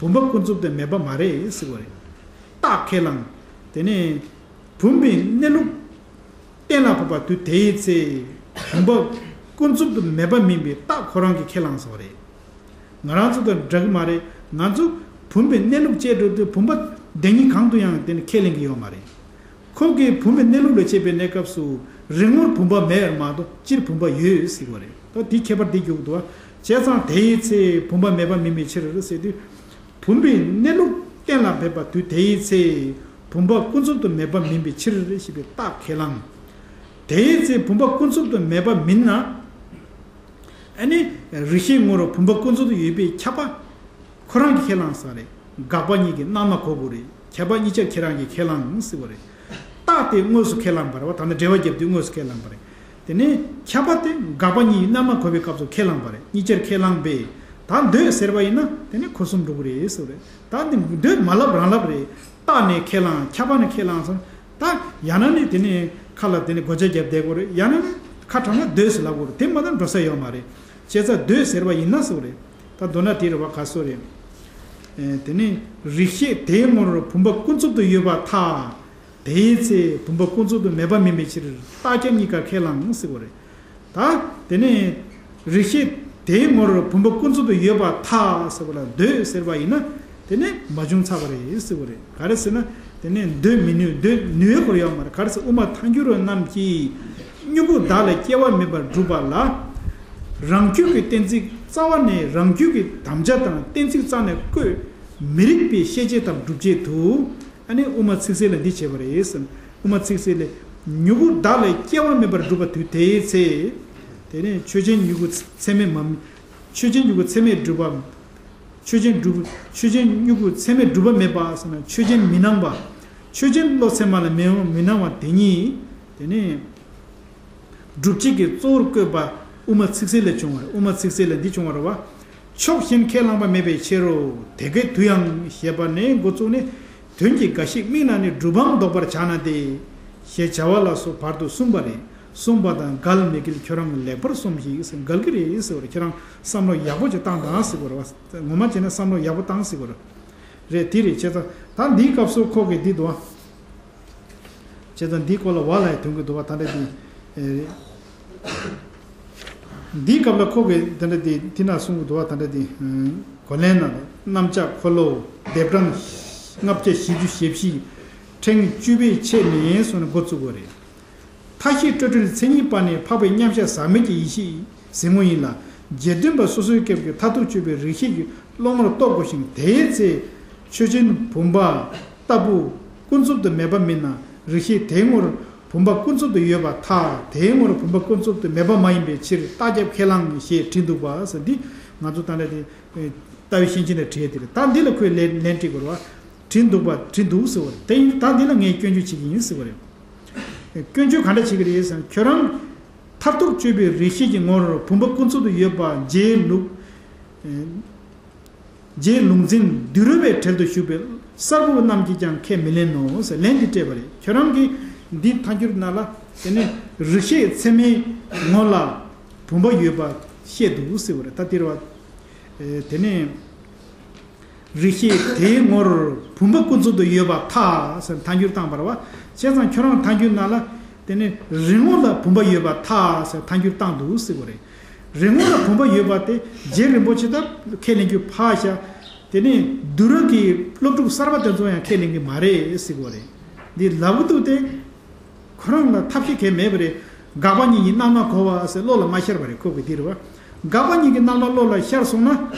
བུམ་པ་ཀུན་རྫོབ་ཏུ་མེད་པ་མ་རེད་ཟེར་བ་རེད། རྟགས་ཁས་བླངས། དེ་ནས་བུམ་པའི་གནས་ལུགས་གཏན་ལ་ཕབ་པ་དུས་དེའི་ཚེ་བུམ་པ་ཀུན་རྫོབ་ཏུ་མེད་པ་མིན་པའི་རྟགས་ཁོ་རང་གིས་ཁས་བླངས་སོང་བ་རེད། ང་རང་ཚོ་དང་འདྲ་གི་མ་རེད། ང་ཚོ་བུམ་པའི་གནས་ལུགས་དཔྱད་འགྲོ་དུས་བུམ་པ་བདེན་གཉིས་གང་དུ་ཡང་དེ་ནི་ཁས་ལེན་གྱི་ཡོད་མ་རེད། ཁོ་གིས་བུམ་པའི་གནས་ལུགས་ལ་དཔྱད་པའི་གནས་སྐབས་སུ་རིག་ངོར་བུམ་པ་མེད་པར་མ་གཏོགས་སྤྱིར་བུམ་པ་ཡོད་ཟེར་བ་རེད། ད་དེའི་ཁྱད་པར་དེ་རྒྱུག་འདུག་བ། བྱས་ཙང་དེའི་ཚེ་བུམ་པ་མེད་པ་མིན་པའི་ཕྱིར་ཟེར་དུས། བུམ་པའི་གནས་ལུགས་གཏན་ལ་འབེབས་པ་དུས་དེའི་ཚེ་བུམ་པ་ཀུན་རྫོབ་ཏུ་མེད་པ་མིན་པའི་ཕྱིར་ཞེས་པའི་རྟགས་ཁས་བླངས། དེའི་ཚེ་བུམ་པ་ཀུན་རྫོབ་ཏུ་མེད་པ་མིན་ན། ཨ་ནི་རིགས་ཤེས་ངོར་བུམ་པ་ཀུན་རྫོབ་ཏུ་ཡོད་པའི་ཁྱབ་པ་ཁོ་རང་གིས་ཁས་བླངས་ས་རེད། དགག་པ་གཉིས་ཀྱིས་རྣལ་མ་གོ་དགོས་རེད། ཁྱབ་པ་གཉིས་ཆར་ཁྱེད་རང་གིས་ཁས་བླངས་ཟེར་བ་རེད། རྟགས་དེ་དངོས་སུ་ཁས་བླངས་པ་རེད་བ། ད་ནི་འགྲེལ་པ་བརྒྱབ་དུས་དངོས་སུ་ཁས་བླངས་པ་རེད། དེ་ནས་ཁྱབ་པ་དེ་དགག་པ་གཉིས་རྣལ་མ་གོ་བའི་སྐབས་སུ་ཁས་བླངས་པ་རེད། གཉིས་ཆར་ཁས་བླངས་པས་ད་འདོད་ཟེར་བ་ཡིན་ན་དེ་ནི་འཁོར་གསུམ་འགྲོ་གི་རེད་ཟེར་བ་རེད། ད་འདི་འདོད་མ་ལབ་རང་ལབ་རེད། རྟགས་ནས་ཁས་བླངས། ཁྱབ་པ་ནས་ཁས་བླངས་སོང་། ད་ཡང་ན་ནི་དེ་ནས་ཁ་ལ་དེ་ནས་གོ་ཆ་བརྒྱབ་བསྡད་དགོས་རེད། ཡང་ན་ནི་ཁ་དྲང་ན་འདོད་ཟེར་ལབ་དགོས་རེད། དེ་མ་གཏོགས་འགྲོ་ས་ཡོད་མ་རེད། བྱས་ཙང་འདོད་ཟེར་བ་ཡིན་ན་ཟེར་བ་རེད། ད་མདོར་ན་དེ་རེད་བ། ག་སོ་རེད། ཨེ། དེ་ནས་རིགས་ཤེས་དེའི་ངོར་བུམ་པ་ཀུན་རྫོབ་ཏུ་ཡོད་པར་ཐལ། དེའི་ཚེ་བུམ་པ་ཀུན་རྫོབ་ཏུ་མེད་པ་མིན་པའི་ཕྱིར། རྟགས་ཁྱབ་གཉིས་ཀར་ཁས་བླངས་ཟེར་བ་རེད། ད་དེ་ནས་རིགས་ཤེས་དེའི་ངོར་བུམ་པ་ཀུན་རྫོབ་ཏུ་ཡོད་པར་ཐལ་ཟེར་བ་ལ་འདོད་ཟེར་བ་ཡིན་ན་དེ་ནས་མ་བྱུང་ཚར་བ་རེད་ཟེར་བ་རེད། ག་རེ་ཟེར་ན་དེ་ནས་འདོད་མི་ནུས། འདོད་ནུས་ཡོད་སྐོར་ཡོད་མ་རེད། ག་རེ་ཟེར། དབུ་མ་ཐལ་འགྱུར་རྣམས་ཀྱིས་མྱུ་གུ་བདག་ལས་སྐྱེ་བ་མེད་པར་སྒྲུབ་པ་ལ། རང་རྒྱུད་ཀྱི་གཏན་ཚིགས་རྩ་བ་ནས་རང་རྒྱུད་ཀྱི་དམ་བཅའ་དང་གཏན་ཚིགས་རྩ་ནས་བཀོད་མི་རིགས་པའི་ཤེས་བྱེད་དམ་སྒྲུབ་བྱེད་དུ། ཨ་ནི་དབུ་མ་ཚིག་གསལ་ལ་འདི་བྱས་པ་རེད་ཟེར། དབུ་མ་ཚིག་གསལ་ལས། མྱུ་གུ་བདག་ལས་སྐྱེ་བ་མེད་པར་སྒྲུབ་པ་དུས་དེའི་ཚེ། དེ་ནས་ཆོས་ཅན་མྱུ་གུ་ཚད་མས་མ། ཆོས་ཅན་མྱུ་གུ་ཚད་མས་སྒྲུབ་པ། ཆོས་ཅན་སྒྲུབ། ཆོས་ཅན་མྱུ་གུ་ཚད་མས་སྒྲུབ་པ་མེད་པ་ཟེར་ན་ཆོས་ཅན་མི་སྣང་བ། ཆོས་ཅན་བློ་ཚད་མ་ལ་མི་མི་སྣང་བ་དེ་ཉིད། དེ་ནས། སྒྲུབ་བྱེད་ཀྱི་གཙོ་བོར་བཀོད་པ་དབུ་མ་ཚིག་གསལ་ལས་བྱུང་བ་རེད། དབུ་མ་ཚིག་གསལ་ལས་འདི་བྱུང་བ་རེད་བ། ཕྱོགས་གཞན་ཁས་བླངས་པ་མེད་པའི་ཕྱིར་རོ། དེ་སྐད་དུ་ཡང་ཞེས་པ་ནས་འགོ་བཙུགས་ནས་དོན་གྱི་འགའ་ཞིག་དམིགས་ན་ནི་སྒྲུབ་པའང་ལྡོག་པར་བྱ་ན་སྟེ། ཞེས་བྱ་བ་ལ་སོགས་བར་དུ་གསུངས་པ་རེད། གསུངས་པ་དང་འགལ་མི་འགལ་ཁྱོད་རང་ལེགས་པར་སོམས་ཤིག་ཟེར། འགལ་གྱི་རེད་ཟེར་བ་རེད། ཁྱོད་རང་བསམ་བློ་ཡག་པོ་ཅིག་བཏང་དང་ཟེར་བ་རེད་བ། ངོ་མ་བྱས་ན་བསམ་བློ་ཡག་པོ་བཏང་ཟེར་བ་རེད། རེད་དེ་རེད། བྱས་ཙང་ད་འདིའི་སྐབས་སུ་ཁོ་གིས་འདི་འདུག་བ། བྱས་ཙང་འདིའི་སྐོར་ལ་བ་ལ་ཡང་དོན་གྱི་འདུག་བ། ད་ལྟ་འདི། ཨེ། འདིའི་སྐབས་ལ་ཁོ་གིས་ད་ལྟ་འདི་འདི་ན་གསུང་གི་འདུག་བ། ད་ལྟ་འདི། ཨེ། གོ་ལན་ནང་ལ་རྣམ་གཞག་འཁོར་ལོ་ལྡེབ་གྲངས་ལྔ་བརྒྱ་བཞི་བཅུ་ཞེ་བཞི། ཕྲེང་བཅུ་པའི་ཕྱེད་ནས་སོང་ནས་འགོ་བཙུགས་པ་རེད། མཐའ་བཞི་སྤྲོས་བྲལ་མཚན་ཉིད་པ་ནི་འཕགས་པའི་མཉམ་གཞག་ཟག་མེད་ཀྱི་ཡེ་ཤེས་ཟེར་ངོ་ཡིན་ལ། རྗེས་ཟློས་པ་སོ་སོའི་སྐབས་ཀྱི་མཐར་ཐུག་དཔྱོད་པའི་རིགས་ཤེས་ཀྱི་སློབ་མར་རྟོགས་དགོས་ཤིང་། དེའི་ཚེ་ཆོས་ཅན་བུམ་པ་ལྟ་བུ་ཀུན་རྫོབ་ཏུ་མེད་པ་མིན་ན་རིགས་ཤེས་དེའི་ངོར་བུམ་པ་ཀུན་རྫོབ་ཏུ་ཡོད་པར་ཐལ། དེའི་ངོར་བུམ་པ་ཀུན་རྫོབ་ཏུ་མེད་པ་མ་ཡིན་པའི་ཕྱིར་རྟགས་ཁྱབ་ཁས་བླངས་ཞེས་བྲིས་འདུག་པ་ཟེར། འདི་ང་ཚོ་ད་ལྟ་དེ་ལྟ་བའི་ཤན་འབྱེད་ནས་བྲིས་ཡ་དེ་རེད། ད་འདི་ལ་ཁོས་ལན་ལན་འབྲི་དགོས་རེད་བ། བྲིས་འདུག་པ་བྲིས་འདུག་ཟེར་བ་རེད། དེ་ཡིན་ད་འདི་ལ་ངས་སྐྱོན་བརྗོད་བྱེད་ཀྱི་ཡིན་ཟེར་བ་རེད། སྐྱོན་བརྗོད་ག་འདྲ་བྱེད་ཀྱི་རེད་ཟེར་ན། ཁྱོད་རང་མཐར་ཐུག་དཔྱོད་པའི་རིགས་ཤེས་ཀྱི་ངོར་བུམ་པ་ཀུན་རྫོབ་ཏུ་ཡོད་པ་རྗེའི་ལུགས། རྗེའི་ལུགས་འཛིན་བསྡུས་གྲུབ་པའི་གྲལ་དུ་ཞུགས་པའི་གསར་བུ་རྣམས་ཀྱིས་ཀྱང་ཁས་མི་ལེན་ནོ་ཟེར་ལན་འདི་སྤྲད་པ་རེད། ཁྱོད་རང་གིས་འདི་ཐལ་འགྱུར་ནང་ལ་དེ་ནས་རིགས་ཤེས་ཚད་མའི་ངོ་ལ་བུམ་པ་ཡོད་པ་བཤད་འདུག་ཟེར་བ་རེད། ད་དེ་རེད་བ། དེ་ནས། རིགས་ཤེས་དེའི་ངོར་བུམ་པ་ཀུན་རྫོབ་ཏུ་ཡོད་པར་ཐལ་ཟེར་ཐལ་འགྱུར་བཏང་བ་རེད་བ། བྱས་ཙང་ཁྱོད་རང་ཐལ་འགྱུར་ནང་ལ་དེ་ནི་རིགས་ངོ་ལ་བུམ་པ་ཡོད་པར་ཐལ་ཟེར་ཐལ་འགྱུར་བཏང་འདུག་ཟེར་བ་རེད། རིགས་ངོ་ལ་བུམ་པ་ཡོད་པ་དེ་རྗེ་རིན་པོ་ཆེ་ད་ཁས་ལེན་རྒྱུ་ཕར་བཞག་དེ་ནི་བསྡུས་གྲུབ་ཀྱི་སློབ་ཕྲུག་གསར་པ་དེ་ཚོ་ཡང་ཁས་ལེན་གྱི་མ་རེད་ཟེར་བ་རེད། འདི་ལབ་གི་འདུག་སྟེ། ཁོ་རང་ལ་ཐབས་ཤེས་གང་ཡང་མེད་པ་རེད། དགག་པ་གཉིས་ཀྱིས་རྣལ་མ་གོ་བ་ཟེར་བློ་ལ་མ་ཤར་བ་རེད། ཁོ་གི་འདི་རེད་བ། དགག་པ་གཉིས་ཀྱིས་རྣལ་མ་བློ་ལ་ཤར་སོང་ན་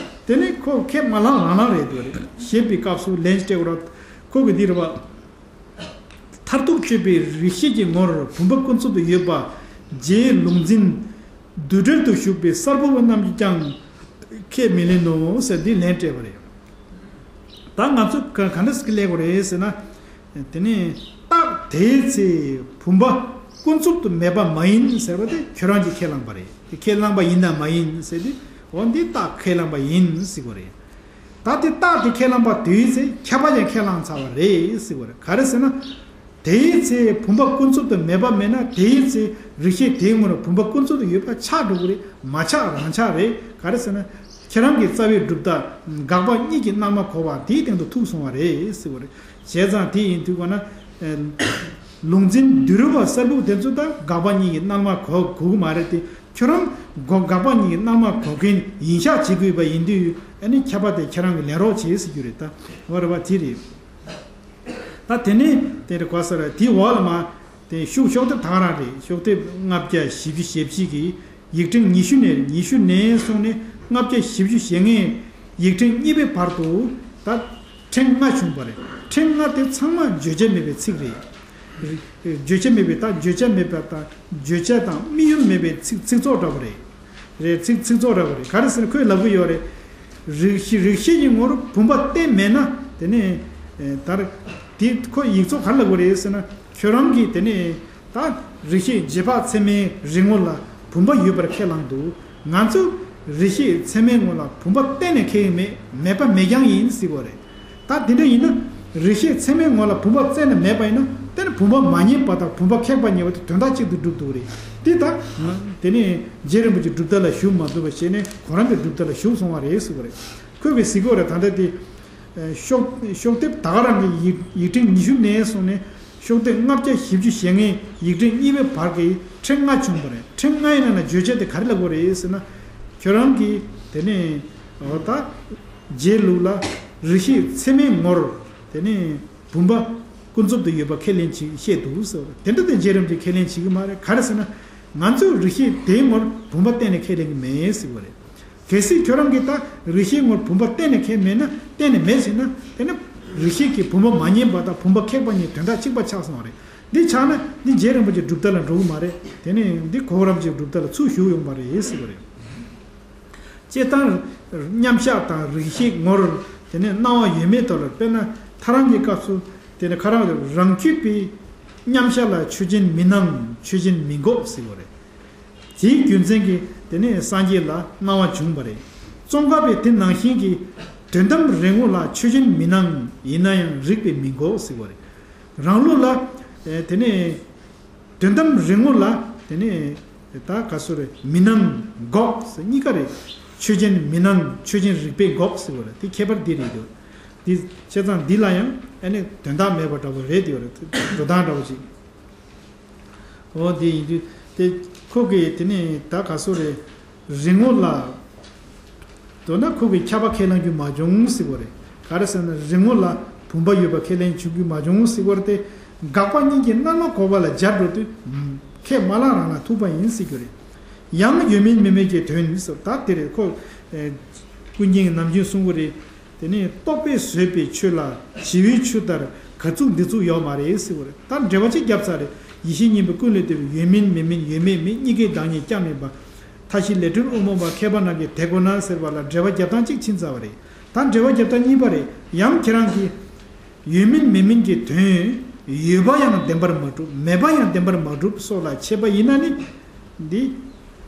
དེ་ནི་ཁོ་ཁས་མ་བླངས་རང་བླངས་རེད་འདུག་རེད། ཞེས་པའི་སྐབས་སུ་ལན་སྤྲད་དགོས་ར། ཁོ་གི་འདི་རེད་བ། མཐར་ཐུག་དཔྱོད་པའི་རིགས་ཤེས་ཀྱི་ངོར་བུམ་པ་ཀུན་རྫོབ་ཏུ་ཡོད་པ་རྗེའི་ལུགས་འཛིན་བསྡུས་གྲལ་དུ་ཞུགས་པའི་གསར་བུ་རྣམས་ཀྱིས་ཀྱང་ཁས་མི་ལེན་ནོ་ཟེར་འདི་ལན་སྤྲད་པ་རེད། ད་ང་ཚོ་ག་ག་འདྲ་ཞིག་ལས་དགོས་རེད་ཟེར་ན། དེ་ནས་རྟགས་དེའི་ཚེ་བུམ་པ་ཀུན་རྫོབ་ཏུ་མེད་པ་མ་ཡིན་ཟེར་བ་དེ་ཁྱོད་རང་གིས་ཁས་བླངས་པ་རེད། དེ་ཁས་བླངས་པ་ཡིན་དང་མ་ཡིན་ཟེར་དུས་འོ་འདི་རྟགས་ཁས་བླངས་པ་ཡིན་ཟེར་དགོས་རེད། ད་དེ་རྟགས་དེ་ཁས་བླངས་པ་དེའི་ཚེ་ཁྱབ་པ་ཀྱང་ཁས་བླངས་ཚར་བ་རེད་ཟེར་དགོས་རེད། ག་རེ་ཟེར་ན། དེའི་ཚེ་བུམ་པ་ཀུན་རྫོབ་ཏུ་མེད་པ་མེད་ན་དེའི་ཚེ་རིགས་ཤེས་དེའི་ངོར་བུམ་པ་ཀུན་རྫོབ་ཏུ་ཡོད་པ་ཆགས་འགྲོ་གི་རེད། མ་ཆགས་རང་ཆགས་རེད། ག་རེ་ཟེར་ན། ཁྱེད་རང་གི་རྩ་བའི་སྒྲུབ་རྟགས་དགག་པ་གཉིས་ཀྱིས་རྣལ་མ་གོ་བ་དེའི་སྟེང་དུ་ཐུག་སོང་བ་རེད་ཟེར་བ་རེད། བྱས་ཙང་དེ་ཡིན་དུས་གོ་ན། ལུགས་འཛིན་བསྡུས་གྲུབ་པ་གསར་བུ་དེ་ཚོ་ད་དགག་པ་གཉིས་ཀྱིས་རྣལ་མ་གོ་གོ་གི་མ་རེད་དེ། ཁྱོད་རང་གོ་དགག་པ་གཉིས་ཀྱིས་རྣལ་མ་གོ་མཁན་ཡིན་ཤག་བྱེད་དགོས་པ་ཡིན་དུས་ཨ་ནི་ཁྱབ་པ་དེ་ཁྱེད་རང་གིས་ལེན་རོགས་བྱེད་ཟེར་རྒྱུ་རེད། ད་འོ་རེད་བ། དེ་རེད། ད་དེ་ནས་དེ་རེད་གོ་ས་ར་དེའི་འོག་ལ་མ་དེ་ཤུགས་ཤོག་དེབ་ད་ག་རང་རེད། ཤོག་དེབ་ལྔ་བརྒྱ་བཞི་བཅུ་ཞེ་བཞི་གི་ཡིག་ཕྲེང་ཉི་ཤུ་ནས་ཉི་ཤུ་ནས་བཟུང་ནས་ལྔ་བརྒྱ་བཞི་བཅུ་ཞེ་ལྔའི་ཡིག་ཕྲེང་གཉིས་པའི་བར་དུ་ད་ཕྲེང་ལྔ་བྱུང་བ་རེད། ཕྲེང་ལྔ་དེ་ཚང་མ་བརྗོད་བྱ་མེད་པའི་ཚིག་རེད། བརྗོད་བྱ་མེད་པའི་ད་བརྗོད་བྱ་མེད་པ་དང་བརྗོད་བྱ་དང་དམིགས་ཡུལ་མེད་པའི་ཚིག་ཚིག་ཚོགས་འདྲ་བོ་རེད། རེད། ཚིག་ཚིག་ཚོགས་ར་བ་རེད། ག་རེ་ཟེར་ན་ཁོས་ལབ་གི་ཡོད་རེད། རིགས་ཤེས་རིགས་ཤེས་ཀྱི་ངོར་བུམ་པ་གཏན་མེད་ན་དེ་ནས་ཨེ་ད་རེད། དེ་ཁོ་ཡིག་ཚོགས་ག་རེ་ལབ་གི་རེད་ཟེར་ན། ཁྱོད་རང་གིས་དེ་ནས་ད་རིགས་ཤེས་རྗེས་དཔག་ཚད་མའི་རིགས་ངོ་ལ་བུམ་པ་ཡོད་པར་ཁས་བླངས་འདུག་ང་ཚོ་རིགས་ཤེས་ཚད་མའི་ངོ་ལ་བུམ་པ་གཏན་ནས་ཁས་ཡོད་མེད། མེད་པ་མེད་རྐྱང་ཡིན་ཟེར་གི་རེད། ད་དེ་འདྲ་ཡིན་ན་རིགས་ཤེས་ཚད་མའི་ངོ་ལ་བུམ་པ་རྩད་ནས་མེད་པ་ཡིན་ན། དེ་ནི་བུམ་པ་མ་རྙེད་པ་དང་བུམ་པ་ཁེགས་པ་རྙེད་པ་དེ་དོན་དག་གཅིག་ཏུ་གྲུབ་འདུག་རེད། དེ་ད་དེ་ནས་རྗེ་རིན་པོ་ཆེ་གྲུབ་མཐའ་ལ་ཞུགས་མ་ཐུབ་པ་བྱས་ནས་ཁོ་རང་གི་གྲུབ་མཐའ་ལ་ཞུགས་སོང་བ་རེད་ཟེར་གི་རེད། ཁོས་གི་ཟེར་གི་རེད། ད་ལྟ་དེ་ཤོག་ཤོག་དེབ་ད་ག་རང་གི་ཡིག་ཡིག་ཕྲེང་ཉི་ཤུ་ནས་བཟུང་ནས་ཤོག་དེབ་ལྔ་བརྒྱ་བཞི་བཅུ་ཞེ་ལྔའི་ཡིག་ཕྲེང་གཉིས་པའི་བར་གྱི་ཕྲེང་ལྔ་བྱུང་བ་རེད། ཕྲེང་ལྔ་ཡི་ནང་ན་བརྗོད་བྱ་དེ་ག་རེ་ལབ་དགོས་རེད་ཟེར་ན། ཁྱོད་རང་གིས་དེ་ནས་འོ་ད་རྗེའི་ལུགས་ལ་རིགས་ཤེས་ཚད་མའི་ངོར་དེ་ནས་བུམ་པ་ཀུན་རྫོབ་ཏུ་ཡོད་པ་ཁས་ལེན་བྱེད་བཤད་འདུག་ཟེར་བ་རེད། དེ་འདྲ་དེ་རྗེ་རིན་པོ་ཆེས་ཁས་ལེན་བྱེད་ཀྱི་མ་རེད། ག་རེ་ཟེར་ན། ང་ཚོས་རིགས་ཤེས་དེའི་ངོར་བུམ་པ་གཏན་ནས་ཁས་ལེན་གྱི་མེད་ཟེར་བ་རེད། གལ་སྲིད་ཁྱོད་རང་གིས་ད་རིགས་ཤེས་ངོར་བུམ་པ་གཏན་ནས་ཁས་མེད་ན། གཏན་ནས་མེད་ཟེར་ན། དེ་ནི་རིགས་ཤེས་ཀྱིས་བུམ་པ་མ་རྙེད་པ་དང་བུམ་པ་ཁེགས་པ་གཉིས་དོན་དག་གཅིག་པ་ཆགས་སོང་བ་རེད། འདི་ཆགས་ན་འདི་རྗེ་རིན་པོ་ཆེའི་གྲུབ་མཐའ་ལ་འགྲོ་གི་མ་རེད། དེ་ནི་འདི་གོ་བོ་རིན་པོ་ཆེའི་གྲུབ་མཐའ་ལ་ཚུར་ཞུགས་ཡོང་བ་རེད་ཟེར་བ་རེད། སྤྱིར་བཏང་མཉམ་གཞག་དང་རིགས་ཤེས་ངོར་དེ་ནས་སྣང་བ་ཡོད་མེད་ཐོག་ལ། དཔེར་ན་ཐལ་རང་གི་སྐབས་སུ་དེ་ནི་ཁ་རང་རང་རྒྱུད་པའི་མཉམ་གཞག་ལ་ཆོས་ཅན་མི་སྣང་། ཆོས་ཅན་མི་འགོག་ཟེར་བ་རེད། དེའི་རྒྱུ་མཚན་གྱིས་དེ་ནས་སངས་རྒྱས་ལ་སྣང་བ་བྱུང་བ་རེད། ཙོང་ཁ་པས་དེ་ནང་བཞིན་གྱི་དོན་དམ་རིགས་ངོ་ལ་ཆོས་ཅན་མི་སྣང་། ཡིན་ན་ཡང་རིགས་པས་མི་འགོག་ཟེར་བ་རེད། རང་ལུགས་ལ་ཨེ་དེ་ནས་དོན་དམ་རིགས་ངོ་ལ་དེ་ནས་ད་ག་སུ་རེད། མི་སྣང་འགོག་ཟེར་གཉིས་ཀ་རེད། ཆོས་ཅན་མི་སྣང་། ཆོས་ཅན་རིགས་པས་འགོག་ཟེར་བ་རེད། དེ་ཁྱད་པར་འདི་རེད་འདུག་འདི་བྱས་ཙང་འདི་ལ་ཡང་ཨ་ནི་དོན་དག་མེད་པ་འདྲ་པོ་རེད་འདུག་རེད། འགྲོ་སྟངས་འདྲ་པོ་ཅིག་འོ་དེ་ཡིན་དུས་དེ་ཁོ་གིས་དེ་ནས་ད་ག་སོ་རེད། རིགས་ངོ་ལ། མདོར་ན་ཁོ་གིས་ཁྱབ་པ་ཁས་ལེན་རྒྱུ་མ་བྱུང་ཟེར་བ་རེད། ག་རེ་ཟེར་ན་རིགས་ངོ་ལ་བུམ་པ་ཡོད་པ་ཁས་ལེན་བྱུང་རྒྱུ་མ་བྱུང་ཟེར་བ་རེད་དེ། དགག་པ་གཉིས་ཀྱིས་རྣམ་སྨིན་གོ་བ་ལ་སྦྱར་འགྲོ་དུས་ཁས་མ་བླངས་རང་ལ་ཐུག་པ་ཡིན་ཟེར་རྒྱུ་རེད། ཡང་ཡོད་མིན་མེད་མིན་གྱི་དོན་ཟེར། ད་དེ་རེད། ཁོ་ཀུན་མཁྱེན་ནམ་རྒྱུན་གསུང་གི་རེད། དེ་ནས་རྟོག་པས་བཟོས་པའི་ཆོས་ལ་བྱི་བའི་ཆུ་ལྟར་ག་ཚུགས་འདི་ཚུགས་ཡོད་མ་རེད་ཟེར་བ་རེད། ད་འགྲེལ་པ་གཅིག་བརྒྱབ་ཚར་རེད། ཡེ་ཤེས་གཉིས་པོ་ཀུན་ལས་བཏུས་པའི་ཡོད་མིན་མེད་མིན་ཡོད་མེད་མེད་གཉིས་ཀའི་བདག་ཉིད་ཀྱང་མེད་པ། མཐའ་བཞི་ལས་གྲོལ་དབུ་མ་པ་མཁས་པ་རྣམས་ཀྱིས་དེ་གོ་ན་ཟེར་བ་ལ་འགྲེལ་པ་རྒྱབ་སྟངས་གཅིག་ཕྱིན་ཚར་བ་རེད། ད་འགྲེལ་པ་རྒྱབ་སྟངས་གཉིས་པ་རེད། ཡང་ཁྱེད་རང་གིས་ཡོད་མིན་མེད་མིན་གྱི་དོན་ཡོད་པ་ཡང་བདེན་པར་མ་གྲུབ། མེད་པ་ཡང་བདེན་པར་མ་གྲུབ་སོགས་ལ་འཆད་པ་ཡིན་ན་ནི། འདི་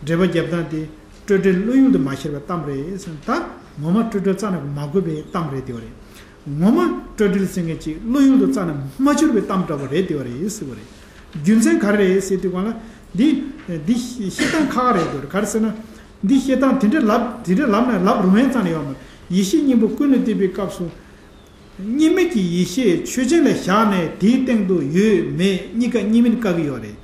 འགྲེལ་པ་རྒྱབ་སྟངས་དེ་སྤྲོས་བྲལ་བློ་ཡུལ་དུ་མ་ཤར་བའི་གཏམ་རེད་ཟེར། ད་ངོ་མ་སྤྲོས་བྲལ་རྩ་ནས་མ་གོས་པའི་གཏམ་རེད་དེ་བ་རེད། ངོ་མ་སྤྲོས་བྲལ་ཟེར་མཁན་ཅིག་བློ་ཡུལ་དུ་རྩ་ནས་མ་གྱུར་པའི་གཏམ་འདྲ་བ་རེད་དེ་བ་རེད་ཟེར་བ་རེད། རྒྱུ་མཚན་ག་རེ་རེད་ཟེར་དུས་སྒང་ལ། འདི་འདི་བཤད་སྟངས་ཁག་རེད་དེ་བ་རེད། ག་རེ་ཟེར་ན། འདི་བཤད་སྟངས་དེ་འདྲ་ལབ་དེ་འདྲ་ལབ་ན་ལབ་རུང་ཡང་རྩ་ནས་ཡོད་མ་རེད། ཡེ་ཤེས་གཉིས་པོ་ཀུན་ལས་བཏུས་པའི་སྐབས་སུ། གཉིས་མེད་ཀྱི་ཡེ་ཤེས་ཆོས་ཅན་ལ་བཞག་ནས་དེའི་སྟེང་དུ་ཡོད་མེད་གཉིས་ཀ་གཉིས་མིན་བཀག་གི་ཡོད་རེད།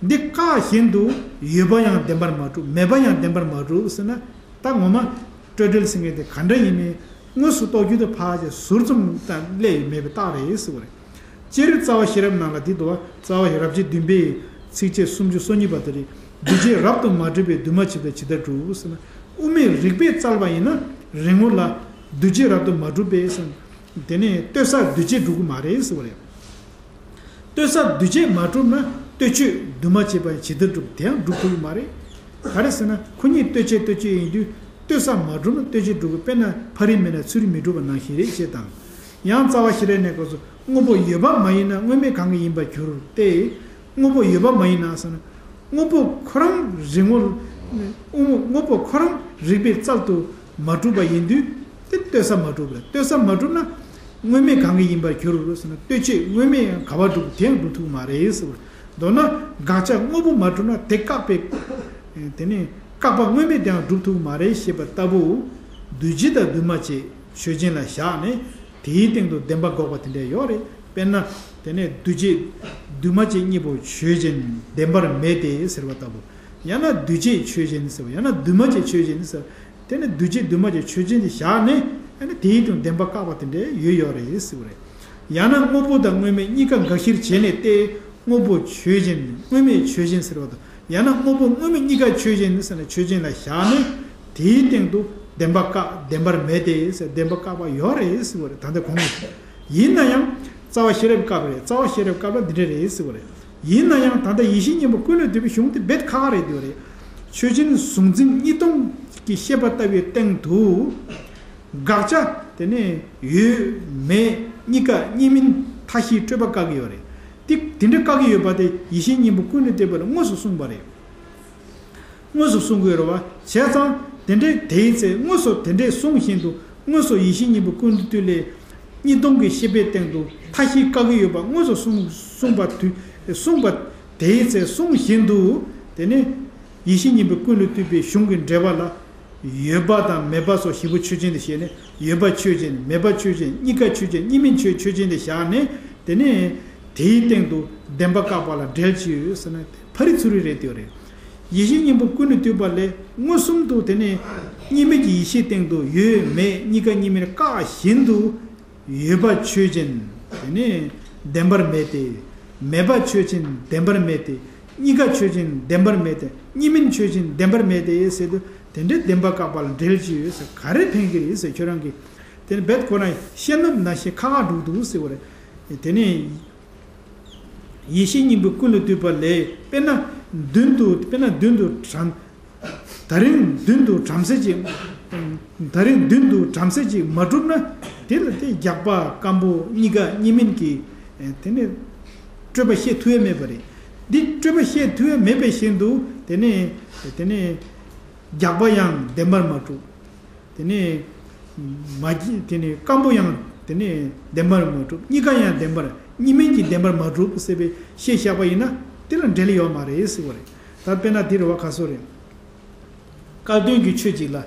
འདི་བཀག་བཞིན་དུ་ཡོད་པ་ཡང་བདེན་པར་མ་གྲུབ། མེད་པ་ཡང་བདེན་པར་མ་གྲུབ་ཟེར་ན། ད་ངོ་མ་སྤྲོས་བྲལ་ཟེར་མཁན་དེ་ག་འདྲ་ཡིན་མིན་དངོས་སུ་རྟོགས་རྒྱུ་དེ་ཕལ་ཆེར་ཟུར་ཙམ་དང་སླེབས་ཡོད་མེད་པའི་རྟགས་རེད་ཟེར་བ་རེད། སྤྱིར་རྩ་བ་ཤེས་རབ་ནང་ལ་འདི་འདུག་བ། རྩ་བ་རབ་བྱེད་བདུན་པའི་ཚིགས་བཅད་སུམ་ཅུ་སོ་གཉིས་པ་དེ་རེད། འདུས་བྱས་རབ་ཏུ་མ་གྲུབ་པས་འདུས་མ་བྱས་པ་ཇི་ལྟར་འགྲུབ་ཟེར་ན། དབུ་མའི་རིགས་པས་བཙལ་བ་ཡིན་ན་རིགས་ངོ་ལ་འདུས་བྱས་རབ་ཏུ་མ་གྲུབ་པས་ཟེར། དེ་ནས་ལྟོས་ས་འདུས་བྱས་འགྲུབ་ཀྱི་མ་རེད་ཟེར་བ་རེད། ལྟོས་ས་འདུས་བྱས་མ་གྲུབ་ན་ལྟོས་ཆོས་འདུས་མ་བྱས་པ་ཇི་ལྟར་འགྲུབ། དེ་ཡང་འགྲུབ་ཐུབ་ཀྱི་མ་རེད། ག་རེ་ཟེར་ན་ཁོ་གཉིས་ལྟོས་བྱས་ལྟོས་བྱས་ཡིན་དུས་ལྟོས་ས་མ་གྲུབ་ན་ལྟོས་བྱས་འགྲུབ་ཀྱི། དཔེར་ན་ཕ་རི་མེད་ན་ཚུ་རི་མི་འགྲུབ་པ་ནང་བཞིན་རེད་ཅེས་དང་། ཡང་རྩ་བ་ཤེས་རབ་ནས་སྐབས་སུ་དངོས་པོ་ཡོད་པ་མ་ཡིན་ན་དངོས་མེད་གང་གིས་ཡིན་པར་འགྱུར་ཏེ། དངོས་པོ་ཡོད་པ་མ་ཡིན་ན་ཟེར་ན། དངོས་པོ་ཁོ་རང་རིགས་ངོ་། དངོས་པོ་ཁོ་རང་རིགས་པས་བཙལ་དུ་མ་གྲུབ་པ་ཡིན་དུས་དེ་ལྟོས་ས་མ་གྲུབ་པ་རེད། ལྟོས་ས་མ་གྲུབ་ན་དངོས་མེད་གང་གིས་ཡིན་པར་འགྱུར་ཟེར་ན། ལྟོས་བྱེད་དངོས་མེད་ཡང་ག་པར་འགྲུབ། དེ་ཡང་འགྲུབ་ཐུབ་མ་རེད་ཟེར་བ་རེད། མདོར་ན་དགག་བྱ་དངོས་པོ་མ་གྲུབ་ན་དེ་བཀག་པའི། དེ་ནས་བཀག་པ་དངོས་མེད་དེའང་འགྲུབ་ཐུབ་མ་རེད་ཞེས་པ་ལྟ་བུ། འདུས་བྱས་དང་འདུས་མ་བྱས་ཆོས་ཅན་ལ་བཞག་ནས་དེའི་སྟེང་དུ་བདེན་པ་འགོག་པ་དེ་འདྲ་ཡོད་རེད། དཔེར་ན། དེ་ནས་འདུས་བྱས་འདུས་མ་བྱས་གཉིས་པོ་ཆོས་ཅན་བདེན་པར་མེད་དེ་ཟེར་བ་ལྟ་བུ། ཡང་ན་འདུས་བྱས་ཆོས་ཅན་ཟེར་བ། ཡང་ན་འདུས་མ་བྱས་ཆོས་ཅན་ཟེར། དེ་ནི་འདུས་བྱས་འདུས་མ་བྱས་ཆོས་ཅན་དེ་བཞག་ནས་ཨ་ནི་དེའི་སྟེང་བདེན་པ་བཀག་པ་དེ་འདྲ་ཡོད་ཡོད་རེད་ཟེར་བ་རེད། ཡང་ན་དངོས་པོ་དང་དངོས་མེད་གཉིས་ཀ་འགའ་ཞིག་བྱས་ནས་ཏེ། དངོས་པོ་ཆོས་ཅན། དངོས་མེད་ཆོས་ཅན་ཟེར་བ་དང་། ཡང་ན་དངོས་པོ་དངོས་མེད་གཉིས་ཀ་ཆོས་ཅན་ཟེར་ན་ཆོས་ཅན་ལ་བཞག་ནས་དེའི་སྟེང་དུ་བདེན་པ་བཀག་བདེན་པར་མེད་དེ་ཟེར། བདེན་པ་བཀག་པ་ཡོད་རེད་ཟེར་བ་རེད། ད་ལྟ་གོང་གི། ཡིན་ན་ཡང་རྩ་བ་ཤེས་རབ་སྐབས་རེད། རྩ་བ་ཤེས་རབ་སྐབས་ལ་འདི་འདྲ་རེད་ཟེར་བ་རེད། ཡིན་ན་ཡང་ད་ལྟ་ཡེ་ཤེས་གཉིས་པོ་ཀུན་ལས་བཏུས་པའི་གཞུང་དེ་རྦད་ཁག་ཁག་རེད་འདུག་རེད། ཆོས་ཅན་གཟུང་འཛིན་གཉིས་སྟོང་གི་ཤེས་པ་ལྟ་བུའི་སྟེང་དུ། དགག་བྱ་དེ་ནས་ཡོད་མེད་གཉིས་ཀ་གཉིས་མིན་མཐའ་བཞིའི་སྤྲོས་པ་བཀག་གི་ཡོད་རེད། དེ་དེ་འདྲ་བཀག་གི་ཡོད་པ་དེ་ཡེ་ཤེས་གཉིས་པོ་ཀུན་ལས་བཏུས་པ་ལ་དངོས་སུ་གསུངས་པ་རེད། དངོས་སུ་གསུང་གི་ཡོད་རེད་བ། བྱས་ཙང་དེ་འདྲའི་དེའི་ཚེ་དངོས་སུ་དེ་འདྲའི་གསུང་བཞིན་དུ་དངོས་སུ་ཡེ་ཤེས་གཉིས་པོ་ཀུན་ལས་བཏུས་ལས། གཉིས་སྟོང་གི་ཤེས་པའི་སྟེང་དུ་མཐའ་བཞི་བཀག་གི་ཡོད་པ་དངོས་སུ་གསུང་གསུངས་པ་དུས་གསུངས་པ་དེའི་ཚེ་གསུང་བཞིན་དུ། དེ་ནས་ཡེ་ཤེས་གཉིས་པོ་ཀུན་ལས་བཏུས་པའི་གཞུང་གི་འགྲེལ་པ་ལ། ཡོད་པ་དང་མེད་པ་སོགས་བཞི་པོ་ཆོས་ཅན་དུ་བཞག་ནས། ཡོད་པ་ཆོས་ཅན། མེད་པ་ཆོས་ཅན། གཉིས་ཀ་ཆོས་ཅན། གཉིས་མིན་ཆོས་ཆོས་ཅན་དུ་བཞག་ནས། དེ་ནས་དེའི་སྟེང་དུ་བདེན་པ་བཀག་པ་ལ་འགྲེལ་བྱེད་ཡོད་ཟེར་ན། ཕ་རི་ཚུ་རི་རེད་དེ་རེད། ཡེ་ཤེས་གཉིས་པོ་ཀུན་ལས་བཏུས་པ་ལས་མངོན་སུམ་དུ་དེ་ནས་གཉིས་མེད་ཀྱི་ཡེ་ཤེས་སྟེང་དུ་ཡོད་མེད་གཉིས་ཀ་གཉིས་མིན་བཀག་བཞིན་དུ། ཡོད་པ་ཆོས་ཅན། དེ་ནས་བདེན་པར་མེད་དེ། མེད་པ་ཆོས་ཅན། བདེན་པར་མེད་དེ། གཉིས་ཀ་ཆོས་ཅན། བདེན་པར་མེད་དེ། གཉིས་མིན་ཆོས་ཅན། བདེན་པར་མེད་དེ་ཟེར་དུས། དེ་འདྲའི་བདེན་པ་བཀག་པ་ལ་འགྲེལ་བྱེད་ཡོད་ཟེར། ག་རེ་ཕན་གྱི་རེད་ཟེར། ཁྱོད་རང་གིས་དེ་ནི་རྦད་ཁོ་ན་བཤད་ནུབ་ན་ཞེས་ཁ་ཁ་འགྲུག་འདུག་ཟེར་བ་རེད། དེ་ནས་ཡེ་ཤེས་གཉིས་པོ་ཀུན་ལས་བཏུས་པ་ལས། དཔེར་ན་མདུན་དུ། དཔེར་ན་མདུན་དུ་བྲམ། ད་རིང་མདུན་དུ་བྲམ་ཟེ་གཅིག། ད་རིང་མདུན་དུ་བྲམ་ཟེ་གཅིག་མ་གྲུབ་ན། དེ་ལ་དེ་རྒྱགས་པ་སྐམ་པོ་གཉིས་ཀ་གཉིས་མིན་གྱི། དེ་ནས་སྤྲོས་པ་བཤད་ཐུབ་ཡ་མེད་པ་རེད། འདི་སྤྲོས་པ་བཤད་ཐུབ་ཡ་མེད་པ་བཞིན་དུ། དེ་ནས་དེ་ནས་རྒྱགས་པ་ཡང་བདེན་པར་མ་གྲུབ། དེ་ནས་མ་གྱི་དེ་ནས་སྐམ་པོ་ཡང་དེ་ནས་བདེན་པར་མ་གྲུབ། གཉིས་ཀ་ཡང་བདེན་པར། གཉིས་མིན་གྱི་བདེན་པར་མ་གྲུབ་ཟེར་བའི་བཤད་བཞག་པ་ཡིན་ན། དེ་ལ་འགྲེལ་ཡོད་མ་རེད་ཟེར་བ་རེད། ད་དཔེར་ན་དེ་རེད་བ། ཁ་སོ་རེད། བསྐལ་དོན་གྱི་ཆོས་གཅིག་ལ།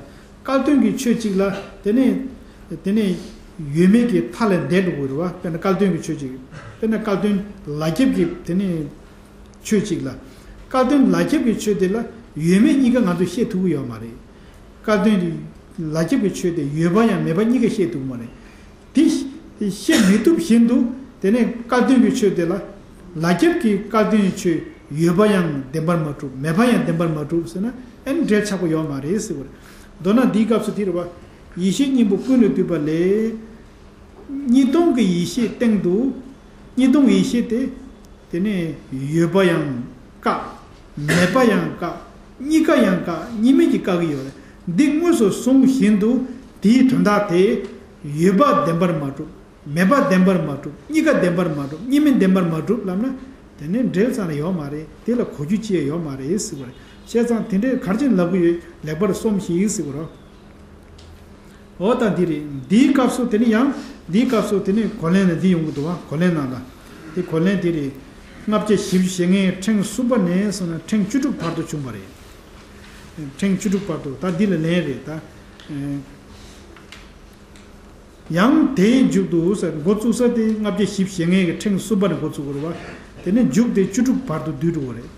བསྐལ་དོན་གྱི་ཆོས་གཅིག་ལ། དེ་ནས་དེ་ནས་ཡོད་མེད་ཀྱི་མཐའ་ལས་འདས་འགྲོ་དགོས་རེད་བ། དཔེར་ན་བསྐལ་དོན་གྱི་ཆོས་གཅིག། དཔེར་ན་བསྐལ་དོན་ལ་ཁྱབ་ཀྱི་དེ་ནས་ཆོས་གཅིག་ལ། བསྐལ་དོན་ལ་ཁྱབ་ཀྱི་ཆོས་དེ་ལ་ཡོད་མེད་གཉིས་ཀ་ང་ཚོས་བཤད་ཐུབ་ཀྱི་ཡོད་མ་རེད། བསྐལ་དོན་ལ་ཁྱབ་ཀྱི་ཆོས་དེ་ཡོད་པ་ཡང་མེད་པ་གཉིས་ཀ་བཤད་ཐུབ་ཀྱི་མ་རེད། དེ་བཤད་མི་ཐུབ་བཞིན་དུ། དེ་ནས་བསྐལ་དོན་གྱི་ཆོས་དེ་ལ། ལ་ཁྱབ་ཀྱི་བསྐལ་དོན་གྱི་ཆོས་ཡོད་པ་ཡང་བདེན་པར་མ་གྲུབ། མེད་པ་ཡང་བདེན་པར་མ་གྲུབ་ཟེར་ན། ཨ་ནི་འགྲེལ་ཆགས་པོ་ཡོད་མ་རེད་ཟེར་བ་རེད། མདོར་ན་འདིའི་སྐབས་སུ་དེ་རེད་བ། ཡེ་ཤེས་གཉིས་པོ་ཀུན་ལས་བཏུས་པ་ལས། གཉིས་སྟོང་གི་ཡེ་ཤེས་སྟེང་དུ། གཉིས་སྟོང་ཡེ་ཤེས་དེ། དེ་ནས་ཡོད་པ་ཡང་བཀག། མེད་པ་ཡང་བཀག། གཉིས་ཀ་ཡང་བཀག། གཉིས་མེད་ཀྱི་བཀག་གི་ཡོད་རེད། འདི་དངོས་སུ་གསུངས་བཞིན་དུ། དེའི་དོན་དག་དེ། ཡོད་པ་བདེན་པར་མ་གྲུབ། མེད་པ་བདེན་པར་མ་གྲུབ། གཉིས་ཀ་བདེན་པར་མ་གྲུབ། གཉིས་མིན་བདེན་པར་མ་གྲུབ་ལབ་ན། དེ་ནི་འགྲེལ་ཙམ་ལ་ཡོད་མ་རེད། དེ་ལ་གོ་རྒྱུ་ཅི་ཡང་ཡོད་མ་རེད་ཟེར་བ་རེད། བྱས་ཙང་དེ་འདྲའི་གར་ཅན་ལབ་གི་ཡོད། ལེགས་པར་སོམས་ཤིག་ཟེར་བ་རེད། འོ་ད་འདི་རེད། འདིའི་སྐབས་སུ་དེ་ནི་ཡང་། འདིའི་སྐབས་སུ་དེ་ནི་གོ་ལན་ལ་འདི་ཡོང་གི་འདུག་བ། གོ་ལན་ནང་ལ། དེ་གོ་ལན་དེ་རེད། ལྔ་བརྒྱ་བཞི་བཅུ་ཞེ་ལྔའི་ཕྲེང་གསུམ་པ་ནས་སོང་ན་ཕྲེང་བཅུ་དྲུག་བར་དུ་བྱུང་བ་རེད། ཕྲེང་བཅུ་དྲུག་བར་དུ། ད་འདི་ལ་ལན་རེད་ད། ཡང་དེའི་མཇུག་ཏུ་ཟེར། འགོ་བཙུགས་ས་དེ་ལྔ་བརྒྱ་བཞི་བཅུ་ཞེ་ལྔའི་ཕྲེང་གསུམ་པ་ནས་འགོ་བཙུགས་པ་རེད་བ། དེ་ནས་མཇུག་དེ་བཅུ་དྲུག་བར་དུ་བསྡུས་འགྲོ་བ་རེད།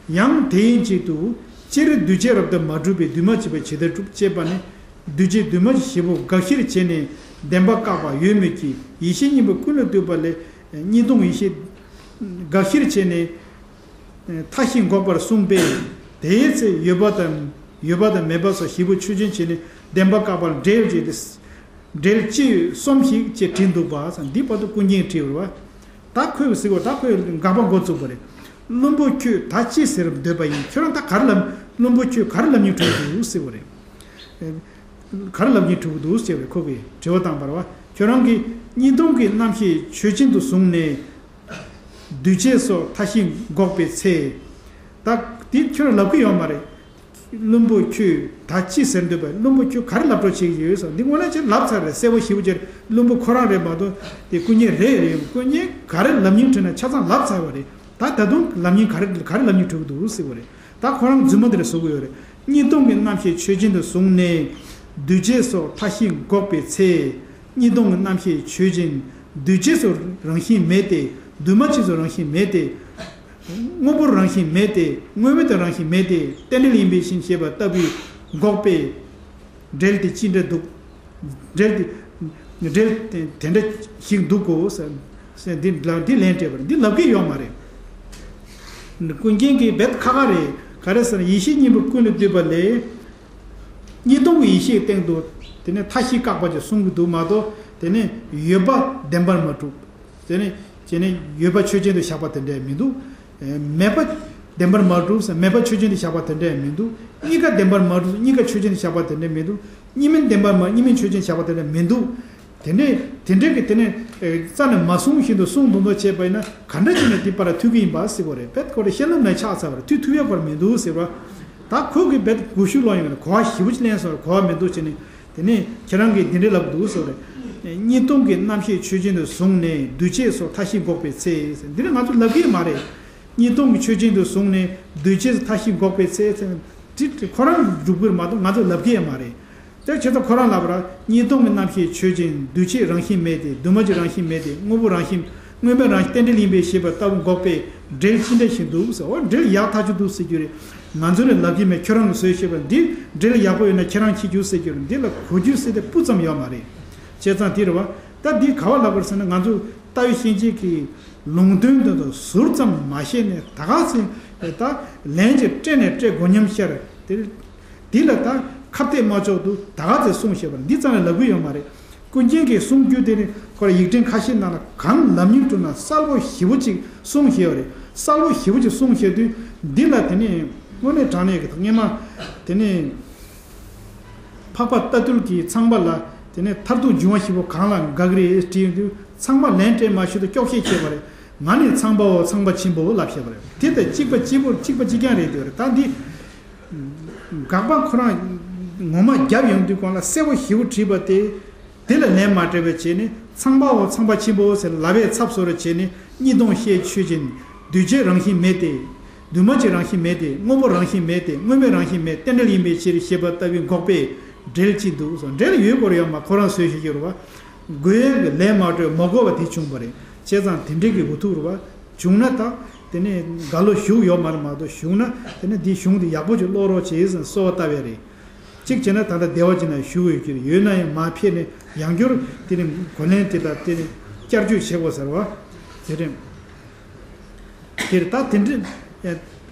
ཡང་དེའི་མཇུག་ཏུ། སྤྱིར་འདུས་བྱས་རབ་ཏུ་མ་གྲུབ་པའི་འདུས་མ་བྱས་པ་ཇི་ལྟར་གྲུབ་ཅེས་པ་ནི། འདུས་བྱས་འདུས་མ་བྱས་བཞི་པོ་དགག་གཞིར་བྱས་ནས་བདེན་པ་བཀག་པ་ཡོད་མོད་ཀྱི། ཡེ་ཤེས་གཉིས་པོ་ཀུན་ལས་བཏུས་པ་ལས། གཉིས་སྟོང་ཡེ་ཤེས་དགག་གཞིར་བྱས་ནས་མཐའ་བཞི་འགོག་པར་གསུངས་པས། དེའི་ཚེ་ཡོད་པ་དང་། ཡོད་པ་དང་མེད་པ་སོགས་བཞི་པོ་ཆོས་ཅན་བྱས་ནས་བདེན་པ་བཀག་པར་འགྲེལ་བྱས་ཏེ། འགྲེལ་ཅི་ཡོད་སོམས་ཤིག་ཅེས་བྲིས་འདུག་པ། འདི་བར་དུ་ཀུན་མཁྱེན་བྲིས་པ་རེད་བ། ད་ཁོས་ཟེར་བ། ད་ཁོས་དགག་པ་འགོ་བཙུགས་པ་རེད། བླུན་པོ་ཁྱོད་ད་ཅི་ཟེར་འདོད་པ་ཡིན། ཁྱོད་རང་ད་ག་རེ་ལབ། བླུན་པོ་ཁྱོད་ག་རེ་ལབ་སྙིང་བྲོ་གི་འདུག་ཟེར་བ་རེད། ག་རེ་ལབ་སྙིང་བྲོ་གི་འདུག་ཟེར་བས་ཁོ་གིས་དྲི་བ་བཏང་པ་རེད་བ། ཁྱོད་རང་གིས་གཉིས་སྟོང་གི་རྣམ་ཤེས་ཆོས་ཅན་དུ་བཟུང་ནས། འདུས་བྱས་སོགས་མཐའ་བཞི་འགོག་པའི་ཚེ། ད་འདི་ཁྱོད་རང་ལབ་ཀྱི་ཡོད་མ་རེད། བླུན་པོ་ཁྱོད་ད་ཅི་ཟེར་འདོད་པ། བླུན་པོ་ཁྱོད་ག་རེ་ལབ་འགྲོ་བྱེད་ཀྱི་ཡོད་ཟེར། འདི་སྔོན་ལ་ཅིག་ལབ་ཚར་རེད། གསལ་པོ་ཞེ་པོ་ཅིག་རེད། བླུན་པོ་ཁོ་རང་རེད་མ་གཏོགས་དེ་ཀུན་མཁྱེན་རེད་རེད། ཀུན་མཁྱེན་ག་རེ་ལབ་སྙིང་བྲོ་ན་ཆ་ཚང་ལབ་ཚར་བ་རེད། ད་ད་དུང་ལབ་སྙིང་ག་རེ་ག་རེ་ལབ་སྙིང་བྲོ་གི་འདུག་ཟེར་བ་རེད། ད་ཁོ་རང་རྫུན་མ་འདི་རེད་བཟོ་གི་ཡོད་རེད། གཉིས་སྟོང་གི་རྣམ་ཤེས་ཆོས་ཅན་དུ་བཟུང་ནས། འདུས་བྱས་སོགས་མཐའ་བཞི་འགོག་པའི་ཚེ། གཉིས་སྟོང་གི་རྣམ་ཤེས་ཆོས་ཅན། འདུས་བྱས་སུ་རང་བཞིན་མེད་དེ། འདུས་མ་བྱས་སུ་རང་བཞིན་མེད་དེ། དངོས་པོར་རང་བཞིན་མེད་དེ། དངོས་མེད་དུ་རང་བཞིན་མེད་དེ། རྟེན་འབྲེལ་ཡིན་པའི་ཕྱིར་ཞེས་པ་ལྟ་བུའི་འགོག་པའི་འགྲེལ་དེ་ཅི་འདྲ་འདུག་འགྲེལ་དེ། འགྲེལ་དེ་དེ་འདྲ་ཞིག་འདུག་གོ་ཟེར། ཟེར་འདི་ལ་འདི་ལན་སྤྲད་པ་རེད། འདི་ལབ་ཀྱི་ཡོད་མ་རེད། ཀུན་མཁྱེན་གྱིས་རྦད་ཁ་ཁ་རེད། ག་རེ་ཟེར་ན་ཡེ་ཤེས་གཉིས་པོ་ཀུན་ལས་བཏུས་པ་ལས། གཉིས་སྟོང་གི་ཡེ་ཤེས་སྟེང་དུ་དེ་ནས་མཐའ་བཞི་བཀག་པ་ཅིག་གསུང་གི་འདུག་མ་གཏོགས། དེ་ནས་ཡོད་པ་བདེན་པར་མ་གྲུབ། དེ་ནས་དེ་ནས་ཡོད་པ་ཆོས་ཅན་དུ་བཞག་པ་དེ་འདྲ་མི་འདུག་མེད་པ་བདེན་པར་མ་གྲུབ་ཟེར། མེད་པ་ཆོས་ཅན་དུ་བཞག་པ་དེ་འདྲ་མི་འདུག་གཉིས་ཀ་བདེན་པར་མ་གྲུབ། གཉིས་ཀ་ཆོས་ཅན་བཞག་པ་དེ་འདྲ་མི་འདུག་གཉིས་མིན་བདེན་པར་མ། གཉིས་མིན་ཆོས་ཅན་བཞག་པ་དེ་འདྲ་མི་འདུག་དེ་འདྲ་དེ་འདྲ་གི་དེ་ནས་ཨེ་རྩ་ནས་མ་གསུངས་བཞིན་དུ་གསུངས་མདོག་མདོག་བྱས་པ་ཡིན་ན། ག་འདྲ་བྱས་ནས་དེ་པར་ཐུག་གི་ཡིན་པ་ཟེར་བ་རེད། བེད་ཁོ་རེ་ཤེས་ལམ་ནས་ཆགས་ཚར་བ་རེད། ཐུག་ཐུབ་ཡག་པར་མི་འདུག་ཟེར་བ། ད་ཁོ་གི་བེད་གུ་ཤུ་ལོང་ཡོང་ནས་གོ་བ་ཞེ་པོ་ཅིག་ལེན་སོང་རེད། གོ་བ་མི་འདུག་བྱས་ནས། དེ་ནས་ཁྱེད་རང་གིས་འདི་འདྲ་ལབ་འདུག་ཟེར་བ་རེད། གཉིས་སྟོང་གི་རྣམ་ཤེས་ཆོས་ཅན་དུ་བཟུང་ནས་འདུས་བྱས་སོགས་མཐའ་བཞི་འགོག་པའི་ཚེ། འདི་ནི་ང་ཚོ་ལབ་ཀྱི་མ་རེད། གཉིས་སྟོང་གི་ཆོས་ཅན་དུ་བཟུང་ནས་འདུས་བྱས་སོགས་མཐའ་བཞི་འགོག་པའི་ཚེ། འདི་ཁོ་རང་སྒྲུབ་ཀྱི་མ་གཏོགས་ང་ཚོ་ལབ་ཀྱི་མ་རེད། དེ་བྱས་ཙང་ཁོ་རང་ལབ་པ་ར། གཉིས་སྟོང་གི་རྣམ་ཤེས་ཆོས་ཅན། འདུས་བྱས་རང་བཞིན་མེད་དེ། འདུས་མ་བྱས་རང་བཞིན་མེད་དེ། དངོས་པོ་རང་བཞིན། དངོས་མེད་རང་བཞིན་རྟེན་འབྲེལ་ཡིན་པས་ཞེས་པ་ལྟ་བུ་འགོག་པའི་འགྲེལ་ཅི་འདྲ་ཞིག་འདུག་ཟེར། འོ་འགྲེལ་ཡག་ཐག་ཆོད་འདུག་ཟེར་རྒྱུ་རེད། ང་ཚོ་ལ་ལབ་ཀྱི་མེད། ཁྱོད་རང་གིས་བཟོས་ཤེས་པ་འདི་འགྲེལ་ཡག་པོ་ཡོད་ན་ཁྱེད་རང་ཁྱེར་རྒྱུགས་ཟེར་རྒྱུ་རེད། འདི་ལ་གོ་རྒྱུ་ཟེར་དེ་སྤུ་ཙམ་ཡོད་མ་རེད། བྱས་ཙང་དེ་རེད་བ། ད་འདི་ག་བ་ལབ་དགོས་ཟེར་ན། ང་ཚོ་ལྟ་བའི་ཤེས་བྱེད་ཀྱི་ལུང་དོན་དེ་ཚོ་ཟུར་ཙམ་མ་ཤེས་ནས། ད་ག་ཚོད་ད་ལན་ཅིག་སྤྲད་ནས་སྤྲད་དགོས་སྙམ་ཤར་དེ། འདི་ལ་ད་ཁ་གཏད་མ་ཆོག་འདུག་ད་ག་ཚོད་གསུངས་ཤེས་པ་འདི་ཙམ་ལས་ལབ་ཀྱི་ཡོད་མ་རེད། ཀུན་མཁྱེན་གྱིས་གསུང་རྒྱུ་དེ་ནི་ཁོ་ར་ཡིག་ཕྲེང་ཁ་ཤས་ནང་ལ་གང་ལབ་སྙིང་བྲོ་ན་གསལ་པོ་ཞེ་པོ་ཅིག་གསུངས་ཤེས་པ་རེད། གསལ་པོ་ཞེ་པོ་ཅིག་གསུངས་ཤེས་དུས། འདི་ལ་དེ་ནི་དངོས་གནས་དྲང་གནས་ཀྱི་སྔས་མ་དེ་ནི་འཕགས་པ་རྟ་ཐུལ་གྱིས་ཚངས་པ་ལ་དེ་ནི་མཐར་ཐུག་འབྱུང་བ་བཞི་པོ་གང་ལ་འགག་རེད་དྲིས་དུས། ཚངས་པ་ལན་སྤྲད་མ་ཞུས་ཏེ་སྐྱོག་བཤད་བྱས་པ་རེད། ང་ནི་ཚངས་པའོ་ཚངས་པ་ཆེན་པོ་ལབ་བཤད་པ་རེད། དེ་དང་གཅིག་པ་གཅིག་པོ་གཅིག་པ་གཅིག་རྐྱང་རེད་འདོད་རེད། ད་འདི་དགག་པ་ཁོ་རང་ངོ་མ་རྒྱབ་ཡོང་དུས་གོང་ལ་གསལ་པོ་ཞེ་པོ་བྲིས་པ་དེ། དེ་ལ་ལན་མ་སྤྲད་པ་བྱས་ནས། ཚངས་པའོ་ཚངས་པ་ཆེན་པོ་ཟེར་ལབ་པའི་ཚབ་བཟོ་རུ་བྱས་ནས། གཉིས་སྟོང་ཤེས་ཆོས་ཅན། འདུས་བྱས་རང་བཞིན་མེད་དེ། འདུས་མ་བྱས་རང་བཞིན་མེད་དེ། དངོས་པོ་རང་བཞིན་མེད་དེ། དངོས་མེད་རང་བཞིན་མེད། རྟེན་འབྲེལ་ཡིན་པའི་ཕྱིར་ཞེས་པ་ལྟ་བུའི་འགོག་པའི་འགྲེལ་གཅིག་འདུག་སོ། འགྲེལ་ཡོད་སྐོར་ཡོད་མ། ཁོ་རང་བཟོས་ཤེས་ཀྱི་རེད་བ། དགོས་ཡས་ཀྱི་ལན་མ་སྤྲོད་མ་གོ་བ་དེ་བྱུང་བ་རེད། བྱས་ཙང་དེ་འདྲའི་གི་འུ་ཐུག་རེད་བ། བྱུང་ན་ད་དེ་ནས་འགལ་ལོ་ཞུགས་ཡོད་མ་རེད་མ་གཏོགས། ཞུགས་ན་དེ་ནས་འདི་གཞུང་དེ་ཡག་པོ་ཅིག་ཀློག་རོགས་བྱེད་ཟེར་གསོལ་བ་བཏབ་ཡས་རེད། གཅིག་བྱས་ན་ད་ལྟ་བདེ་བ་ཅན་ན་ཞུགས་ཡོད་ཀྱི་རེད། ཡོད་ན་ཡང་མ་ཕེབས་ནས་ཡང་བསྐྱར་དེ་ནས་གོ་ལན་དེ་ལ་དེ་ནས་བསྐྱར་བཅོས་བྱེད་དགོས་ཟེར་བ། དེ་རེད། དེར་ད་དེ་འདྲ་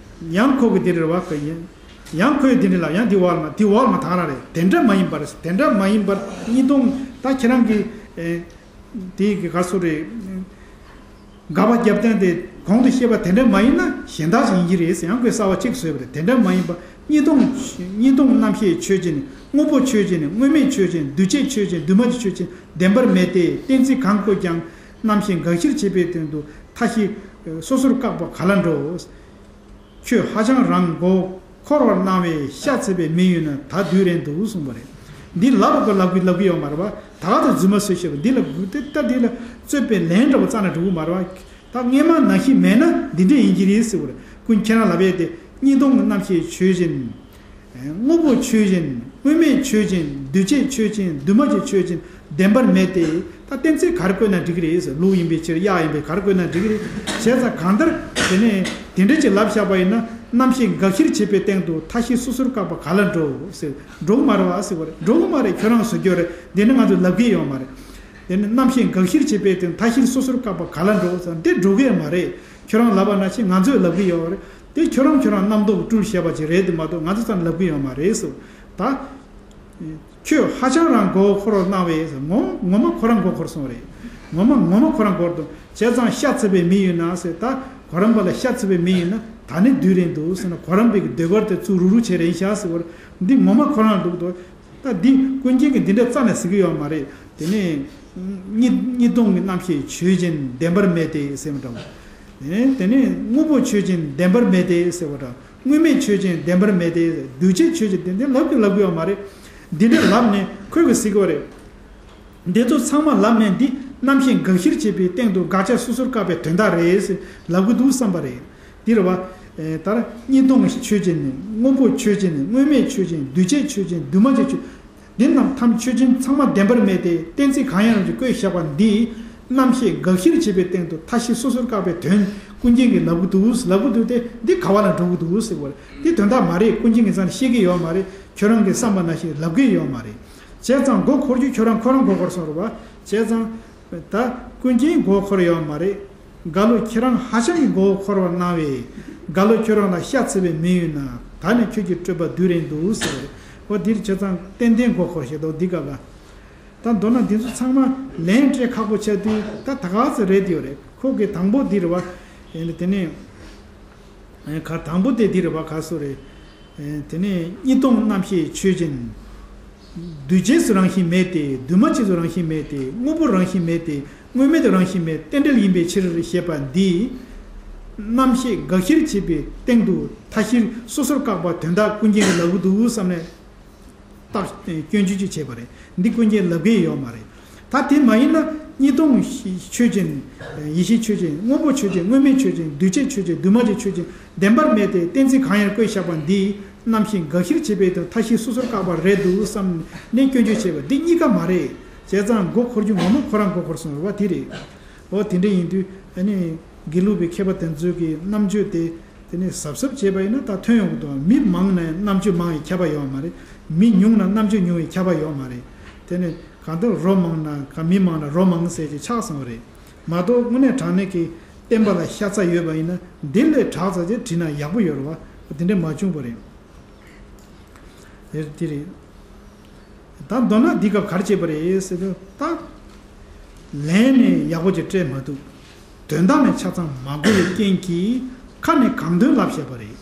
ཡང་ཁོ་གི་དེ་རེད་བ། ཡང་ཁོས་དེ་འདྲ་ལ་ཡང་དེ་བར་མ་དེ་བར་མ་ཐང་ར་རེད། དེ་འདྲ་མ་ཡིན་པར། དེ་འདྲ་མ་ཡིན་པར་གཉིས་སྟོང་ད་ཁྱེད་རང་གི་ཨེ་དེ་གི་ག་སུ་རེད། དགག་པ་རྒྱབ་སྟངས་དེ་གོང་དུ་བཤད་པ་དེ་འདྲ་མ་ཡིན་ན་གཞན་དག་ཅིག་ཡིན་གྱི་རེད་ཟེར། ཡང་ཁོས་གསར་བ་གཅིག་བཟོས་པ་རེད། དེ་འདྲ་མ་ཡིན་པར་གཉིས་སྟོང་གཉིས་སྟོང་རྣམ་ཤེས་ཆོས་ཅན། དངོས་པོ་ཆོས་ཅན། དངོས་མེད་ཆོས་ཅན། འདུས་བྱས་ཆོས་ཅན། འདུས་མ་བྱས་ཆོས་ཅན། བདེན་པར་མེད་དེ། གཏན་ཚིགས་གང་བཀོད་ཀྱང་རྣམ་ཤེས་འགག་གཞིར་བྱེད་པའི་དོན་དུ་མཐའ་བཞི་སོ་སོར་བཀག་པ་ག་ལ་འགྲོ། ཁྱོད་ཧ་ཅང་རང་མགོ་འཁོར་བར་སྣང་བས་ཤ་ཚ་བའི་མི་ཡོད་ན་ད་དུས་རན་འདུག་གསུངས་པ་རེད། འདི་ལབ་དགོས་ལབ་དགོས་ལབ་ཀྱི་ཡོད་མ་རེད་བ། ད་ག་ཚོད་རྫུན་མ་བཟོས་བཤད་པ་འདི་ལ་དགོས་ཏེ། ད་འདི་ལ་རྩོད་པའི་ལན་འདྲ་བོ་རྩ་ནས་འགྲོ་གི་མ་རེད་བ། ད་སྔས་མ་ནང་བཞིན་མེད་ན་འདི་འདྲ་ཡིན་གྱི་རེད་ཟེར་བ་རེད། ཀུན་ཁྱེད་རང་ལབ་ཡས་དེ་གཉིས་སྟོང་གི་རྣམ་ཤེས་ཆོས་ཅན། དངོས་པོ་ཆོས་ཅན། དངོས་མེད་ཆོས་ཅན། འདུས་བྱས་ཆོས་ཅན། འདུས་མ་བྱས་ཆོས་ཅན། བདེན་པར་མེད་དེ། ད་གཏན་ཚིགས་ག་རེ་བཀོད་ན་འགྲིག་གི་རེད་ཟེར། ལུགས་ཡིན་པའི་ཕྱིར། དབྱངས་ཡིན་པའི་ག་རེ་བཀོད་ན་འགྲིག་གི་རེད། བྱས་ཙང་གང་ལྟར་དེ་ནས་དེ་འདྲ་ཅིག་ལབ་བཞག་པ་ཡིན་ན། རྣམ་ཤེས་འགག་གཞིར་བྱེད་པའི་སྟེང་དུ་མཐའ་བཞི་སོ་སོར་བཀག་པ་ག་ལ་འགྲོ་ཟེར། འགྲོ་གི་མ་རེད་བ་ཟེར་བ་རེད། འགྲོ་གི་མ་རེད། ཁྱོད་རང་བཟོ་རྒྱུ་རེད། འདི་ནི་ང་ཚོ་ལབ་ཀྱི་ཡོད་མ་རེད། དེ་ནི་རྣམ་ཤེས་འགག་གཞིར་བྱེད་པའི་སྟེང་མཐའ་བཞིར་སོ་སོར་བཀག་པ་ག་ལ་འགྲོ་ཟེར། འདི་འགྲོ་གི་ཡོད་མ་རེད། ཁྱོད་རང་ལབ་པ་ནང་བཞིན་ང་ཚོས་ལབ་ཀྱི་ཡོད་རེད། དེ་ཁྱོད་རང་ཁྱོད་རང་རྣམ་རྟོག་སྤྲུལ་བཤད་པ་ཅིག་རེད་དེ་མ་གཏོགས། ང་ཚོ་ཚང་ལབ་ཀྱི་ཡོད་མ་རེད་ཟེར། ད་ཁྱོད་ཧ་ཅང་རང་མགོ་འཁོར་བར་སྣང་བས་ཟེར། ངོ་ངོ་མ་ཁོ་རང་མགོ་འཁོར་སོང་རེད། ངོ་མ་ངོ་མ་ཁོ་རང་མགོ་འཁོར་འདུག་བྱས་ཙང་ཤ་ཚ་བའི་མི་ཡོད་ན་ཟེར། ད་གོ་རམས་པ་ལ་ཤ་ཚ་བའི་མི་ཡོད་ན་ད་ནི་དུས་རན་འདུག་ཟེར་ན། གོ་རམས་པའི་གི་འདོད་པར་དེ་ཚུར་རུག་རུག་བྱེད་རན་ཤག་ཟེར་བར། འདི་ངོ་མ་ཁོ་རང་འདུག་འདུག་ད་འདི་ཀུན་མཁྱེན་གྱིས་འདི་འདྲ་རྩ་ནས་ཟེར་གྱི་ཡོད་མ་རེད། དེ་ནས་གཉིས་གཉིས་སྟོང་གི་རྣམ་ཤེས་ཆོས་ཅན། བདེན་པར་མེད་དེ་ཟེར་བ་འདྲ་བོ། དེ་ནས་དངོས་པོ་ཆོས་ཅན། བདེན་པར་མེད་དེ་ཟེར་བ་འདྲ། དངོས་མེད་ཆོས་ཅན། བདེན་པར་མེད་དེ། འདུས་བྱས་ཆོས་ཅན། དེ་འདྲ་ལབ་ཀྱི་ལབ་ཀྱི་ཡོད་མ་རེད། འདི་འདྲ་ལབ་ནས་ཁོས་གི་ཟེར་གྱི་ཡོད་རེད། འདི་ཚོ་ཚང་མ་ལབ་ནས་འདི་རྣམ་ཤེས་འགག་གཞིར་བྱེད་པའི་སྟེང་དུ་དགག་བྱ་སོ་སོར་བཀག་པའི་དོན་དག་རེད་ཟེར་ལབ་གི་འདུག་བསམ་པ་རེད། འདི་རེད་བ། ཨེ། ད་གཉིས་སྟོང་ཆོས་ཅན་ནི། དངོས་པོ་ཆོས་ཅན་ནི། དངོས་མེད་ཆོས་ཅན། འདུས་བྱས་ཆོས་ཅན། འདུས་མ་བྱས་ཆོས། འདི་རྣམས་ཐམས་ཆོས་ཅན་ཚང་མ་བདེན་པར་མེད་དེ། གཏན་ཚིགས་གང་ཡང་རུང་གིས་བཀོད་བཞག་པ་འདི་རྣམ་ཤེས་འགག་གཞིར་བྱེད་པའི་སྟེང་དུ་མཐའ་བཞི་སོ་སོར་བཀག་པའི་དོན་ཀུན་མཁྱེན་གྱིས་ལབ་གི་འདུག་ལབ་གི་འདུག་སྟེ། འདི་ག་བ་ལ་འགྲོ་གི་འདུག་ཟེར་བ་རེད། འདི་དོན་དག་མ་རེད། ཀུན་མཁྱེན་གྱིས་རྩ་ནས་བཤད་ཀྱི་ཡོད་མ་རེད། ཁྱོད་རང་གིས་བསམ་པ་ནང་བཞིན་ལབ་ཀྱི་ཡོད་མ་རེད། བྱས་ཙང་མགོ་འཁོར་རྒྱུ་ཁྱོད་རང་ཁོ་རང་མགོ་འཁོར་སོང་རེད་བ། བྱས་ཙང་ད་ཀུན་མཁྱེན་མགོ་འཁོར་ཡོད་མ་རེད། རྒ་ལོ་ཁྱེད་རང་ཧ་ཅང་གི་མགོ་འཁོར་བར་སྣང་བས། རྒ་ལོ་ཁྱོད་རང་ལ་ཤ་ཚ་བའི་མི་ཡོད་ན། ད་ནི་ཁྱོད་ཀྱི་སྤྲོས་པ་དུས་རན་འདུག་ཟེར། འོ་འདིར་བྱས་ཙང་ཏན་ཏན་མགོ་འཁོར་ཞེས་དོ་འདི་ག་ལ། ད་མདོར་ན་འདི་ཚོ་ཚང་མ་ལན་སྤྲད་ཁག་པོ་ཆགས་དུས་ད་ད་ག་ཚོད་རེད་ཡོད་རེད། ཁོ་གི་དང་པོ་འདི་རེད་བ། ཡིན་ན་དེ་ནས་ཁ་དང་པོ་དེ་འདི་རེད་བ། ག་སུ་རེད། དེ་ནས་གཉིས་སྟོང་རྣམ་ཤེས་ཆོས་ཅན། འདུས་བྱས་སུ་རང་བཞིན་མེད་དེ། འདུས་མ་བྱས་སུ་རང་བཞིན་མེད་དེ། དངོས་པོ་རང་བཞིན་མེད་དེ། དངོས་མེད་དུ་རང་བཞིན་མེད་རྟེན་འབྲེལ་ཡིན་པའི་ཕྱིར་ཞེས་པ་འདི། རྣམ་ཤེས་དགག་གཞིར་བྱེད་པའི་སྟེང་དུ་མཐའ་བཞིར་སོ་སོར་བཀག་པ་དོན་དག་ཀུན་མཁྱེན་གྱིས་ལབ་ཀྱི་འདུག་བསམ་ནས། རྟགས་སྐྱོན་བརྗོད་ཅིག་བྱས་པ་རེད། འདི་ཀུན་མཁྱེན་ལབ་ཀྱི་ཡོད་མ་རེད། ད་དེ་མ་ཡིན་ན་གཉིས་སྟོང་ཆོས་ཅན། ཡེ་ཤེས་ཆོས་ཅན། དངོས་པོ་ཆོས་ཅན། དངོས་མེད་ཆོས་ཅན། འདུས་བྱས་ཆོས་ཅན། འདུས་མ་བྱས་ཆོས་ཅན། བདེན་པར་མེད་དེ། གཏན་ཚིགས་གང་ཡང་བཀོད་བཞག་པ་འདི་རྣམ་ཤེས་དགག་གཞིར་བྱེད་པའི་དོན་མཐའ་བཞི་སོ་སོར་བཀག་པ་རེད་འདུག་བསམ་ནས་སྐྱོན་བརྗོད་བྱས་པ་འདི་གཉིས་ཀ་མ་རེད། བྱས་ཙང་མགོ་འཁོར་རྒྱུ་ངོ་མ་ཁོ་རང་མགོ་འཁོར་སོང་རེད་བ། དེ་རེད། འོ་དེ་འདྲ་ཡིན་དུས་ཨ་ནི་དགེ་ལུགས་པའི་མཁས་པ་དེ་ཚོའི་གི་རྣམ་དཔྱོད་དེ། དེ་ནས་གཟབ་གཟབ་བྱས་པ་ཡིན་ན་ད་ཐོན་ཡོང་གི་འདུག་མི་མང་ན་རྣམ་དཔྱོད་མང་བའི་ཁྱབ་པ་ཡོད་མ་རེད། མི་ཉུང་ན་རྣམ་དཔྱོད་ཉུང་བའི་ཁྱབ་པ་ཡོད་མ་རེད། དེ་ནས་གང་ལྟར་རོ་མང་ན་ག་མི་མང་ན་རོ་མང་ཟེར་གྱི་ཆགས་སོང་བ་རེད། མ་གཏོགས་དངོས་གནས་དྲང་གནས་ཀྱི་བསྟན་པ་ལ་ཤ་ཚ་ཡོད་པ་ཡིན་ན་འདི་ལས་དྲག་ཙམ་ཅིག་བྲིས་ན་ཡག་པོ་ཡོད་རེད་བ། དེ་འདྲ་མ་བྱུང་བ་རེད། དེ་དེ་རེད། ད་མདོར་ན་འདི་སྐབས་ག་རེ་བྱས་པ་རེད་ཟེར་དུས་ད། ལན་ནི་ཡག་པོ་ཅིག་སྤྲད་མ་ཐུབ། དོན་དག་ནི་ཆ་ཚང་མ་གོ་བའི་རྐྱེན་གྱིས་ཁ་ནས་གང་འདོད་ལབ་བཞག་པ་རེད།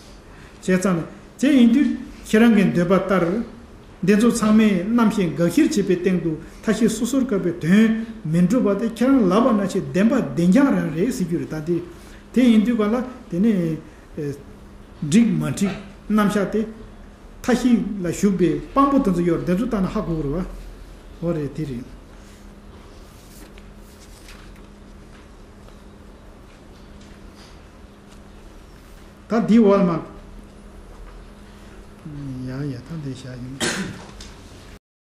བྱས་ཙང་དེ་ཡིན་དུས་ཁྱེད་རང་གི་འདོད་པ་ལྟར། འདི་ཚོ་ཚང་མས་རྣམ་ཤེས་དགག་གཞིར་བྱེད་པའི་སྟེང་དུ་མཐའ་བཞི་སོ་སོར་བཀག་པའི་དོན་མི་འགྲུབ་པ་དེ་ཁྱེད་རང་ལབ་པ་ནང་བཞིན་བདེན་པ་བདེན་རྐྱང་རང་རེད་ཟེར་རྒྱུ་རེད། ད་དེ་དེ་ཡིན་དུས་ག་ལ་དེ་ནི། འགྲིག་མ་འགྲིག་རྣམ་གཞག་དེ། མཐའ་བཞི་ལ་ཞུགས་པའི་དཔང་པོ་དེ་ཚོ་ཡོད་རེད། དེ་ཚོ་ལྟ་ན་ཧ་གོ་གི་རེད་བ། འོ་རེད། དེ་རེད། ད་འདི་འོག་ལ་མ། ཡ་ཡ་ད་འདི་བཞག་ཡིན།